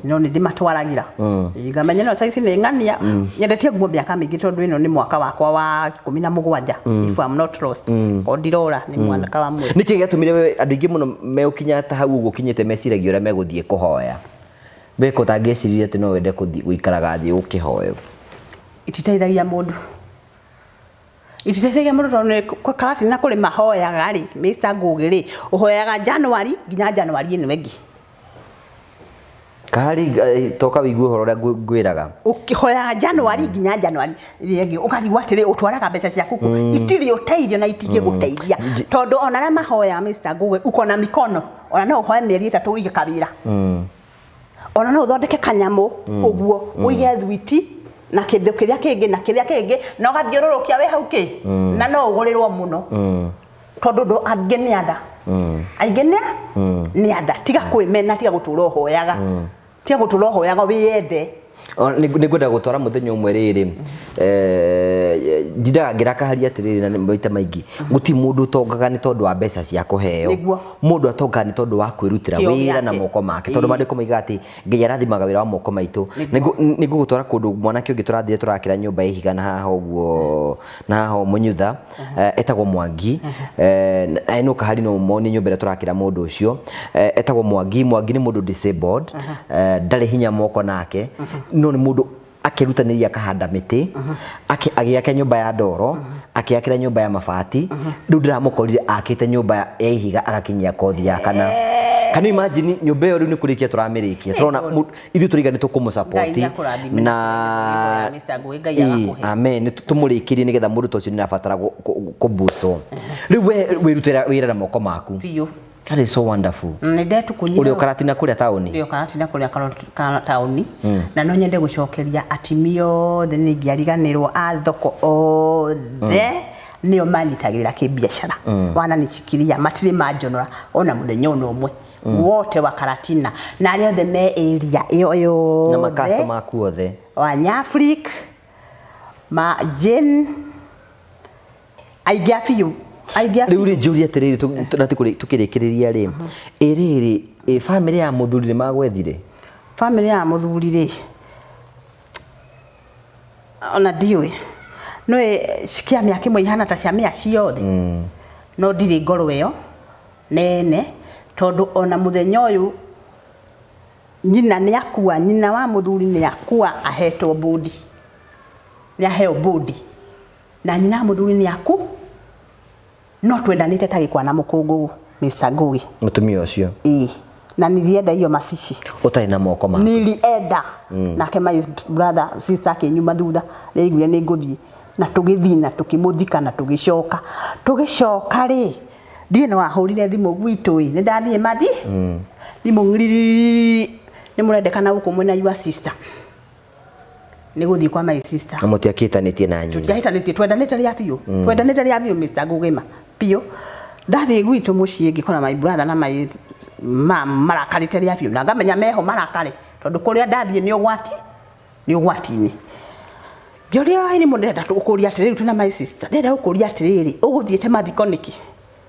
no nĩ ndĩmatwaragĩra. Ĩĩ, ngamenya no size nĩ ng'ania. Nyendetie nguo mĩaka mĩingĩ, tondũ ĩno nĩ mwaka wakwa wa 17, if I'm not lost, o ndirora nĩ mwaka wa mweri. Nĩkĩ gĩatũmire we, andũ aingĩ mũno megũkinya ta hau ũguo ũkinyĩte meciragia ũrĩa megũthiĩ kũhoya, we ko ũtangĩecirie atĩ no wende gũthiĩ gũikaraga thĩ ũkĩhoywo? Ititeithagia mũndũ, ititeithagia mũndũ, tondũ nĩ Karatina kũrĩ mahoyaga rĩ, Mr. Ngugi rĩ, ũhoyaga January nginya January ĩno ĩngĩ. Kahari toka wĩigue ũhoro ũrĩa ngwĩraga. Ũkĩhoyaga January nginya January ĩrĩa ĩngĩ, ũkarigwo atĩrĩ, ũtwaraga mbeca ciaku kũ? Itirĩ ũteithio na itingĩgũteithia, tondũ ona arĩa mahoyaga, Mr. Ngugi, uko na mikono, ona no ũhoe mĩeri 3 ũige kawĩra, ona no ũthondeke kanyamũ ũguo ũige thwiti na kĩndũ kĩrĩa kĩngĩ na kĩrĩa kĩngĩ, na ũgathiũrũrũkia wĩ hau kĩ, na no ũgũrĩrwo mũno, tondũ ndũ angĩ nĩ atha, aingĩ nĩ atha. Tiga kwĩmena, tiga gũtũra ũhoyaga, tiga gũtũra ũhoyaga, wĩyende. Nĩ ngwenda gũtwara mũthenya ũmwe rĩrĩ, ndindaga ngĩrakaharia atĩrĩrĩ, na maita maingĩ gũtirĩ mũndũ ũtongaga nĩ tondũ wa mbeca cia kũheo. Mũndũ atongaga nĩ tondũ wa kwĩrutĩra Kĩo wĩra na gĩake. moko make, tondũ maandĩko moigaga atĩ Ngai arathimaga wĩra wa moko maitũ. Nĩ ngũgũtwara kũndũ mwanake ũngĩ tũrathire tũrakĩra nyũmba ya ihiga na haha ũguo, na haha Mũnyutha, etagwo Mwangi. Na no kahari no mone nyũmba ĩrĩa tũrakĩra mũndũ ũcio. Etagwo Mwangi. Mwangi nĩ mũndũ disabled, ndarĩ hinya moko nake, no nĩ mũndũ akĩrutanĩria akahanda mĩtĩ, agĩaka nyũmba ya ndoro, akĩakĩra nyũmba ya mabati. Rĩu ndĩramũkorire akĩte nyũmba ya ihiga agakinyia kothi ya kana. Can you imagine nyũmba ĩyo rĩu nĩ kũrĩkia tũramĩrĩkia, tũrona ithuĩ tũraiga nĩ tũkũmũsupport. Ngai nĩakũrathime na Mr. Ngugi, Ngai Ĩĩ, agakũhe. Amen. Nĩ tũmũrĩkĩrie nĩgetha mũndũ ta ũcio nĩ arabatara kũboostwo. Rĩu we wĩrutĩra wĩra na moko maku. Biũ. That is so wonderful. Nĩ ndetukunyire. Ũrĩ ũkaratina kũrĩa taũni? Ndĩ Karatina kũrĩa taũni, na no nyende gũcokeria atimia othe, nĩ ingĩariganĩrwo a thoko othe, nĩo manyitagĩrĩra kĩbiacara, wananichikiria, matirĩ manjonora ona mũthenya ona ũmwe, wote wa Karatina na arĩa othe me area ĩyo Na yothe. makastoma aku othe. Wa Nyafrik ma Jane, aingĩ a biũ, aingĩ a Rĩu biũ. rĩ, njũrie atĩrĩrĩ, na tũkĩrĩkĩrĩria rĩ, ĩ rĩrĩ, ĩ bamĩrĩ ya mũthuri nĩ magwethire? Bamĩrĩ ya mũthuri rĩ, ona ndiũĩ, nĩ kĩamĩa kĩmwe ihana ta ciamĩa ciothe, no ndirĩ ngoro ĩyo nene, tondũ ona mũthenya ũyũ nyina nĩ akua, nyina wa mũthuri nĩ akua, ahetwo bũndi, nĩ aheo bũndi na nyina wa mũthuri nĩ aku, no twendanĩte ta gĩkwa na mũkũngũgũ, Mr. Ngugi. Mũtumia ũcio? Ĩĩ, na nilienda hiyo macici. Ũtarĩ na moko maku. Nilienda nake my brother sister akĩnyuma thutha, nĩaiguire nĩ ngũthiĩ, na tũgĩthiĩ na tũkĩmũthika na tũgĩcoka. Tũgĩcoka rĩ, ndiĩ no ahũrire thimũ gwitũ ĩ, nĩ ndathiĩ mathi thimũ ng'iriri, nĩ mũrendekana gũkũ mwĩna your sister, nĩ gũthiĩ kwa my sister. Na mũtiakĩtanĩtie na nyina? Tũtiahĩtanĩtie, twendanĩte rĩa biũ, twendanĩte rĩa biũ, Mr. Ngũgĩma, biũ. Ndathiĩ gwitũ mũciĩ ngĩkora my brother na my mam marakarĩte rĩa biũ, na ngamenya meho marakare tondũ kũrĩa ndathiĩ nĩ ũgwati, nĩ ũgwati-inĩ. Ngĩũria, "Ĩrĩ mũndũ ndĩrenda gũkũria atĩrĩrĩ, twĩna my sister, ndĩrenda gũkũria atĩrĩrĩ, ũgũthiĩte mathiko nĩkĩ?"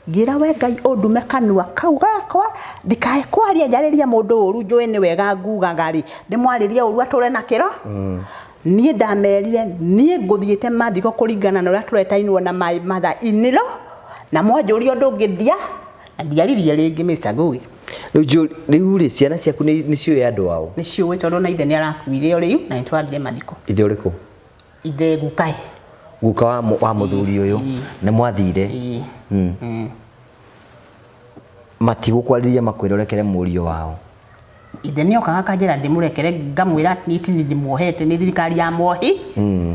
Ngĩra we Ngai ũndume kanua kau gakwa ndikae kwaria njarĩrie mũndũ ũru, njũĩ nĩ wega ngugaga rĩ, ndĩmwarĩrie ũru atũre na kĩro. Niĩ ndamerire niĩ ngũthiĩte mathiko kũringana na ũrĩa tũretainwo na my mother in law, na mwanjũria ũndũ ũngĩ ndia na ndiaririe rĩngĩ Mr. Ngugi. Rĩu rĩ, ciana ciaku nĩ ciũĩ andũ ao? Nĩ ciũĩ, tondũ na ithe nĩ arakuire o rĩu na nĩ twathire mathiko. Ithe ũrĩkũ? Ithe gukae. Guka wa mũthuri ũyũ nĩ mwathire? Ĩĩ. Matigũkwarĩria makwĩra ũrekere mũriũ wao? Ithe nĩ okaga akanjĩra ndĩmũrekere, ngamwĩra niĩ ti niĩ ndĩmuohete, nĩ thirikari ya muohi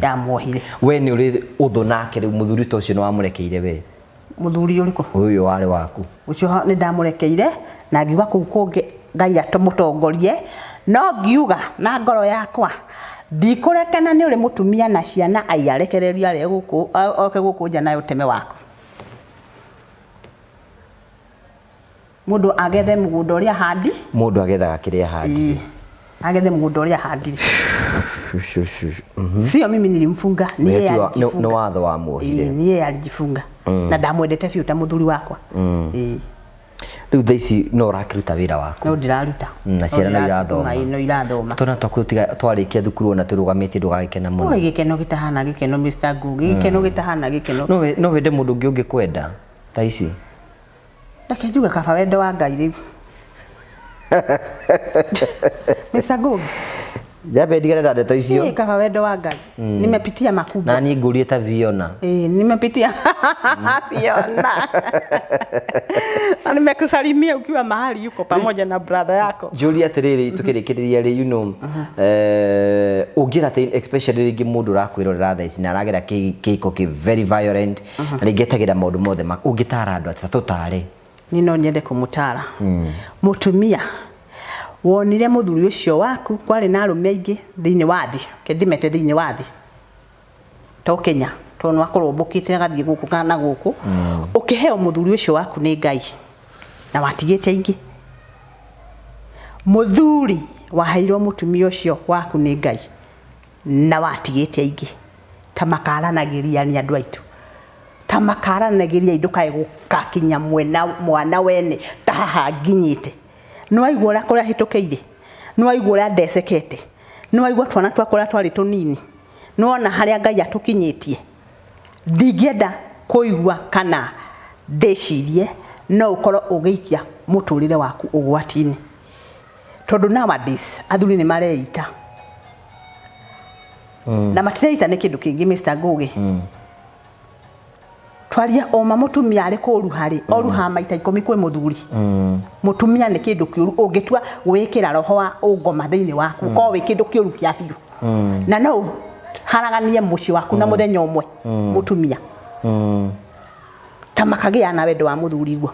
yamuohire. We nĩ ũrĩ ũthũ nake rĩu mũthuri ta ũcio nĩ wamũrekeire we? Mũthuri ũrĩkũ? Ũyũ warĩ waku. Ũcio nĩ ndamũrekeire na ngiuga kũu kũngĩ Ngai atũmũtongorie, no ngiuga na ngoro yakwa ndikũrekana nĩ ũrĩ mũtumia na ciana ai arekererio arĩa gũkũ oke gũkũ nja nayo ũteme waku. Mũndũ agethe mũgũnda ũrĩa ahandi. Mũndũ agethaga kĩrĩa ahandire. Ĩĩ, agethe mũgũnda ũrĩa ahandire. Sio mimi nilimfunga, ni yeye alijifunga. Nĩ watho wa muohire. Ĩĩ, ni yeye alijifunga. Na ndamwendete biũ ta mũthuri wakwa. Ĩĩ. Rĩu thaa ici no ũrakĩruta wĩra waku? No ndĩraruta. Na ciana no irathoma. No irathoma. Twana twaku twarĩkia thukuru ona tũrũgamĩtie ndũgagĩkena mũno. Oi, gĩkeno gĩtahana gĩkeno Mr. Ngugi, gĩkeno gĩtahana gĩkeno. No wende mũndũ ũngĩ ũngĩkwenda thaa ici? Reke njuge kaba wendo wa Ngai rĩu. Mr. Ngugi. Jambe ndigane na ndeto icio. Ĩĩ, kaba wendo wa Ngai. Nimepitia makubwa. Na niĩ ngũrie ta Fiona. Ĩĩ, nimepitia Fiona. Na nimekusalimia ukiwa mahali yuko pamoja na brother yako. Njũrie atĩrĩrĩ, tũkĩrĩkĩrĩria rĩ, you know, ũngĩra atĩ especially rĩngĩ mũndũ ũrakwĩrorera thaa ici na aragera kĩhiko kĩ very violent, na rĩngĩ etagĩra maũndũ mothe ũngĩtara andũ atĩa? Tũtare. Niĩ no nyende kũmũtara. Mũtumia wonire mũthuri ũcio waku kwarĩ na arũme aingĩ thĩinĩ wa thĩ, reke ndĩmete thĩinĩ wa thĩ, to Kenya, tondũ nĩ wakorwo ũmbũkĩte agathiĩ gũkũ kana gũkũ, ũkĩheo mũthuri ũcio waku nĩ Ngai na watigĩte aingĩ. Mũthuri waheirwo mũtumia ũcio waku nĩ Ngai na watigĩte aingĩ, ta makaranagĩria nĩ andũ aitũ, ta makaranagĩria ndũkae gũkakinya mwana wene ta haha nginyĩte. Nĩ waigua ũrĩa kũrĩa hĩtũkĩire, nĩ waigua ũrĩa ndecekete, nĩ waigua twana twakwa ũrĩa twarĩ tũnini, nĩ wona harĩa Ngai atũkinyĩtie. Ndingĩenda kũigua kana ndĩcirie no ũkorwo ũgĩikia mũtũrĩre waku ũgwati-inĩ, tondũ nowadays athuri nĩ mareita. Na matireita nĩ kĩndũ kĩngĩ Mr. Ngugi. Twaria oma mũtumia arĩ kũruha rĩ, oruha maita 10 kwĩ mũthuri. Mũtumia nĩ kĩndũ kĩũru ũngĩtua gwĩkĩra roho wa ũngoma thĩinĩ waku, ũkorwo wĩ kĩndũ kĩũru kĩa biũ. Na no haraganie mũciĩ waku na mũthenya ũmwe, mũtumia. Ta makagĩa na wendo wa mũthuri guo.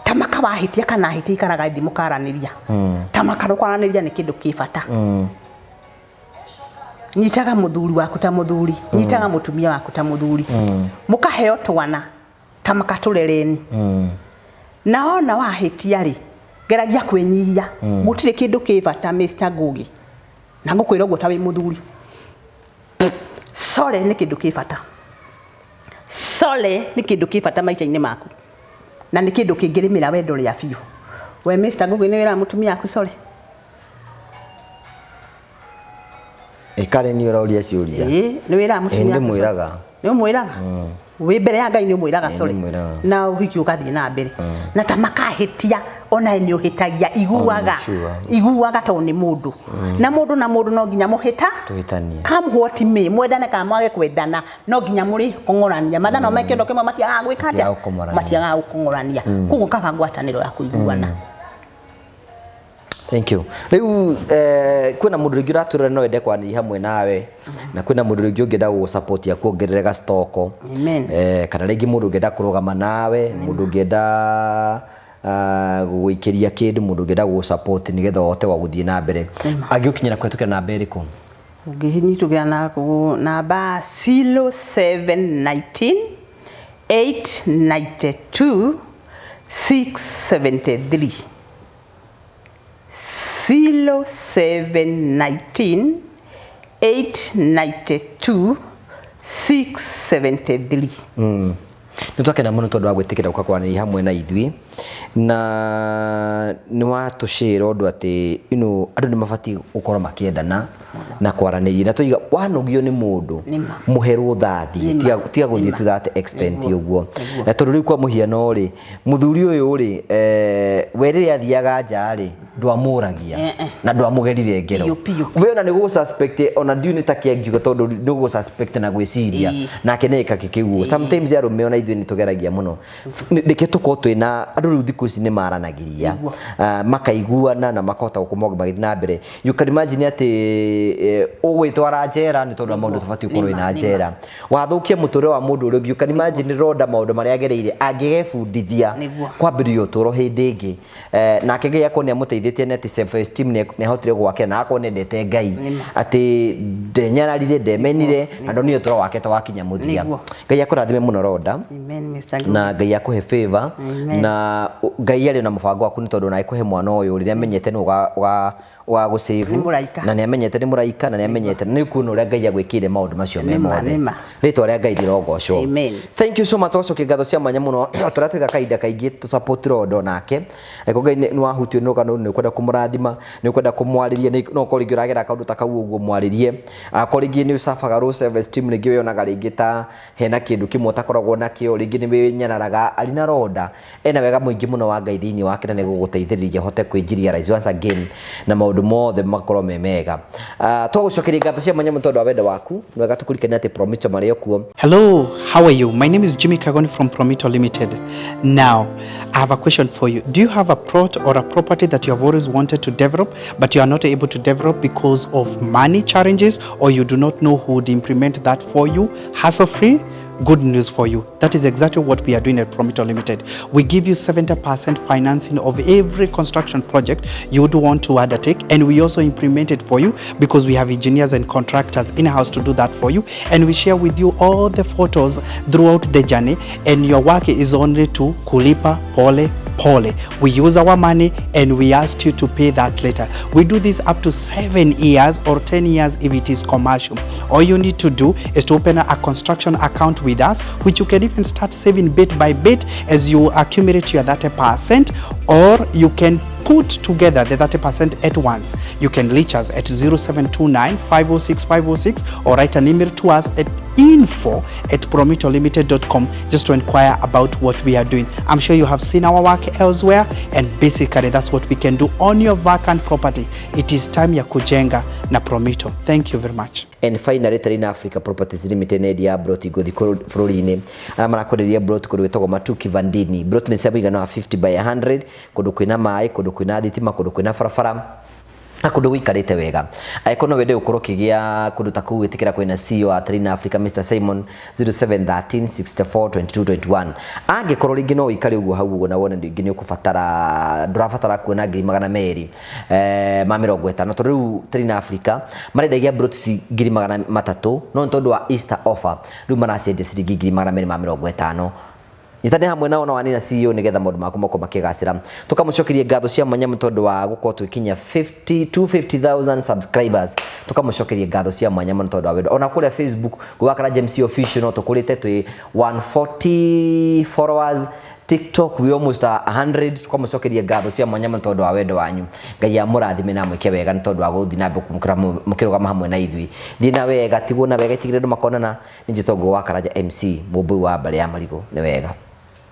Ta makawahĩtia kana ahĩtia ikaraga thĩ mũkaranĩria. Ta makarũkaranĩria nĩ kĩndũ kĩ bata. Nyitaga mũthuri waku ta mũthuri, nyitaga mũtumia waku ta mũthuri. Mũkaheo twana ta makatũrereni. Na ona wahĩtia rĩ, geragia kwĩnyihia. Gũtirĩ kĩndũ kĩ bata Mr. Ngugi. Na ngũkwĩra ũguo ta wĩ mũthuri. Sorry nĩ kĩndũ kĩ bata. Sorry nĩ kĩndũ kĩ bata maica-inĩ maku. Na nĩ kĩndũ kĩngĩrĩmĩra wendo rĩa biũ. We Mr. Ngugi nĩ wĩraga mũtumia waku sorry? Ĩkarĩ nĩ ũroria ciũria. Ĩĩ, nĩ wĩraga mũtumia waku sorry? Nĩndĩmwĩraga. Nĩ ũmwĩraga? Wĩ mbere ya Ngai nĩ ũmwĩraga sorry. Nĩndĩmwĩraga. Na ũhiki ũgathiĩ na mbere. Na ta makahĩtia ona nĩ ũhĩtagia, iguaga. Sure. Iguaga tondũ nĩ mũndũ. Na mũndũ na mũndũ no nginya mũhĩta. Tũhĩtanie. Come what may, mwendane kana mwage kwendana, no nginya mũrĩ kũng'orania. Mathaa no meke kĩndũ kĩmwe matiagaga gwĩka atĩa? Matiagaga gũkũng'orania. Matiagaga gũkũng'orania. Koguo kaba ngwatanĩro ya kũiguana. Thank you. Rĩu kwĩna mũndũ rĩngĩ ũratwĩrora no ende kwaranĩria hamwe nawe, na kwĩna mũndũ rĩngĩ ũngĩenda gũgũsupport akuongerere gastoko. Amen. Kana rĩngĩ mũndũ ũngĩenda kũrũgama nawe, mũndũ ũngĩenda gũgũikĩria kĩndũ, mũndũ ũngĩenda gũgũsupport nĩgetha ũhote wa gũthiĩ na mbere. Angĩgũkinyĩra kũhetũkĩra namba ĩrĩkũ? Ũngĩnyitũkĩra na namba 0719 892 673. 0719 892 673. Nĩ twakena mũno tondũ wa gwĩtĩkĩra gũka kwaranĩria hamwe na ithuĩ, na nĩ watũcĩra ũndũ atĩ you know, andũ nĩ mabatiĩ gũkorwo makĩendana na kwaranĩria, na tũiga wanogio nĩ mũndũ Nĩma. mũhe rũtha athiĩ, Nĩma. tiga gũthiĩ Nĩma. to that extent Nĩguo. ũguo. Nĩguo. Na tondũ rĩu kwa mũhiano rĩ, mũthuri ũyũ rĩ, we rĩrĩa athiaga nja rĩ, ndwamũragia Eh, eh. na ndwamũgerire ngero. Piũ, piũ. We ona nĩ gũ suspect, ona ndiũ nĩ ta kĩangiuga tondũ nĩ gũ suspect na gwĩciria Ĩĩ. nake nĩ ĩka kĩu. Sometimes arũme ona ithuĩ nĩ tũgeragia mũno. Reke tũkorwo twĩna andũ rĩu thikũ ici nĩ maranagĩria, Nĩguo. Makaiguana na makahota gũkorwo magĩthiĩ na mbere. You can imagine atĩ ũgwĩtwara njera nĩ tondũ wa maũndũ tũbatiĩ gũkorwo wĩna Nĩma, nĩma. njera, wathũkia mũtũrĩre wa mũndũ ũrĩa ũngĩ. You can imagine Rhoda maũndũ marĩa agereire angĩgebundithia Nĩguo. kwambĩrĩria ũtũro hĩndĩ ĩngĩ. Nake Ngai akorwo nĩ amũteithĩtie na atĩ self esteem nĩ ahotire gwakĩra, na akorwo nĩendete Ngai Nĩma. atĩ ndenyararire, ndemenire, na ndonire ũtũro wake ta wakinya mũthia. Nĩguo. Ngai akũrathime mũno Rhoda, Amen, Mr. Ngugi. na Ngai akũhe favor, Amen. na Ngai arĩ na mũbango waku, nĩ tondũ ona akũhe mwana ũyũ rĩrĩa amenyete nĩ ũgagũsave, Nĩ mũraika. na nĩ amenyete nĩ mũraika, na nĩ amenyete nĩ kuona ũrĩa Ngai agwĩkĩire maũndũ macio me Nĩma, mothe. nĩma. Rĩtwa rĩa Ngai rĩrogocwo. Amen. Thank you so much. Tũgacokia ngatho cia mwanya mũno tũrĩa twĩka kahinda kaingĩ tũ support Rhoda nake. Angĩkorwo Ngai nĩ wahutio nĩ rũgano rũu, nĩ ũkwenda kũmũrathima, nĩ ũkwenda kũmwarĩria, no ũkorwo rĩngĩ ũragera kaũndũ ta kau ũguo mwarĩrie. Akorwo rĩngĩ nĩ ũcabaga low self esteem, rĩngĩ wĩyonaga rĩngĩ ta hena kĩndũ kĩmwe ũtakoragwo nakĩo, rĩngĩ nĩ wĩnyararaga, arĩ na Rhoda ena wega mũingĩ mũno wa Ngai thĩinĩ wake, na nĩ gũgũteithĩrĩria ũhote kwĩnjiria once again na maũndũ mothe makorwo me mega. Twagũcokeria ngatho cia mwanya mũno tondũ wa wendo waku. Nĩ wega tũkũririkanie atĩ Promito marĩ o kuo. Hello, how are you? My name is Jimmy Kagoni from Promito Limited. Now, I have a question for you. Do you have a plot or a property that you have always wanted to develop, but you are not able to develop because of money challenges, or you do not know who would implement that for you hassle-free? Good news for you. That is exactly what we are doing at Promito Limited. We give you 70% financing of every construction project you would want to undertake, and we also implement it for you because we have engineers and contractors in-house to do that for you, and we share with you all the photos throughout the journey, and your work is only to kulipa pole pole. We use our money and we ask you to pay that later. We do this up to 7 years or 10 years if it is commercial. All you need to do is to open a construction account with us, which you can even start saving bit by bit as you accumulate your 30%, or you can put together the 30% at once. You can reach us at 0729 506 506 or write an email to us at info@promitolimited.com just to inquire about what we are doing. I'm sure you have seen our work elsewhere, and basically that's what we can do on your vacant property. It is time ya kujenga na Promito. Thank you very much. And finally, Terrain Africa Properties Limited nĩ endia broti ngũthi bũrũri-inĩ, arĩa marakwenderia broti kũndũ gwĩtagwo Matuki Vandini. Broti nĩ cia mũigana wa 50 by 100, kũndũ kwĩna maĩ, kũndũ kwĩna thitima, kũndũ kwĩna barabara na kũndũ gũikarĩte wega. Angĩkorwo no wende gũkorwo ũkĩgĩa kũndũ ta kũu, ĩtĩkĩra kwĩna CEO wa Terrain Africa Mr Simon, 0713 64 22 21. Angĩkorwo rĩngĩ no ũikare ũguo hau ũguo na wone rĩngĩ nĩ ũkũbatara, ndũrabatara kuona 250,000 tondũ rĩu Terrain Africa marendagia broti ci 300,000, no nĩ tondũ wa Easter offer rĩu maraciendia ciringi 250,000. Nyitane hamwe nao na wanina CEO nigetha maũndũ maku makorwo makĩgacĩra. Tũkamũcokeria ngatho cia mwanya mũno tondũ wa gũkorwo twĩkinyia 50 250,000 subscribers. Tũkamũcokeria ngatho cia mwanya mũno tondũ wa wendo. Ona kũrĩa Facebook gwakara James Official no tũkũrĩte twĩ 140 followers. TikTok we almost are 100. Tũkamũcokeria ngatho cia mwanya mũno tondũ wa wendo wanyu. Ngai amũrathime na amwĩke wega nĩ tondũ wa gũthiĩ na mbere mũkĩrũgama hamwe na ithuĩ. Thiĩ na wega, tigwo na wega, itigĩrĩre andũ makonana. Nĩ njĩtagwo wa Karanja MC, mũmbui wa mbarĩ ya Marigũ. Nĩ wega.